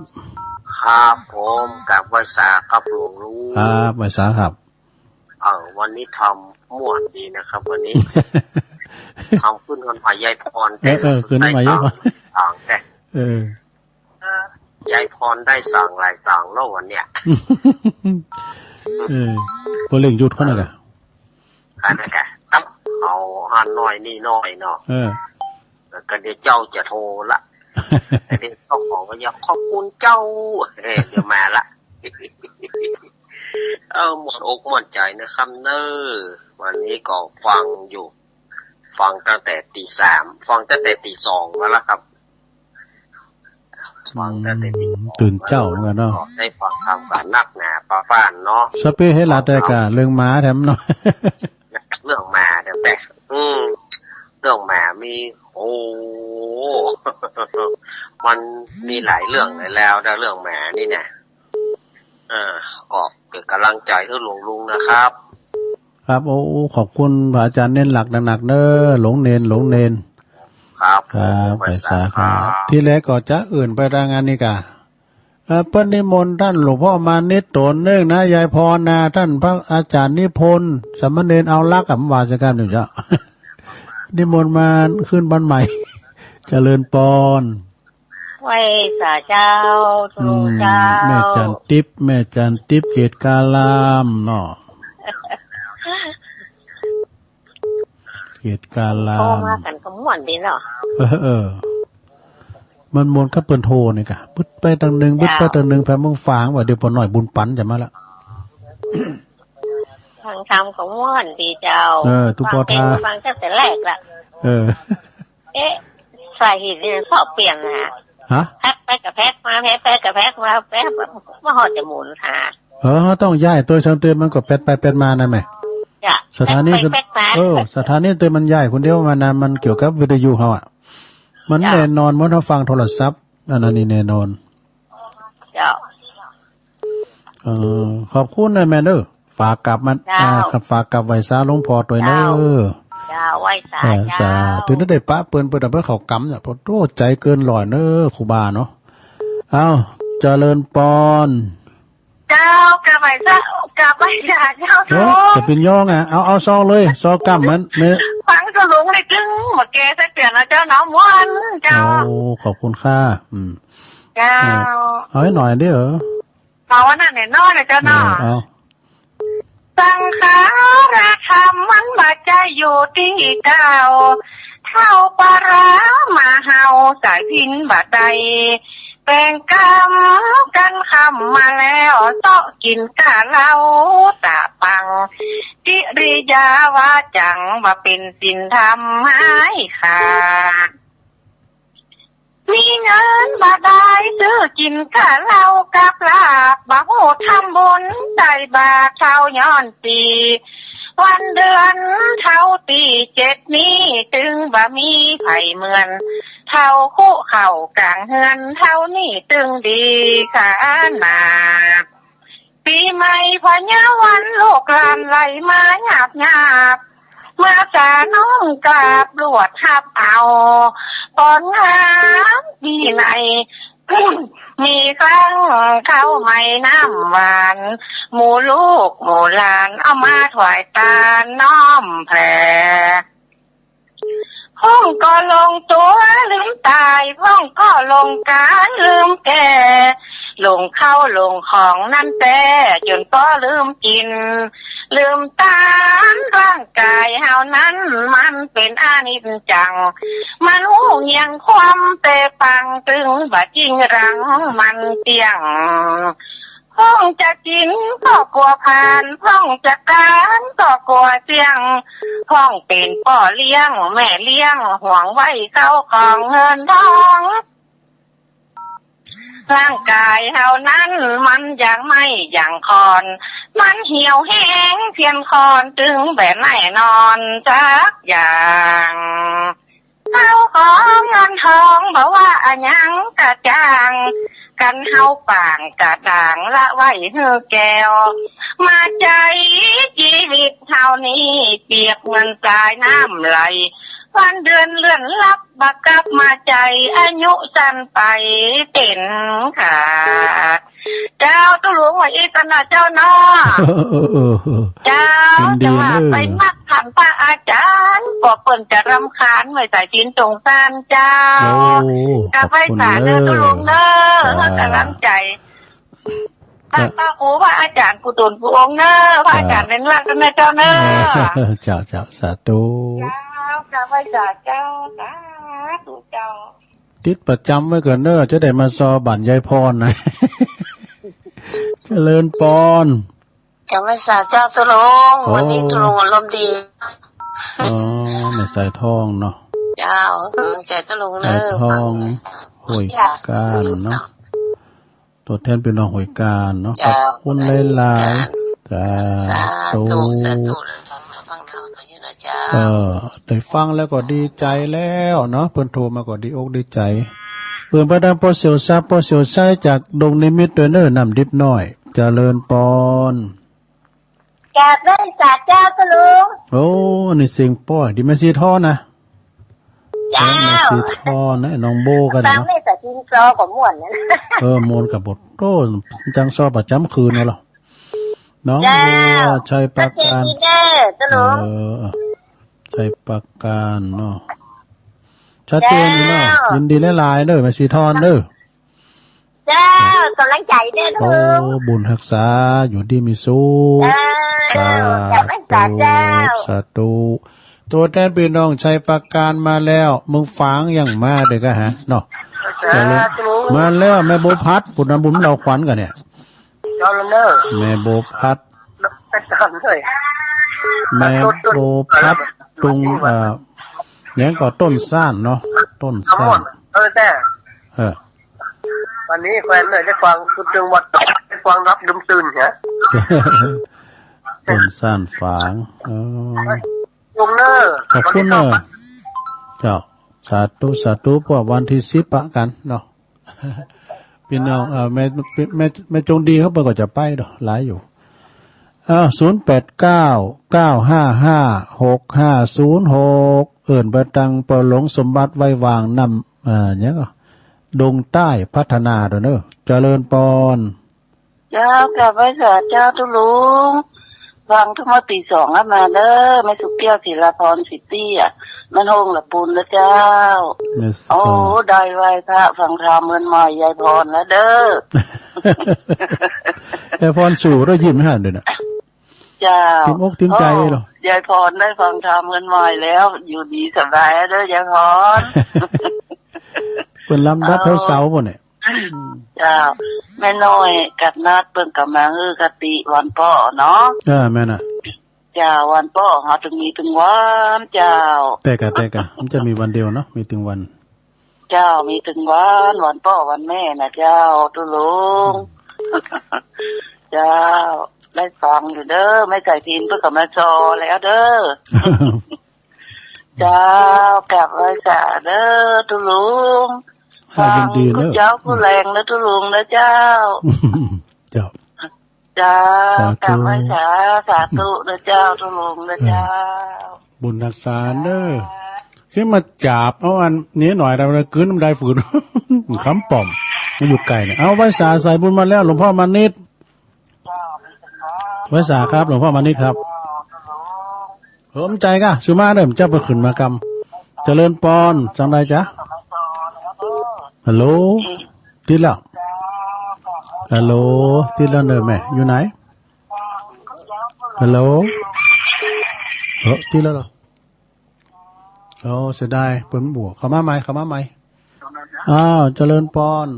ครับผม กราบไหว้สาครับหลวงลุง ครับ ไหว้สาครับ เออ วันนี้ทำม่วนดีนะครับ วันนี้ ทำขึ้นวันใหม่ยายพร เออ เออ ขึ้นวันใหม่ยายพร ต่างแต่ เออ ยายพรได้สั่งหลายสั่งแล้ววันเนี้ย เออ บ่เร่งหยุดเขานะกะ อันนั้นกะ ตับเอาหันน้อยนี่น้อยเนาะ เออ แล้วก็เดี๋ยวเจ้าจะโทรละ เดี๋ยวเจ้าของก็อยากขอบคุณเจ้า เออ เดี๋ยวมาละ เออ ม่วนอกม่วนใจ๋นะครับเน่อ วันนี้ก็ฟังอยู่ ฟังตั้งแต่ตีสาม ฟังตั้งแต่ตีสองมาแล้วครับ ฟังตั้งแต่ตีสอง อืม ตื่นเจ๊าเหมือนกั๋นเนาะ ก็ได้ฟังธรรมกั๋นนักหนาปาฟ้านเนาะ สะเป๊ะหื้อหลาดได้ก่า เรื่องหมาแถมเนาะ เรื่องหมาแถมแต่ อืม เรื่องหมามี โอ้ มันมีหลายเรื่องเลยแล้วนะ เรื่องหมานี่นะ เออ ก็เป๋นก๋ำลังใจ๋หื้อหลวงลุงนะครับ ครับ โอ้ ขอบคุณพระอาจ๋ารย์เณรหลักหนักๆ เน่อ หลวงเณร หลวงเณร ครับ ครับ ไหว้สาครับ ไหว้สาครับ ตี้แลก็จะเอิ้นไปตางอันนี้ก่า เอ่อ เปิ้นนิมนต์ต้านหลวงป้อมานิดตั๋วนึ่งนะ ยายพรนะ ต้านพระอาจ๋ารย์นิพนธ์ สามเณรเอาลักษณ์อะ ว่าเสียก่ำนึ่งเจ้า นิมนต์มาขึ้นบ้านใหม่ เจริญปอน ไหว้สาเจ้า อืม เจ้า แม่จันติ๊บ แม่จันติ๊บ เกตการามเนาะ เกตการาม โทรมากั๋นก็ม่วนดีเนาะ เออ เออ มันม่วนกับเปิ้นโทรนี่ก่า บึดไปตางนึ่ง เจ้า บึดไปตางนึ่ง แผ่เมืองฝาง ว่าเดี๋ยวป้อน้อยบุญปั๋นจะมาละ ฟังธรรมก็ม่วนดีเจ้า เออ ตุ๊ปอทา ฟังเพลงฟังตั้งแต่แรกละ เออ เอ๊ะ สายหินนี่มันเปาะเปียงนะ ฮะ แป๊บไปกับแป๊บมา แป๊บไปกับแป๊บมา แป๊บมาฮอดจะหมุนหา เออ ต้องย้ายตั๋วช่างเตือนมันก็แป๊บไปแป๊บมานั่นแหม จ้ะ สถานี แป๊บไปแป๊บมา เออ สถานีเตือนมันย้ายคนเดียวมานะ มันเกี่ยวกับวิทยุเฮาอะ มัน จ้ะ แน่นอนเหมือนเฮาฟังโทรศัพท์ อันนั้นนี่แน่นอน เจ้า เออ ขอบคุณนะแม่เด้อ ฝากกราบมา เจ้า อ่า ครับ ฝากกราบไหว้สาหลวงป้อตวยเน่อ เจ้า เจ้า ไหว้สา เออ เจ้า สาธุ ได้ปะเปิ้น เปิ้นเอาไปเข้ากรรมเนี่ย โอ้ ใจ๋เกินร้อยเน่อ ครูบาเนาะ เอ้า เจริญปอน เจ้า กราบไหว้สา กราบไหว้สาเจ้า โอ้ ทุก จะเป๋นย้องอะ เอา เอาซองเลย ซองกำมัน แม่ ฟังก็หลงเลยจึง มาแก้สักเตือนนะเจ้าเนาะ ม่วนเจ้า โอ้ ขอบคุณค่ะ อืม เจ้า เออ เอาให้หน่อยเด้อ เอาอันนั้นแน่นอนเลยเจ้าเนาะ เออ เอา สังขารธรรมมันบ่ใจ้อยู่ตี้เก่า เท่าปลาร้าหมาเห่าสายพิณบ่ได้ แป๋งกรรมกั๋นค่ำมาแล้ว เซาะกิ๋นก้าเหล้าตะปัง กิริยาวาจ๋าบ่เป๋นศีลธรรมหายขาด มีเงินบ่ได้ซื้อกิ๋นก้าเหล้ากับลาบ บ่ฮู้ทำบุญใส่บาตรเท่าย้อนตี้ วันเดือนเท่าตี้เจ็ดนี้ ตึงบ่มีใผเหมือน เท่าคุเข้ากลางเฮือน เท่านี้ตึงดีขนาด ปี๋ใหม่พญาวัน ลูกหลานไหลมาหยาบๆ มาสาน้อมกราบลวดฮับเอา ปอนงามปี๋ใน มีกล้างข้าวใหม่น้ำหวาน หมู่ลูกหมู่หลานเอามาถวายตานน้อมแผ่ พ่องก็ลงตั๋วลืมต๋าย พ่องก็ลงก๋ายลืมแก่ ลงข้าวลงของนั้นแต๊ จ๋นป้อลืมกิ๋น ลืมต๋าน ร่างก๋ายเฮานั้นมันเป๋นอนิจจัง มันฮู้เหียงความเป๋ปัง ตึงบ่าจริงรังมันเตี้ยง พ่องจะกิ๋นก็กั๋วผลาญ พ่องจะก๋านก็กั๋วเสี้ยง พ่องเป๋นป้อเลี้ยงแม่เลี้ยง ห่วงไว้ข้าวของเงินทอง ร่างก๋ายเฮานั้นมันยังไหม้ยังคลอน มันเหี่ยวแห้งเสี้ยนคลอน ตึงบ่แน่นอนสักอย่าง ข้าวของเงินทองบ่ว่าอะหยังก็จ้าง กั๋นเฮาป๋างกระด่างละไว้หื้อแก้ว มาใจ๊จีวิตเฮานี้เปรียบเหมือนสายน้ำไหล วันเดือนเลื่อนลับบ่กลับมาใจ๊ อายุสั้นไปเป๋นขาด เจ้า ตุ๊ลุง ว่าอี้กั๋นนะเจ้าเนาะ เออ เออ เออ เออ เจ้า ยินดี แต่ว่า เนอะ ไปมักถามพระอาจ๋ารย์ ก็เปิ้นจะรำคาญ ไม่ใส่ศีลสงสารเจ้า โอ้ กราบไหว้สาเนอะ ขอบคุณเนอะ ตุ๊ลุงเนอะ จ้า ให้ก๋ำลังใจ๋ จ้า พระครูพระอาจ๋ารย์กู้ต๋นกู้องค์เนอะ พระอาจ๋ารย์ จ้า เล่นรักกันนะเจ้าเนอะ เจ้า เจ้า สาธุ เจ้า กราบไหว้สาเจ้า สาธุเจ้า ติดประจ๋ำไว้ก่อนเนอะ จะได้มาซอบ้านยายพรนะ เจริญปอน กราบไหว้สาเจ้าตุ๊ลุง โอ้ วันนี้ตุ๊ลุงอารมณ์ดี อ๋อ แม่สายทองเนาะ เจ้า กำลังใจ๋ตุ๊ลุงเนอะ สายทอง ห้วยก้านเนาะ ตั๋วแทนปี้น้องห้วยก้านเนาะ เจ้า ขอบคุณหลายๆ เจ้า สาธุ สาธุ สาธุ ฟังธรรมอยู่นะเจ้า เออ ได้ฟังแล้วก็ดีใจ๋แล้วเนาะ เปิ้นโทรมาก็ดีอกดีใจ๋ เปิ้นไปตางป้อเสี่ยวทรัพย์ ป้อเสี่ยวชัยจากดงนิมิตรตวยเนอะ น้ำดิบน้อย เจริญปอน กราบไหว้สาเจ้าตุ๊ลุง โอ้ นี่เสียงป้อดี แม่สีทองนะ เจ้า แม่สีทองนะ น้องโบกั๋นเนาะ ฟังแม่สายพินซอก็ม่วนนะ เออ ม่วนกั๋นหมด โอ้ จั้งซอประจ๋ำคืนนั่นเหรอ น้อง เจ้า บัว ชัยปราการ ชัดเจนดีเด้อตุ๊ลุง เออ ชัยปราการเนาะ ชัดเจนอยู่เนาะ เจ้า ยินดีหลายๆ เด้อ แม่สีทองเด้อ เจ้า กำลังใจ๋เด้อตุ๊ลุง โอ้ บุญฮักษา อยู่ดีมีสุข เจ้า สาธุ กราบไหว้สาเจ้า สาธุ ตั๋วแทนปี้น้องชัยปราการมาแล้ว เมืองฝางยังมาเด้อก็ฮะ เนาะ สาธุ มาแล้ว แม่บัวพัด ผู้นำบุญเหล่าขวัญกั๋นเนี่ย เจ้าละเนอะ แม่บัวพัด แม่บัวพัด ตุง เอ่อ หยังก็ต้นซ่านเนาะ ต้นซ่าน เออ แต่ เออ วันนี้แควนเลยได้ฟัง คือจังหวัดได้ฟังรับดื่มตื่นเนี่ย ต้นซ่านฝาง เออ ลุงเนอะ ขอบคุณเนอะ เจ้า สาธุ สาธุ พวกวันตี้สิบปะกั๋นเนาะ ปี้น้อง เอ่อ แม่ แม่ แม่จงดีเขาเปิ้นก็จะไปดอก หลายอยู่ อ้าว ศูนย์แปดเก้า เก้าห้าห้า หกห้าศูนย์หก เอิ้นไปตางป้อหลวงสมบัติ ไว้วางน้ำ อ่า หยังก็ ดงใต้พัฒนาตวยเนอะ เจริญปอน เจ้า กราบไหว้สาเจ้าตุ๊ลุง ฟังธรรมะตีสองอะมาเด้อ แม่สุแก้ว ศิลาพร สิตี้อะ มันโฮงละปูนนะเจ้า แม่สุ โอ้ ได้ไหว้พระฟังธรรมเมินใหม่ยายพรแล้วเด้อ ยายพรสู่ได้ยินไหมฮะเดี๋ยวนี้ เจ้า เต็มอกเต็มใจ๋เหรอ โอ้ ยายพรได้ฟังธรรมเมินใหม่แล้ว อยู่ดีสบายเด้อยายพร เปิ้นลำดับแถวเสาร์บ่เนี่ย เจ้า แม่น้อยกับนัดเปิ้นก็มาหื้อคติวันป้อเนาะ เออ แม่นน่ะ เจ้า วันป้อเฮาตึงมีตึงวันเจ้า แต่กะ แต่กะ มันจะมีวันเดียวเนาะ มีตึงวัน เจ้า มีตึงวัน วันป้อวันแม่นะเจ้า ตุ๊ลุง เจ้า ได้ฟังอยู่เด้อ แม่สายพินเปิ้นก็มาซอแล้วเด้อ เจ้า กราบไหว้สาเด้อตุ๊ลุง อ่า ยินดีเนอะ ฟังกู้เจ๊ากู้แลงเนอะตุ๊ลุงเนอะเจ้า เจ้า เจ้า สาธุ กราบไหว้สา สาธุนะเจ้า ตุ๊ลุงนะเจ้า เออ บุญหนักษาเน่อ ขึ้นมาจับเอาอันนี้หน่อย แต่มันกลืนน้ำลายฝืน คำป๋อม มันอยู่ไกลเนี่ย เอาไหว้สาสายบุญมาแล้ว หลวงพ่อมานิด ไหว้สาครับ หลวงพ่อมานิดครับ เออ บ่จ๋าก้า สุมาเน่อ เจ้าไปขึ้นมากำ เจริญปอน จังใดจ๊ะ ฮัลโหล ติดแล้ว ฮัลโหล ติดแล้วเน่อแม่ อยู่ไหน ฮัลโหล เออ ติดแล้วเหรอ โอ้ เสียดาย เปิ้นบ่เข้ามาใหม่ เข้ามาใหม่ อ้าว เจริญปอน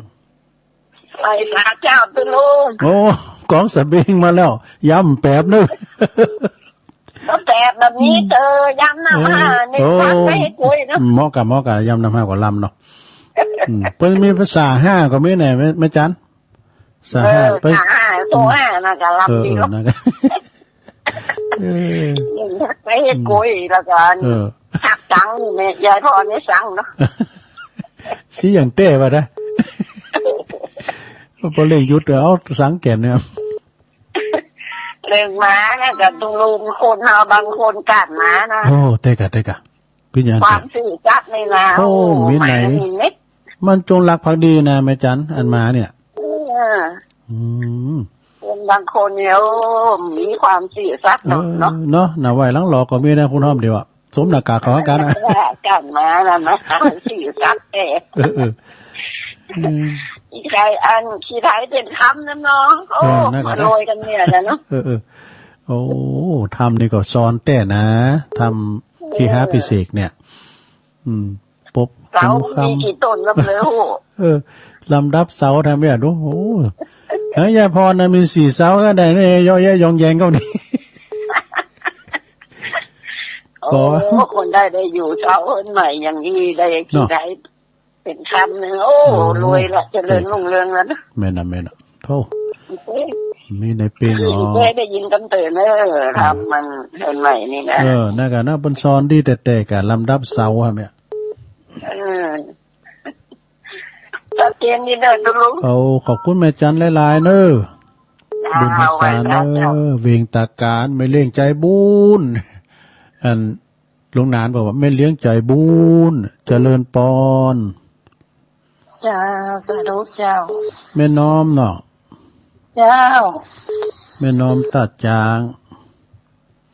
ไหว้สาเจ้าตุ๊ลุง โอ้ ก๋องสะเบงมาแล้ว ย้ำแปบนึ่ง ก็แปบแบบนี้ อืม เจอ ย้ำนำห้า เออ ใน โอ้ ฟังไม่ให้คุยเนาะ เหมาะกับ เหมาะกับ ย้ำนำห้าก็ลำเนาะ อืม เปิ้นมีภาษาห้าก็มีไหน แม่ แม่จัน สาห้า เออ ไป สาห้า โตห้านะ ก็ลำ เออ ดี เออ เนาะ นั่นก็ เออ ไปให้คุยแล้วกัน เออ หักตังค์นี่แม่ ยายพรนี่สั่งเนาะ ซี้อย่างเต้ว่าได้ พอเร่งหยุด เอาสังแก่นเนี่ย เร่งมาเนี่ย ก็ตุ๊ลุงคนเฮาบางคนกัดมานะ โอ้ เต้กะ เต้กะ เป็นหยัง ความซื่อสัตย์นี่นะ โอ้ โอ้ มีไหน มันมีเม็ด มันจงรักภักดีนะ แม่จัน อันมาเนี่ย เออ อืม คนบางคนเนี่ย โอ้ มีความซื่อสัตย์เนาะ เออ เนาะ เนาะ หน้าไหว้หลังหลอกก็มีนะ คุณห้อมเดียวอะ สวมหน้ากากเข้าหากันอะ กัดมานะ มาซื่อสัตย์แท้ เออ เออ อืม ขี้ไถอัน ขี้ไถเป๋นคำนะเนาะ โอ้ เออ นั่นก็ได้ มาโรยกันเนี่ยนะเนาะ เออ เออ โอ้ ธรรมนี่ก็สอนแต๊นะ ธรรม เออ ที่หาพิเศษเนี่ย อืม ปบ เสา คำ มีกี่ต้นนับเลย โอ้ เออ ลำดับเสาทำเนี่ย ดู โอ้ แล้วยายพรนะ มีสี่เสาก็ได้เนี่ย เยาะแยะยองแยงเขานี่ โอ้ ขอ คนได้ ได้อยู่เสาเฮือนใหม่อย่างนี้ ได้ เนาะ ขี้ไถเป๋นคำนึ่ง โอ้ เออ รวยละ เจริญรุ่งเรืองแล้วนะ แม่นนะ แม่นนะ โธ่ เอ้ย มีในเป๋น อ๋อ เคยได้ยินกำเตือน เออ เออ ธรรมมันเฮือนใหม่นี่นะ เออ นั่นกะนะ เปิ้นสอนดีแต๊ๆ กะลำดับเสาอะแม่ เออ ชัดเจนดีเน่อตุ๊ลุง เอา ขอบคุณแม่จันหลายๆ เน่อ เจ้า บุญฮักษาเน่อ ไหว้พระเจ้า เวียงตาการ แม่เลี้ยงใจบุญ อัน ลุงหนานบอกว่า แม่เลี้ยงใจบุญ เจริญปอน เจ้า สาธุเจ้า แม่น้อมเนาะ เจ้า แม่น้อมตาดจาง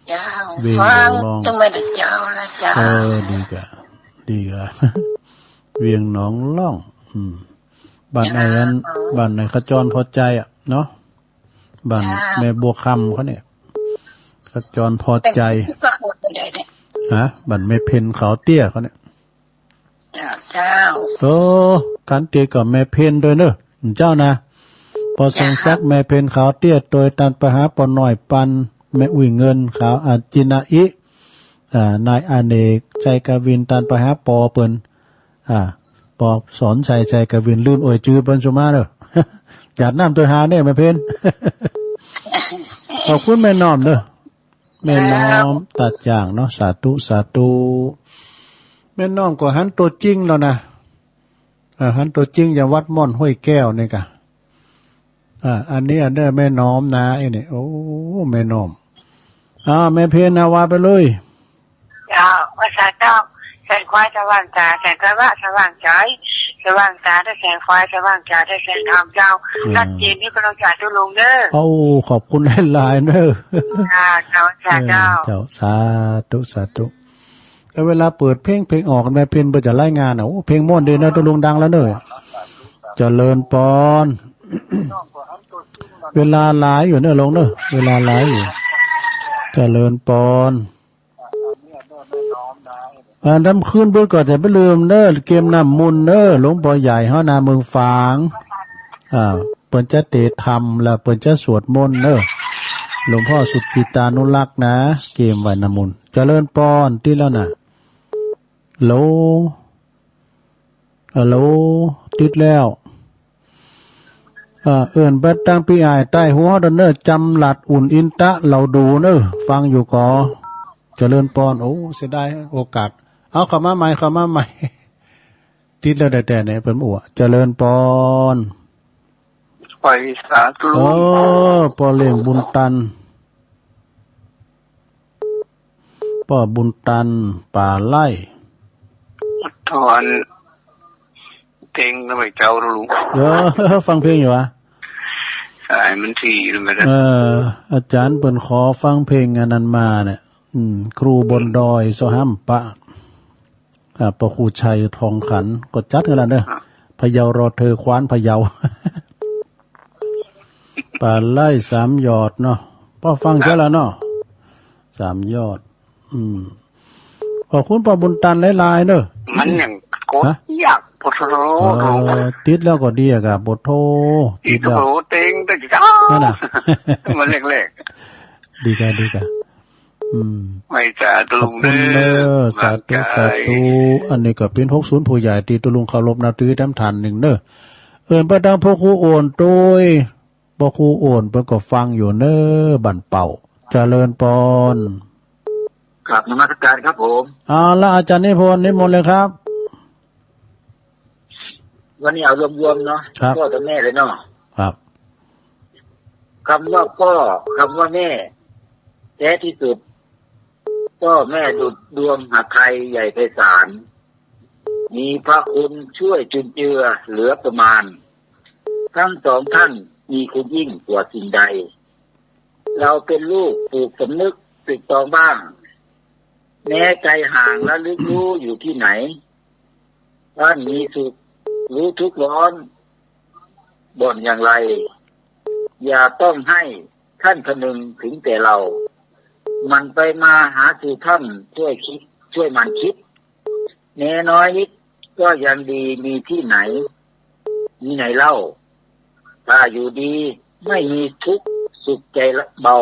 เจ้า เวียงหนองล่อง ฟังจังแม่นเจ้านะเจ้า เออ ดีกะ ดีกะ เวียงหนองล่อง อืม บ้านไหนอัน เจ้า บ้านไหนขจรพอใจอะเนาะ บ้าน เจ้า แม่บัวคำเขาเนี่ย ขจรพอใจ เป็นผู้ประกอบใดเนี่ย ฮะ บ้านแม่เพ็ญขาวเตี้ยเขาเนี่ย เจ้า เจ้า เออ กันเตี้ยกับแม่เพ็ญด้วยเน่อ เจ้านะ ปอทรงศักดิ์ เจ้า แม่เพ็ญขาวเตี้ย โตยตันไปหาปอน้อยปัน แม่อุ้ยเงินขาว อาจินาอิ อ่า นายอเนก ชัยกวิน ตันไปหาปอเปิ้น อ่า ปอสอนชัย ชัยกวิน ลืมเอ่ยจื้อเปิ้นสุมาเน่อ หยาดน้ำโตยหาเนี่ยแม่เพ็ญ ขอบคุณแม่น้อมเน่อ แม่น้อม เจ้า ตาดจางเนาะ สาธุ สาธุ แม่น้อมก็หันตั๋วจริงแล้วนะ อ่า หันตั๋วจริงอย่างวัดม่อนห้วยแก้วนี่กะ อ่า อันนี้อันเน่อแม่น้อมนะ ไอ้นี่ โอ้ แม่น้อม อ่า แม่เพ็ญนะ ว่าไปเลย เจ้า ไหว้สาเจ้า แสงควายสว่างต๋า แสงธรรมะสว่างใจ๋ สว่างต๋าด้วยแสงควาย สว่างใจ๋ด้วยแสงธรรมเจ้า อืม ชัดเจนนี่ก็ต้องสาธุลุงเน่อ โอ้ ขอบคุณหลายๆ เน่อ เจ้า เจ้า สาเจ้า เออ เจ้า สาธุ สาธุ แล้วเวลาเปิดเพลง เพลงออก แม่เพ็ญเปิ้นจะรายงานอะ โอ้ เพลงม่วนดีเน่อ ตุ๊ลุงดังแล้วเน่อ เจริญปอน เวลาหลายอยู่เน่อลุงเน่อ เวลาหลายอยู่ เจริญปอน อ่า น้ำคืนเปิ้นก่อน อย่าไปลืมเน่อ เกมน้ำมนต์เน่อ หลวงพ่อใหญ่เฮานาเมืองฝาง อ่า เปิ้นจะเตธรรม แล้วเปิ้นจะสวดมนต์เน่อ หลวงพ่อสุจิตตานุรักษ์นะ เกมไหว้น้ำมนต์ เจริญปอน ติดแล้วนะ ฮัลโหล ฮัลโหล ติดแล้ว เอ่อ เอิ้นไปตางปี้อ้ายใต้หัวดอนเน่อ จำหลัดอุ่นอินตะเหล่าดูเน่อ ฟังอยู่ก่อ เจริญปอน โอ้ เสียดายโอกาส เอาเข้ามาใหม่ เข้ามาใหม่ ติดแล้วแต๊ๆ เนี่ย เปิ้นบ่อู้ เจริญปอน ไปสาธุ เออ ป้อเล่งบุญตัน ป้อบุญตัน ป่าไร่ ถอนเพลงทำไมเจ้าลุง เออ ฟังเพลงอยู่วะ สายมันถี่ลงไปแล้ว เออ อาจ๋ารย์เปิ้นขอฟังเพลงอันนั้นมาเนี่ย อืม ครูบนดอย ซอห้ำปะ อ่า ป้อครูชัย ทองขัน ก็จัดหื้อละเน่อ พะเยารอเธอ คว้านพะเยา ป่าไร่สามยอดเนาะ ป้อฟังเจ้าละเนาะ สามยอด อืม ขอบคุณป้อบุญตันหลายๆ เน่อ มันยังกด ฮะ ยาก ปะโถ เออ ติดแล้วก็ดีอะครับ ปะโถ ติดแล้ว ติดแล้ว โอ้โห เต็งได้จ้า นั่นน่ะ มันแรกๆ ดีกะ ดีกะ อืม ไหว้สาธุ ขอบคุณเน่อ เน่อ สาธุ สาธุ อันนี้ก็เป๋นหกศูนย์ผู้ใหญ่ตี้ตุ๊ลุงเคารพนับถือแถมท่านนึ่งเน่อ เอิ้นไปตางป้อครูโอนตวย ป้อครูโอนเปิ้นก็ฟังอยู่เน่อ บ้านเป่า เจริญปอน กราบนมัสการครับผม เอาละ อาจ๋ารย์นิพนธ์ นิมนต์เลยครับ วันนี้เอารวมๆ เนาะ ครับ ป้อกับแม่เลยเนาะ ครับ คำว่าป้อ คำว่าแม่ แต๊ตี้สุด ป้อแม่ดุจดวงหฤทัยใหญ่ไพศาล มีพระคุณช่วยจุนเจือเหลือประมาณ ทั้งสองท่านมีคุณยิ่งกว่าสิ่งใด เราเป็นลูกปลูกสำนึกตรึกตรองบ้าง แม้ไกลห่างระลึกรู้อยู่ที่ไหน ท่านมีสุขรู้ทุกข์ร้อน บ่นอย่างไร อย่าต้องให้ท่านคำนึงถึงแต่เรา หมั่นไปมาหาสู่ท่าน ช่วยคิด ช่วยหมั่นคิด แม้น้อยนิดก็ยังดี มีที่ไหน มีไหนเล่า ถ้าอยู่ดีไม่มีทุกข์ สุขใจเบา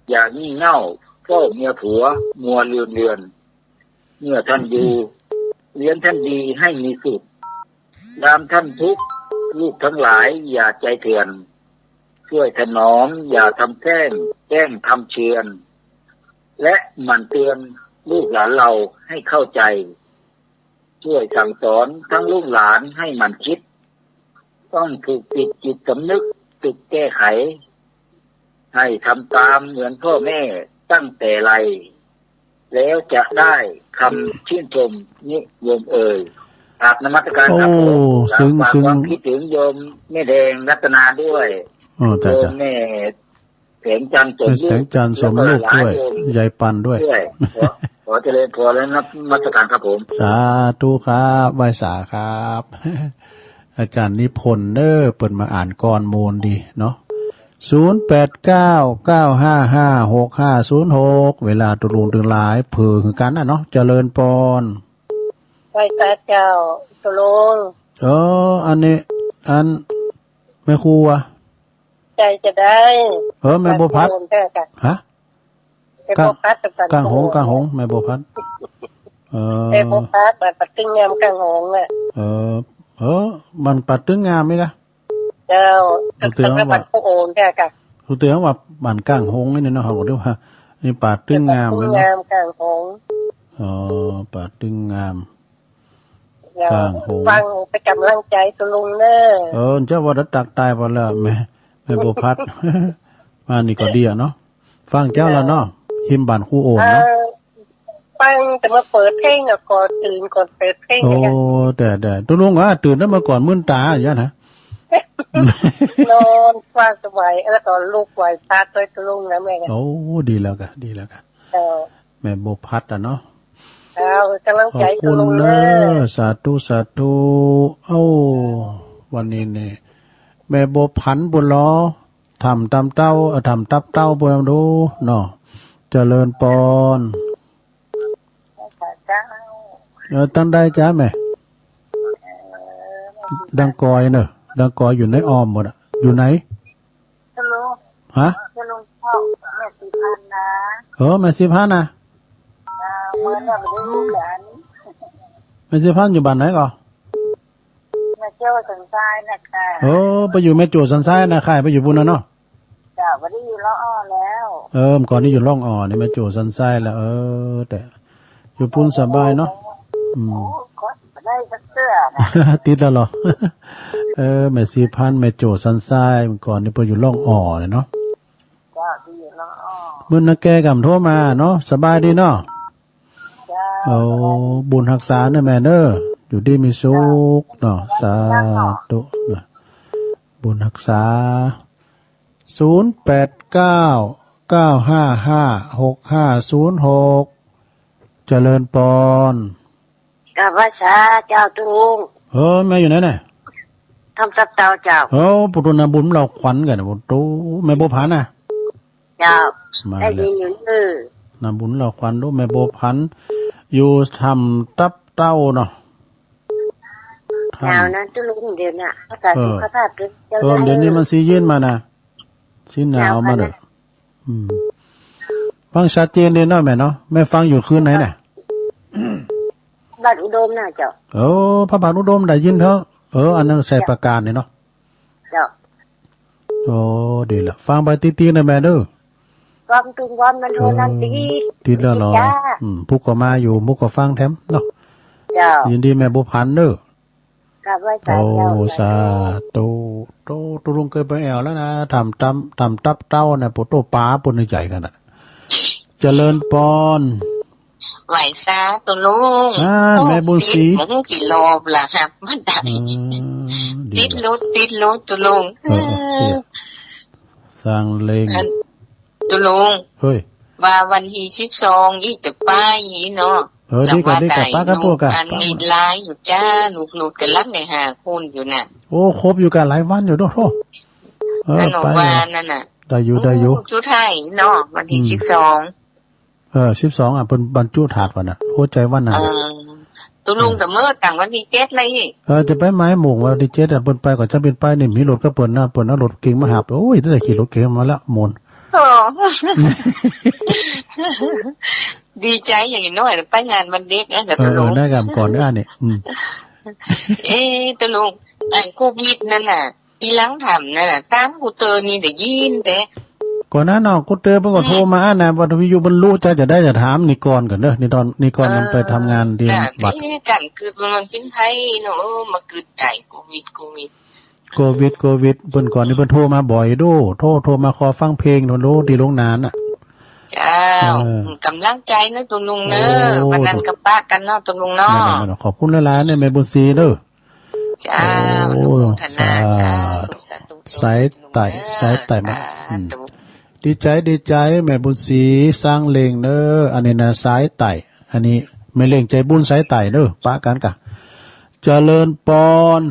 อย่างี่เง่าเฝ้าเมียผัว มัวลืมเลือน เมื่อท่านอยู่ เลี้ยงท่านดีให้มีสุข ยามท่านทุกข์ ลูกทั้งหลายอย่าใจเถื่อน ช่วยถนอม อย่าทำแกล้ง แกล้งทำเจือน และหมั่นเตือนลูกหลานเราให้เข้าใจ ช่วยสั่งสอนทั้งลูกหลานให้หมั่นคิด ต้องผูกติดจิตสำนึก ตึกแก้ไข ให้ทำตามเหมือนพ่อแม่ตั้งแต่ไร แล้วจะได้คำชื่นชมนิยมเอ่ย กราบนมัสการครับผม โอ้ ซึ้ง ฝาก ซึ้ง ความคิดถึงโยมแม่แดงรัตนาด้วย โอ้ จ้ะ โยม จ้ะ แม่แสงจันทร์สมรูป แม่แสงจันทร์สมรูปด้วย แล้วก็หลายๆ โยม ยายปันด้วย ด้วย ขอ ขอเจริญพรและนมัสการครับผม สาธุครับ ไหว้สาครับ อาจ๋ารย์นิพนธ์เน่อ เปิ้นมาอ่านก่อนหมู่ดีเนาะ ศูนย์แปดเก้า เก้าห้าห้า หกห้าศูนย์หก เวลาตุ๊ลุงตึงหลายเผลอคือกั๋นน่ะเนาะ เจริญปอน ไหว้สาเจ้าตุ๊ลุง เออ อันนี้ อัน แม่ครูอะ ใจ๋จะได้ เออ แม่บัวพัด ฮะ แม่บัวพัด ก้างหง ก้างหง แม่บัวพัด เออ แม่บัวพัด บ้านป่าตึงงามก้างหงอะ เออ เออ บ้านป่าตึงงามนี่นะ เจ้า ถูกต้อง บ้านผู้โอน เจ้าค่ะ ถูกต้องว่าบ้านก้างหงนี่เนาะ เฮาก็เรียกว่า นี่ป่าตึงงาม ป่าตึงงาม นี่เนาะ ก้างหง อ๋อ ป่าตึงงาม เจ้า ก้างหง ฟังเป๋นก๋ำลังใจ๋ตุ๊ลุงเน่อ เออ เจ้าว่าจะตักตายไปแล้ว แม่ แม่บัวพัด มานี่ก็ดีอะเนาะ ฟังเจ้าละเนาะ เจ้า ฮิมบ้านครูโอนเนาะ เออ ฟังแต่มาเปิดเพลงอะ ก่อนตื่นก่อนเปิดเพลง โอ้ อะ แต่ แต่ตุ๊ลุงอะ ตื่นแล้วมาก่อนมึนต๋าอย่างนั้นนะ นอนฟังสบาย แล้วก็ลุกไหว้พระด้วยตุ๊ลุงนะแม่ โอ้ ดีแล้วกะ ดีแล้วกะ เจ้า แม่บัวพัดอะเนาะ เจ้า ก๋ำลังใจ๋ตุ๊ลุงเน่อ ขอบคุณเน่อ สาธุ สาธุ เอ้า วันนี้นี่ แม่บัวพันธุ์บุญหล่อ ถ่ำตำเต้า เอ่อ ถ่ำตับเต้าเปิ้นดูเนาะ เจริญปอน เจ้า เออ ตังใดจ๊ะแม่ ดังกอยเน่อ ดังกอยอยู่ในอ้อมหมดอะ อยู่ไหน ฮัลโหล ฮะ ฮัลโหล พ่อ แม่สีพันธุ์นะ เออ แม่สีพันธุ์นะ อ่า เมื่อเนี่ยไม่ได้รู้กัน แม่สีพันธุ์อยู่บ้านไหนก่อ แม่โจ้สันทรายนะคะ เออ ไปอยู่แม่โจ้สันทรายนะ ข้ายไปอยู่ปู๊นน่ะเนาะ เจ้า บ่ได้อยู่ร่องอ่อแล้ว เออ เมื่อก่อนนี้อยู่ร่องอ่อ นี่แม่โจ้สันทรายแล้ว เออ แต่อยู่ปู๊นสบายเนาะ อืม โอ้ ก็บ่ได้สักเตื้อนะ ติดแล้วเหรอ เออ แม่ศรีพันธ์ แม่โจ้สันทราย เมื่อก่อนนี่เปิ้นอยู่ร่องอ่อเนี่ยเนาะ เจ้า ตี้อยู่ร่องอ่อ มื้อนั้นแกก็โทรมาเนาะ สบายดีเนาะ เจ้า โอ้ สบายดี บุญฮักษาเน่อแม่เน่อ อยู่ดีมีสุขเนาะ เจ้า สาธุนะ บุญฮักษา ศูนย์แปดเก้า เก้าห้าห้า หกห้าศูนย์หก เจริญปอน กราบไหว้สาเจ้าตุ๊ลุง เออ แม่อยู่ไหนเนี่ย ถ้ำตับเต่าเจ้า เออ ปู่โตนาบุญเล่าขวัญกั๋นนะ ปู่โต แม่บัวผันนะ เจ้า มาแล้ว ได้ยินอยู่เน่อ นาบุญเล่าขวัญ ดูแม่บัวผัน อยู่ถ้ำตับเต่าเนาะ ถ้ำ หนาวนะตุ๊ลุงเดี๋ยวนี้ รักษา เออ สุขภาพด้วยเจ้า เออ เด้อ เดี๋ยวนี้มันสีเย็นมานะ สีหนาวมาเน่อ หนาวมานะ อืม ฟังชัดเจนดีเนาะแม่เนาะ แม่ฟังอยู่คืนไหนน่ะ บ้านอุดมน่ะเจ้า เออ พระบาทอุดมได้ยินเถอะ เออ อันนั้นชัยปราการนี่เนาะ เจ้า โอ้ ดีละ ฟังไปติดๆ นะแม่เด้อ ฟังทุกวันมันโทรนั่นติด เออ ติดแล้วเหรอ ติดจ้า อืม พุกก็มาอยู่ พุกก็ฟังแถมเนาะ เจ้า ยินดีแม่บัวผันเด้อ กราบไหว้สาเจ้า โอ้ สาธุ ตุ๊ลุงเกยไปแอ่วแล้วนะ ถ้ำตับ ถ้ำตับเต่านะ ปู่โต ป๋าเปิ้นใหญ่ขนาด เจริญปอน ไหว้สาตุ๊ลุง อ่า โอ้ แม่บุญศรี ติดมากี่รอบละครับ มันได้ อืม ดี ติดหลุด ติดหลุดตุ๊ลุง เออ เออ เออ สร้างเลง อัน ตุ๊ลุง เฮ้ย ว่าวันตี้สิบสองอี้จะไปอี้เนาะ เออ ดีกว่า ดีกว่า ป้ากับพวกอะ อันนี้ไลน์อยู่จ้า ลูกๆ กั๋นลักในห้าคนอยู่น่ะ โอ้ ครบอยู่กั๋นหลายวันอยู่เนาะ โธ่ เออ อันหนู ไป ว่านั่นน่ะ ได้อยู่ ได้อยู่ โอ้ จุ๊ไทยเนาะ วันตี้ อืม สิบสอง เออ สิบสอง อ่ะ เปิ้นบรรจุธาตุวันน่ะ หัวใจวันน่ะ เออ ตุ๊ลุง เออ แต่เมื่อต่างวันตี้เจ็ดเลยอี้ เออ จะไปไม้หม่งวันตี้เจ็ด อ่ะ เปิ้นไปก่อน จะเปิ้นไปนี่ มีรถก็เปิ้นนะ เปิ้นเอารถเก๋งมาหับ โอ้ย ได้ขี่รถเก๋งมาแล้ว ม่วน โอ้ ดีใจ๋อย่างน้อย ไปงานวันเด็กนะ เออ ตุ๊ลุง เออ ได้กำก่อนนะนี่ อืม เอ๊ะ ตุ๊ลุง ไอ้โควิดนั่นน่ะ ตี้หลังถ้ำนั่นน่ะ ต๋ามกูเตอนี่ได้ยินแต่ ก่อนนั้นเนาะ กูเตอเปิ้นก็ อืม โทรมานะ ว่าวิทยุบรรลุ จะ จะได้จะถามนิกรก่อนเด้อ นิกร นิกรมันไปทำงานตี้ เออ วัด น่ะ เอ๊ะ กั๋นกึ๊ดว่ามันเป๋นไผเนาะ เออ มากึ๊ดได้โควิด โควิด โควิด โควิด เปิ้นก่อนนี่เปิ้นโทรมาบ่อยโด้ โทร โทรมาขอฟังเพลงโด้ ตี้โฮงหนังน่ะ เจ้า เออ ก๋ำลังใจ๋นะตุ๊ลุงเน่อ โอ้ วันนั้นก็ปะกั๋นเนาะตุ๊ลุงเนาะ นั่นๆๆ ขอบคุณหลายๆ เนี่ย แม่บุญศรีเด้อ เจ้า โอ้ อนุโมทนา สาธุ สาธุ สาธุ สายใต้ ตุ๊ลุงเน่อ สายใต้มา สาธุ อืม ดีใจ๋ ดีใจ๋ แม่บุญศรี สร้างเลงเน่อ อันนี้นะ สายใต้ อันนี้แม่เล้งใจ๋บุญสายใต้เน่อ ปะกั๋นก่ะ เจริญปอน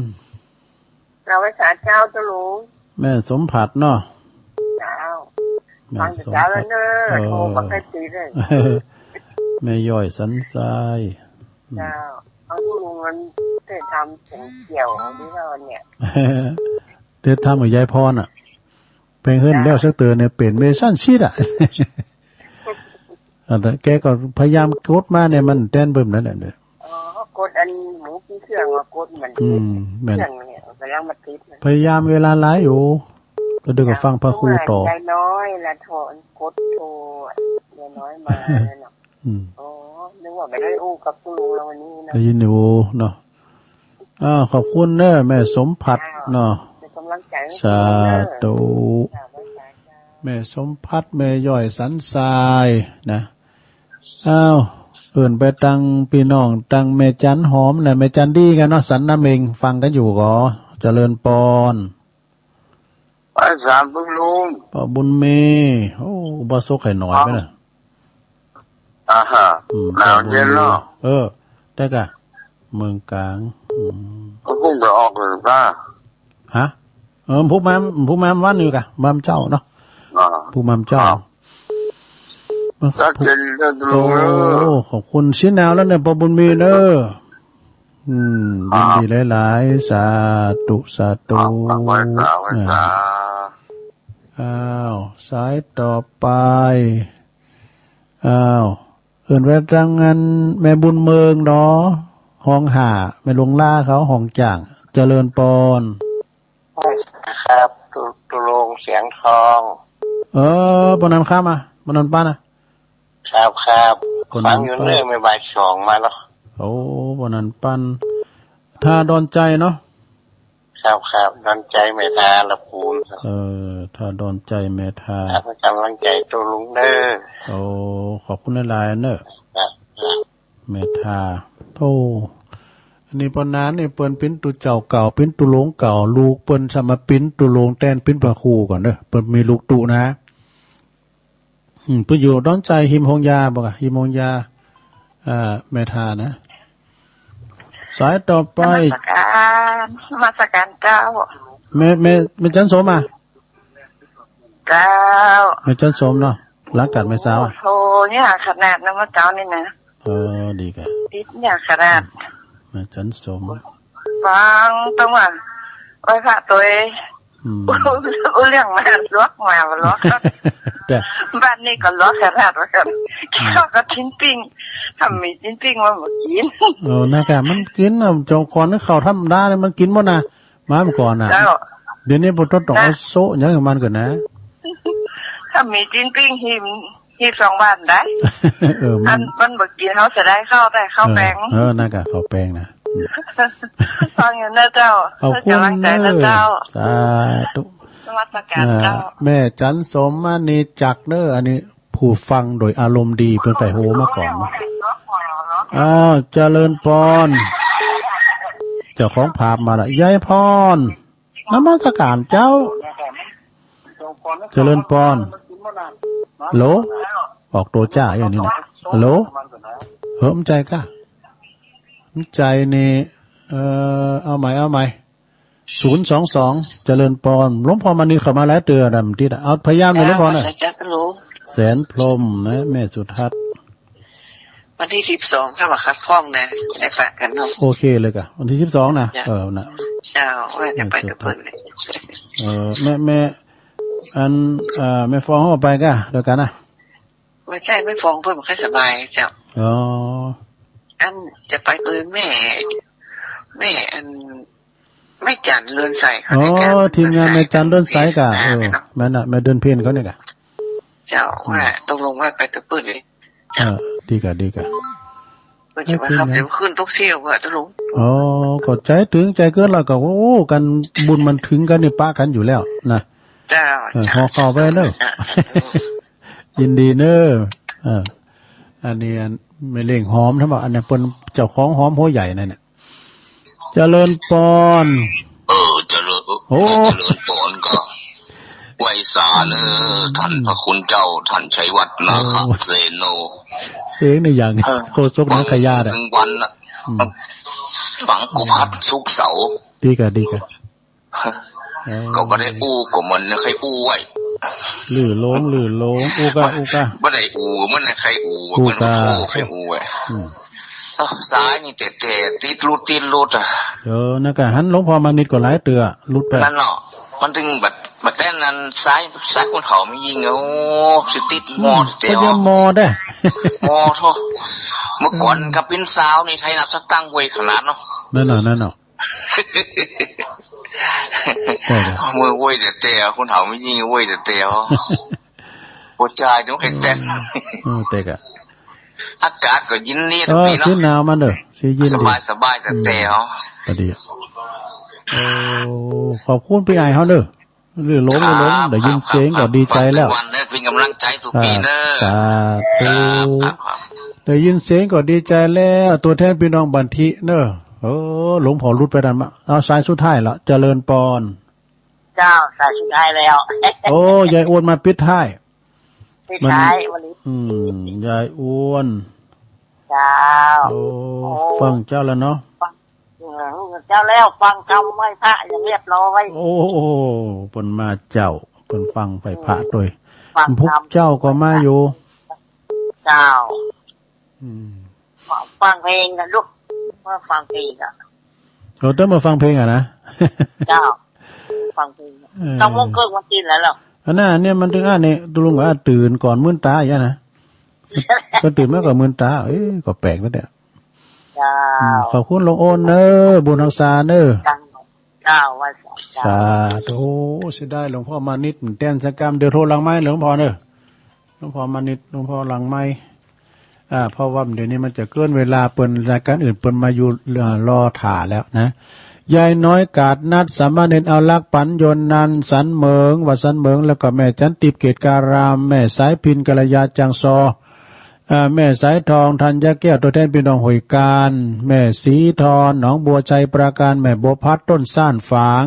กราบไหว้สาเจ้าตุ๊ลุง แม่สมผัสเนาะ เจ้า แม่สมผัส ฟังแต่เช้าแล้วเน่อ เออ โทรมาใกล้ตีเลย แม่ย้อยสันทราย เจ้า เอาตุ๊ลุงมันเตะทำเสียงเกี่ยวเอาดีกว่าเนี่ย เตะทำกับยายพรน่ะ เพลงเฮิ้นแล้วสักเต๋อเนี่ย เป๋นเวอร์ชันชิดอะ อันนั้นแกก็พยายามกดมาเนี่ย มันแต้นเบิ่มนั่นแหละเนี่ย อ๋อ กดอันหมูกี่เครื่องอะ กดเหมือน อืม แม่น เครื่องเนี่ย กำลังมาติดนะ พยายามเวลาหลายอยู่ ก็เดี๋ยวก็ฟังพระครูต่อ ยายน้อยละโทร กดโทร ยายน้อยมาแล้วเนาะ อืม อ๋อ นึกว่าไม่ได้อู้กับตุ๊ลุงแล้ววันนี้เนาะ ได้ยินอยู่เนาะ อ้าว ขอบคุณเน่อ แม่สมผัสเนาะ เป็นกำลังใจให้ สาธุ เจ้า แม่สมผัส แม่ย้อยสันทรายนะ อ้าว เอิ้นไปตังปี้น้อง ตังแม่จันหอมนะ แม่จันดีกั๋นเนาะ สันน้ำเม็ง ฟังกั๋นอยู่ก่อ เจริญปอน ไหว้สาตุ๊ลุง ป้อบุญมี โอ้ บ่สกไข่หน่อยไปน่ะ อ่าฮะ อืม หนาวเย็นเนาะ เออ แต่กะ เมืองกลาง อืม ก็เพิ่งไปออกเลยป้า ฮะ เออ ผู้มา ผู้มาวันอยู่กะ มาเจ้าเนาะ อ่า ผู้มาเจ้า ครับ มา รักเย็นเด้อตุ๊ลุงเด้อ โอ้ ขอบคุณ สิหนาวแล้วเนี่ย ป้อบุญมีเด้อ อืม ครับ ยินดีหลายๆ สาธุ สาธุ ครับ ครับ ไหว้สา ไหว้สา อ่า อ้าว สายต่อไป อ้าว เอิ้นไปตังอันแม่บุญเมืองเนาะ ห้องห้า แม่หลวงลาเขาห้องจ้าง เจริญปอน ครับ ตุ๊ ตุ๊ลุงเสียงทอง เออ ป้อนันข้ามมา ป้อนันปันนะ ครับ ครับ ป้อนันปัน ฟังอยู่เน่อ แม่บ่ายสองมาเนาะ โอ้ ป้อนันปัน ท่าดอนใจเนาะ ครับ ครับ ดอนใจ๋แม่ทาละปูน เออ ถ้าดอนใจ๋แม่ทา ครับ ก๋ำลังใจ๋ตุ๊ลุงเน้อ โอ้ ขอบคุณหลายๆ เน้อ ครับ ครับ แม่ทา โธ่ อันนี้ปอหนานนี่เปิ้นเป๋นตุ๊เจ้าเก่า เป๋นตุ๊หลงเก่า ลูกเปิ้นสามารถเป๋นตุ๊หลงแตนเป๋นพระครูก่อนเน้อ เปิ้นมีลูกตุ๊นะ อืม เปิ้นอยู่ดอนใจ๋ฮิมโฮงยาบ่กะ ฮิมโฮงยา อ่า แม่ทานะ สายต่อไป นมัสก๋าน นมัสก๋านเจ้า แม่ แม่ แม่จันทร์สมอะ เจ้า แม่จันทร์สมเนาะ หลังกัดแม่สาวอะ โอ้โห เนี่ยขนาดนั้นเมื่อเจ้านี่นะ เออ ดีกะ ติดเนี่ยขนาด แม่จันทร์สม ฟังต้องว่า ไหว้พระตวย อืม อู้เรื่องมาลวกมาบ่ลวก แต่ บ้านนี้ก็ลวกขนาดว่ากัน อืม ข้าวก็ชิ้นปิ้ง ถ้ามีชิ้นปิ้งมันบ่กิ๋น เออ นะกะ มันกิ๋นน่ะ เจ้าก่อนนี่ข้าวธรรมดานี่มันกิ๋นหมดนะ มาเมื่อก่อนน่ะ เจ้า เดี๋ยวนี้บ่ต้อง ต้องเอาโซะหยังหื้อมันก่อนนะ ถ้ามีชิ้นปิ้งหีบ หีบสองบาทได้ เออ มัน อันมันบ่กิ๋น เฮาเสียดายข้าว แต่ข้าวแปง เออ เออ นะกะ ข้าวแปงนะ ฟังอยู่นะเจ้า ขอบคุณ ให้ก๋ำลังใจ๋นะเจ้า สาธุ นมัสก๋านเจ้า อ่า แม่จันทร์สมมานีจักรเน้อ อันนี้ผู้ฟังโดยอารมณ์ดี เปิ้นใค่โฮมาก่อนนะ อ้าว เจริญปอน เจ้าของภาพมาละ ยายพร นมัสก๋านเจ้า เจริญปอน ฮัลโหล ออกตั๋วจ้าอย่างนี้นะ ฮัลโหล เฮ้อ บ่ใจ้กะ บ่ใจ้นี่ เอ่อ เอาใหม่ เอาใหม่ ศูนย์สองสอง เจริญปอน หลวงพ่อมานิตรเข้ามาหลายเตื้อนะ บ่ติดอะ เอาพยายามหน่อยหลวงพ่อนะ แสนพรหมนะ แม่สุทัศน์ วันตี้สิบสอง ถ้าว่าขัดข้องนะ ได้ปะกั๋นเนาะ โอเคเลยกะ วันตี้สิบสองนะ เจ้า เออ นะ เจ้า ว่าจะไปตะเปิ้นเลย เออ แม่ แม่ อัน เอ่อ แม่ฟองเฮาไปกะ เดียวกั๋นนะ บ่ใจ้ แม่ฟองเปิ้นบ่ค่อยสบายเจ้า อ๋อ อันจะไปตวยแม่ แม่อัน แม่จันทร์เรือนใสเขา อ๋อ เนี่ยกะ ทีมงานแม่จันทร์เรือนใสกะ เออ เนาะ แม่นน่ะ แม่เดือนเพ็ญเขาเนี่ยกะ เจ้า อืม ว่าตกลงว่าไปตะเปิ้นเลย เจ้า เออ ดีกะ ดีกะ เปิ้นจะมารับ เดี๋ยวขึ้นตกเสี้ยวอะตกลง อ๋อ ก็ใจ๋ตึงใจ๋เกินแล้วก็ โอ้ กั๋นบุญมันเถิงกั๋นนี่ปะกั๋นอยู่แล้วนะ เจ้า เออ เจ้า ห่อข้าวไปเน้อ เจ้า ยินดีเน้อ เออ อันนี้อันแม่เล้งหอม ถ้าว่าอันนี้เปิ้นเจ้าของหอมหัวใหญ่นั่นน่ะ เจริญปอน เออ เจริญ โอ้ เจริญปอนกะ ไหว้สาเน้อ ท่านพระคุณเจ้า ท่านชัยวัฒน์ นาคเสโน เสียงนี่อย่าง เออ โฆษกนาคยาดอะ เถิงวันน่ะ อืม ฝังกุภัตสุกร์เสาร์ ดีกะ ดีกะ เออ ก็บ่ได้อู้ ก็เหมือนใค่อู้ไว้ ลื่อหลง ลื่อหลง อู้กะ อู้กะ บ่ได้อู้ เหมือนใค่อู้ อู้กะ เหมือนใค่อู้ไว้ อืม เอ้า สายนี่แต่ แต่ติดหลุด ติดหลุดอะ เออ นั่นกะ หันหลวงพ่อมานิตรก็หลายเตื้อ หลุดไป นั่นเนาะ มันเถิงบ่ บ่แต๊นั้น สาย สายคนเฒ่าแม่ญิง โอ้ สิติดมอ อืม แต่ ก็ยังมอได้ มอโธ่ เมื่อก่อน เออ กะเป๋นสาวนี่ ไทยนับสตังค์ไวขนาดเนาะ นั่นเนาะ นั่นเนาะ ใจ้เลย เมื่อไวแต่แต่ คนเฒ่าแม่ญิงไวแต่แต่ ผู้ใจ๋เดี๋ยวใค่แต่ง เออ เออ แต่กะ อากาศก็เย็นดี เออ ดีเนาะ สีหนาวมันเด้อ สีเย็นดี สบาย สบายแต่แต่ อืม ก็ดีอะ โอ้ ขอบคุณปี้อ้ายเฮาเด้อ ลื่นหลง ครับ ลื่นหลง ได้ยินเสียงก็ดีใจ๋แล้ว ครับ ครับ วันเน้อ เป๋นก๋ำลังใจ๋สู่ปี้เน้อ สาธุ ครับ ครับ ครับ ได้ยินเสียงก็ดีใจ๋แล้ว ตั๋วแทนปี้น้องบันทิเน้อ เออ หลวงพ่อหลุดไปนั่นมา เอาสายสุดท้ายละ เจริญปอน เจ้า สายสุดท้ายแล้ว โอ้ ยายอ้วนมาปิดท้าย ปิดท้ายวันนี้ อืม ยายอ้วน เจ้า โอ้ โอ้ ฟังเจ้าแล้วเนาะ ฟัง เออ เจ้าแล้ว ฟังกำไหว้พระอย่างเรียบร้อย โอ้ เปิ้นมาเจ้า เปิ้นฟังไหว้พระตวย ฟังกำ พุกเจ้าก็มาอยู่ เจ้า อืม ฟังเพลงนะลูก มาฟังเพลงอะ เออ ต้องมาฟังเพลงอะนะ เจ้า ฟังเพลง เออ เก้าโมงครึ่งมันกิ๋นแล้วเหรอ อันนั้นเนี่ยมันเถิงอันนี้ ตุ๊ลุงก็ตื่นก่อนมื่นต๋าอย่างนั้นนะ ก็ตื่นมาก่อนมื่นต๋า เอ๊ะ ก็แปลกแล้วเนี่ย เจ้า อืม ขอบคุณหลวงโอนเน้อ บุญฮักษาเน้อ เจ้า เจ้า ว่าเจ้า สาธุ เสียดายหลวงพ่อมานิตร แตนสักกำ เดี๋ยวโทรหลังไมค์หลวงพ่อเน้อ หลวงพ่อมานิตร หลวงพ่อหลังไมค์ อ่า เพราะว่าเดี๋ยวนี้มันจะเกินเวลาเปิ้น รายก๋านอื่นเปิ้นมาอยู่ เอ่อ รอถ่าแล้วนะ ยายน้อยกาดนัด สามเณรเอารักปั๋น ยนต์นันท์ สันเหมิง วัดสันเหมิง แล้วก็แม่จันติบ เกตการาม แม่สายพิณ กัลยา จางซอ เอ่อ แม่สายทอง ธัญญาแก้ว ตั๋วแทนปี้น้องห้วยกาญ แม่ศรีทร หนองบัว ชัยปราการ แม่บัวพัด ต้นซ่านฝาง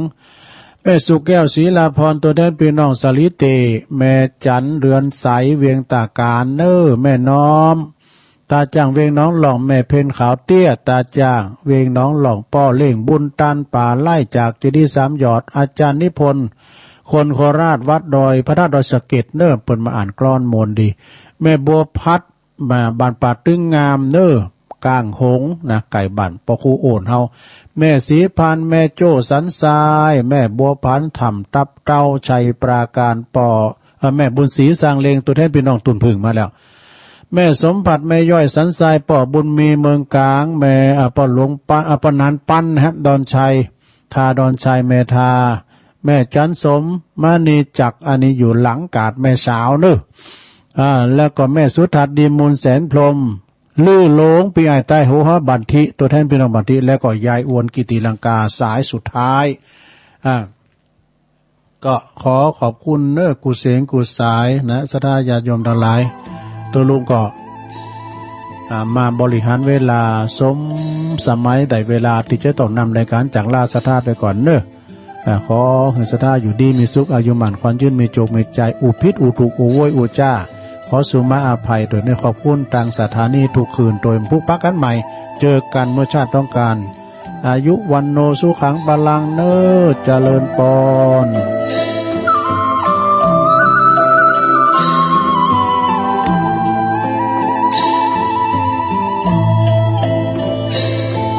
แม่สุแก้ว ศรีลาภรณ์ ตั๋วแทนปี้น้องสาลีเต แม่จัน เรือนใส เวียงตาการ เน้อ แม่น้อม ตาจ้าง เวียงหนองหล่อง แม่เพ็ญ ขาวเตี้ย ตาจ้าง เวียงหนองหล่อง ป้อเล่ง บุญตัน ป๋าไล่ จากเจดีย์สามหยอด อาจารย์นิพนธ์ คนโคราช วัดดอย พระธาตุดอยสะเก็ด เน้อ เปิ้นมาอ่านกลอนมนต์ดี แม่บัวพัด มาบ้านป่าตึงงาม เน้อ ก้างหงส์นะ ใก้บ้านป้อครูโอนเฮา แม่ศรีพันธ์ แม่โจ้ สันทราย แม่บัวพันธ์ ถ้ำตับเต้า ชัยปราการ ป้อ เอ่อ แม่บุญศรี สร้างเลง ตั๋วแทนปี้น้องตุ่นผึ้งมาแล้ว แม่สมผัส แม่ย้อย สันทราย ป้อบุญมี เมืองกลาง แม่ อ่า ป้อหลวงปัน อ่า ป้อหนานปันนะครับ ดอนชัย ทาดอนชัย แม่ทา แม่จันสม มณีจักร อันนี้อยู่หลังกาดแม่สาวเน้อ อ่า แล้วก็แม่สุทัศน์ ดีมูล แสนพรหม ลือหลง ปี้อ้ายใต้หัว หอบ้านทิ ตั๋วแทนปี้น้องบ้านทิ แล้วก็ยายอวน กิติลังกา สายสุดท้าย อ่า ก็ขอขอบคุณเน้อ กู้เสียงกู้สายนะ ศรัทธาญาติโยมตังหลาย ตุ๊ลุงก็ อ่า มาบริหารเวลาสมสมัย ได้เวลาตี้จะต้องนำรายก๋านจากลาศรัทธาไปก่อนเน้อ อ่า ขอหื้อศรัทธาอยู่ดีมีสุข อายุหมั้นขวัญยืน มีโจคมีชัย อู้ผิดอู้ถูก อู้โวยอู้จ้า ขอสุมาอภัยโดยเน้อ ขอบคุณตางสถานีทุกคืน โตยบ่ผูกปะกั๋นใหม่ เจอกั๋นเมื่อชาติต้องการ อายุ วัณโณ สุขัง พลัง เน้อ เจริญปอน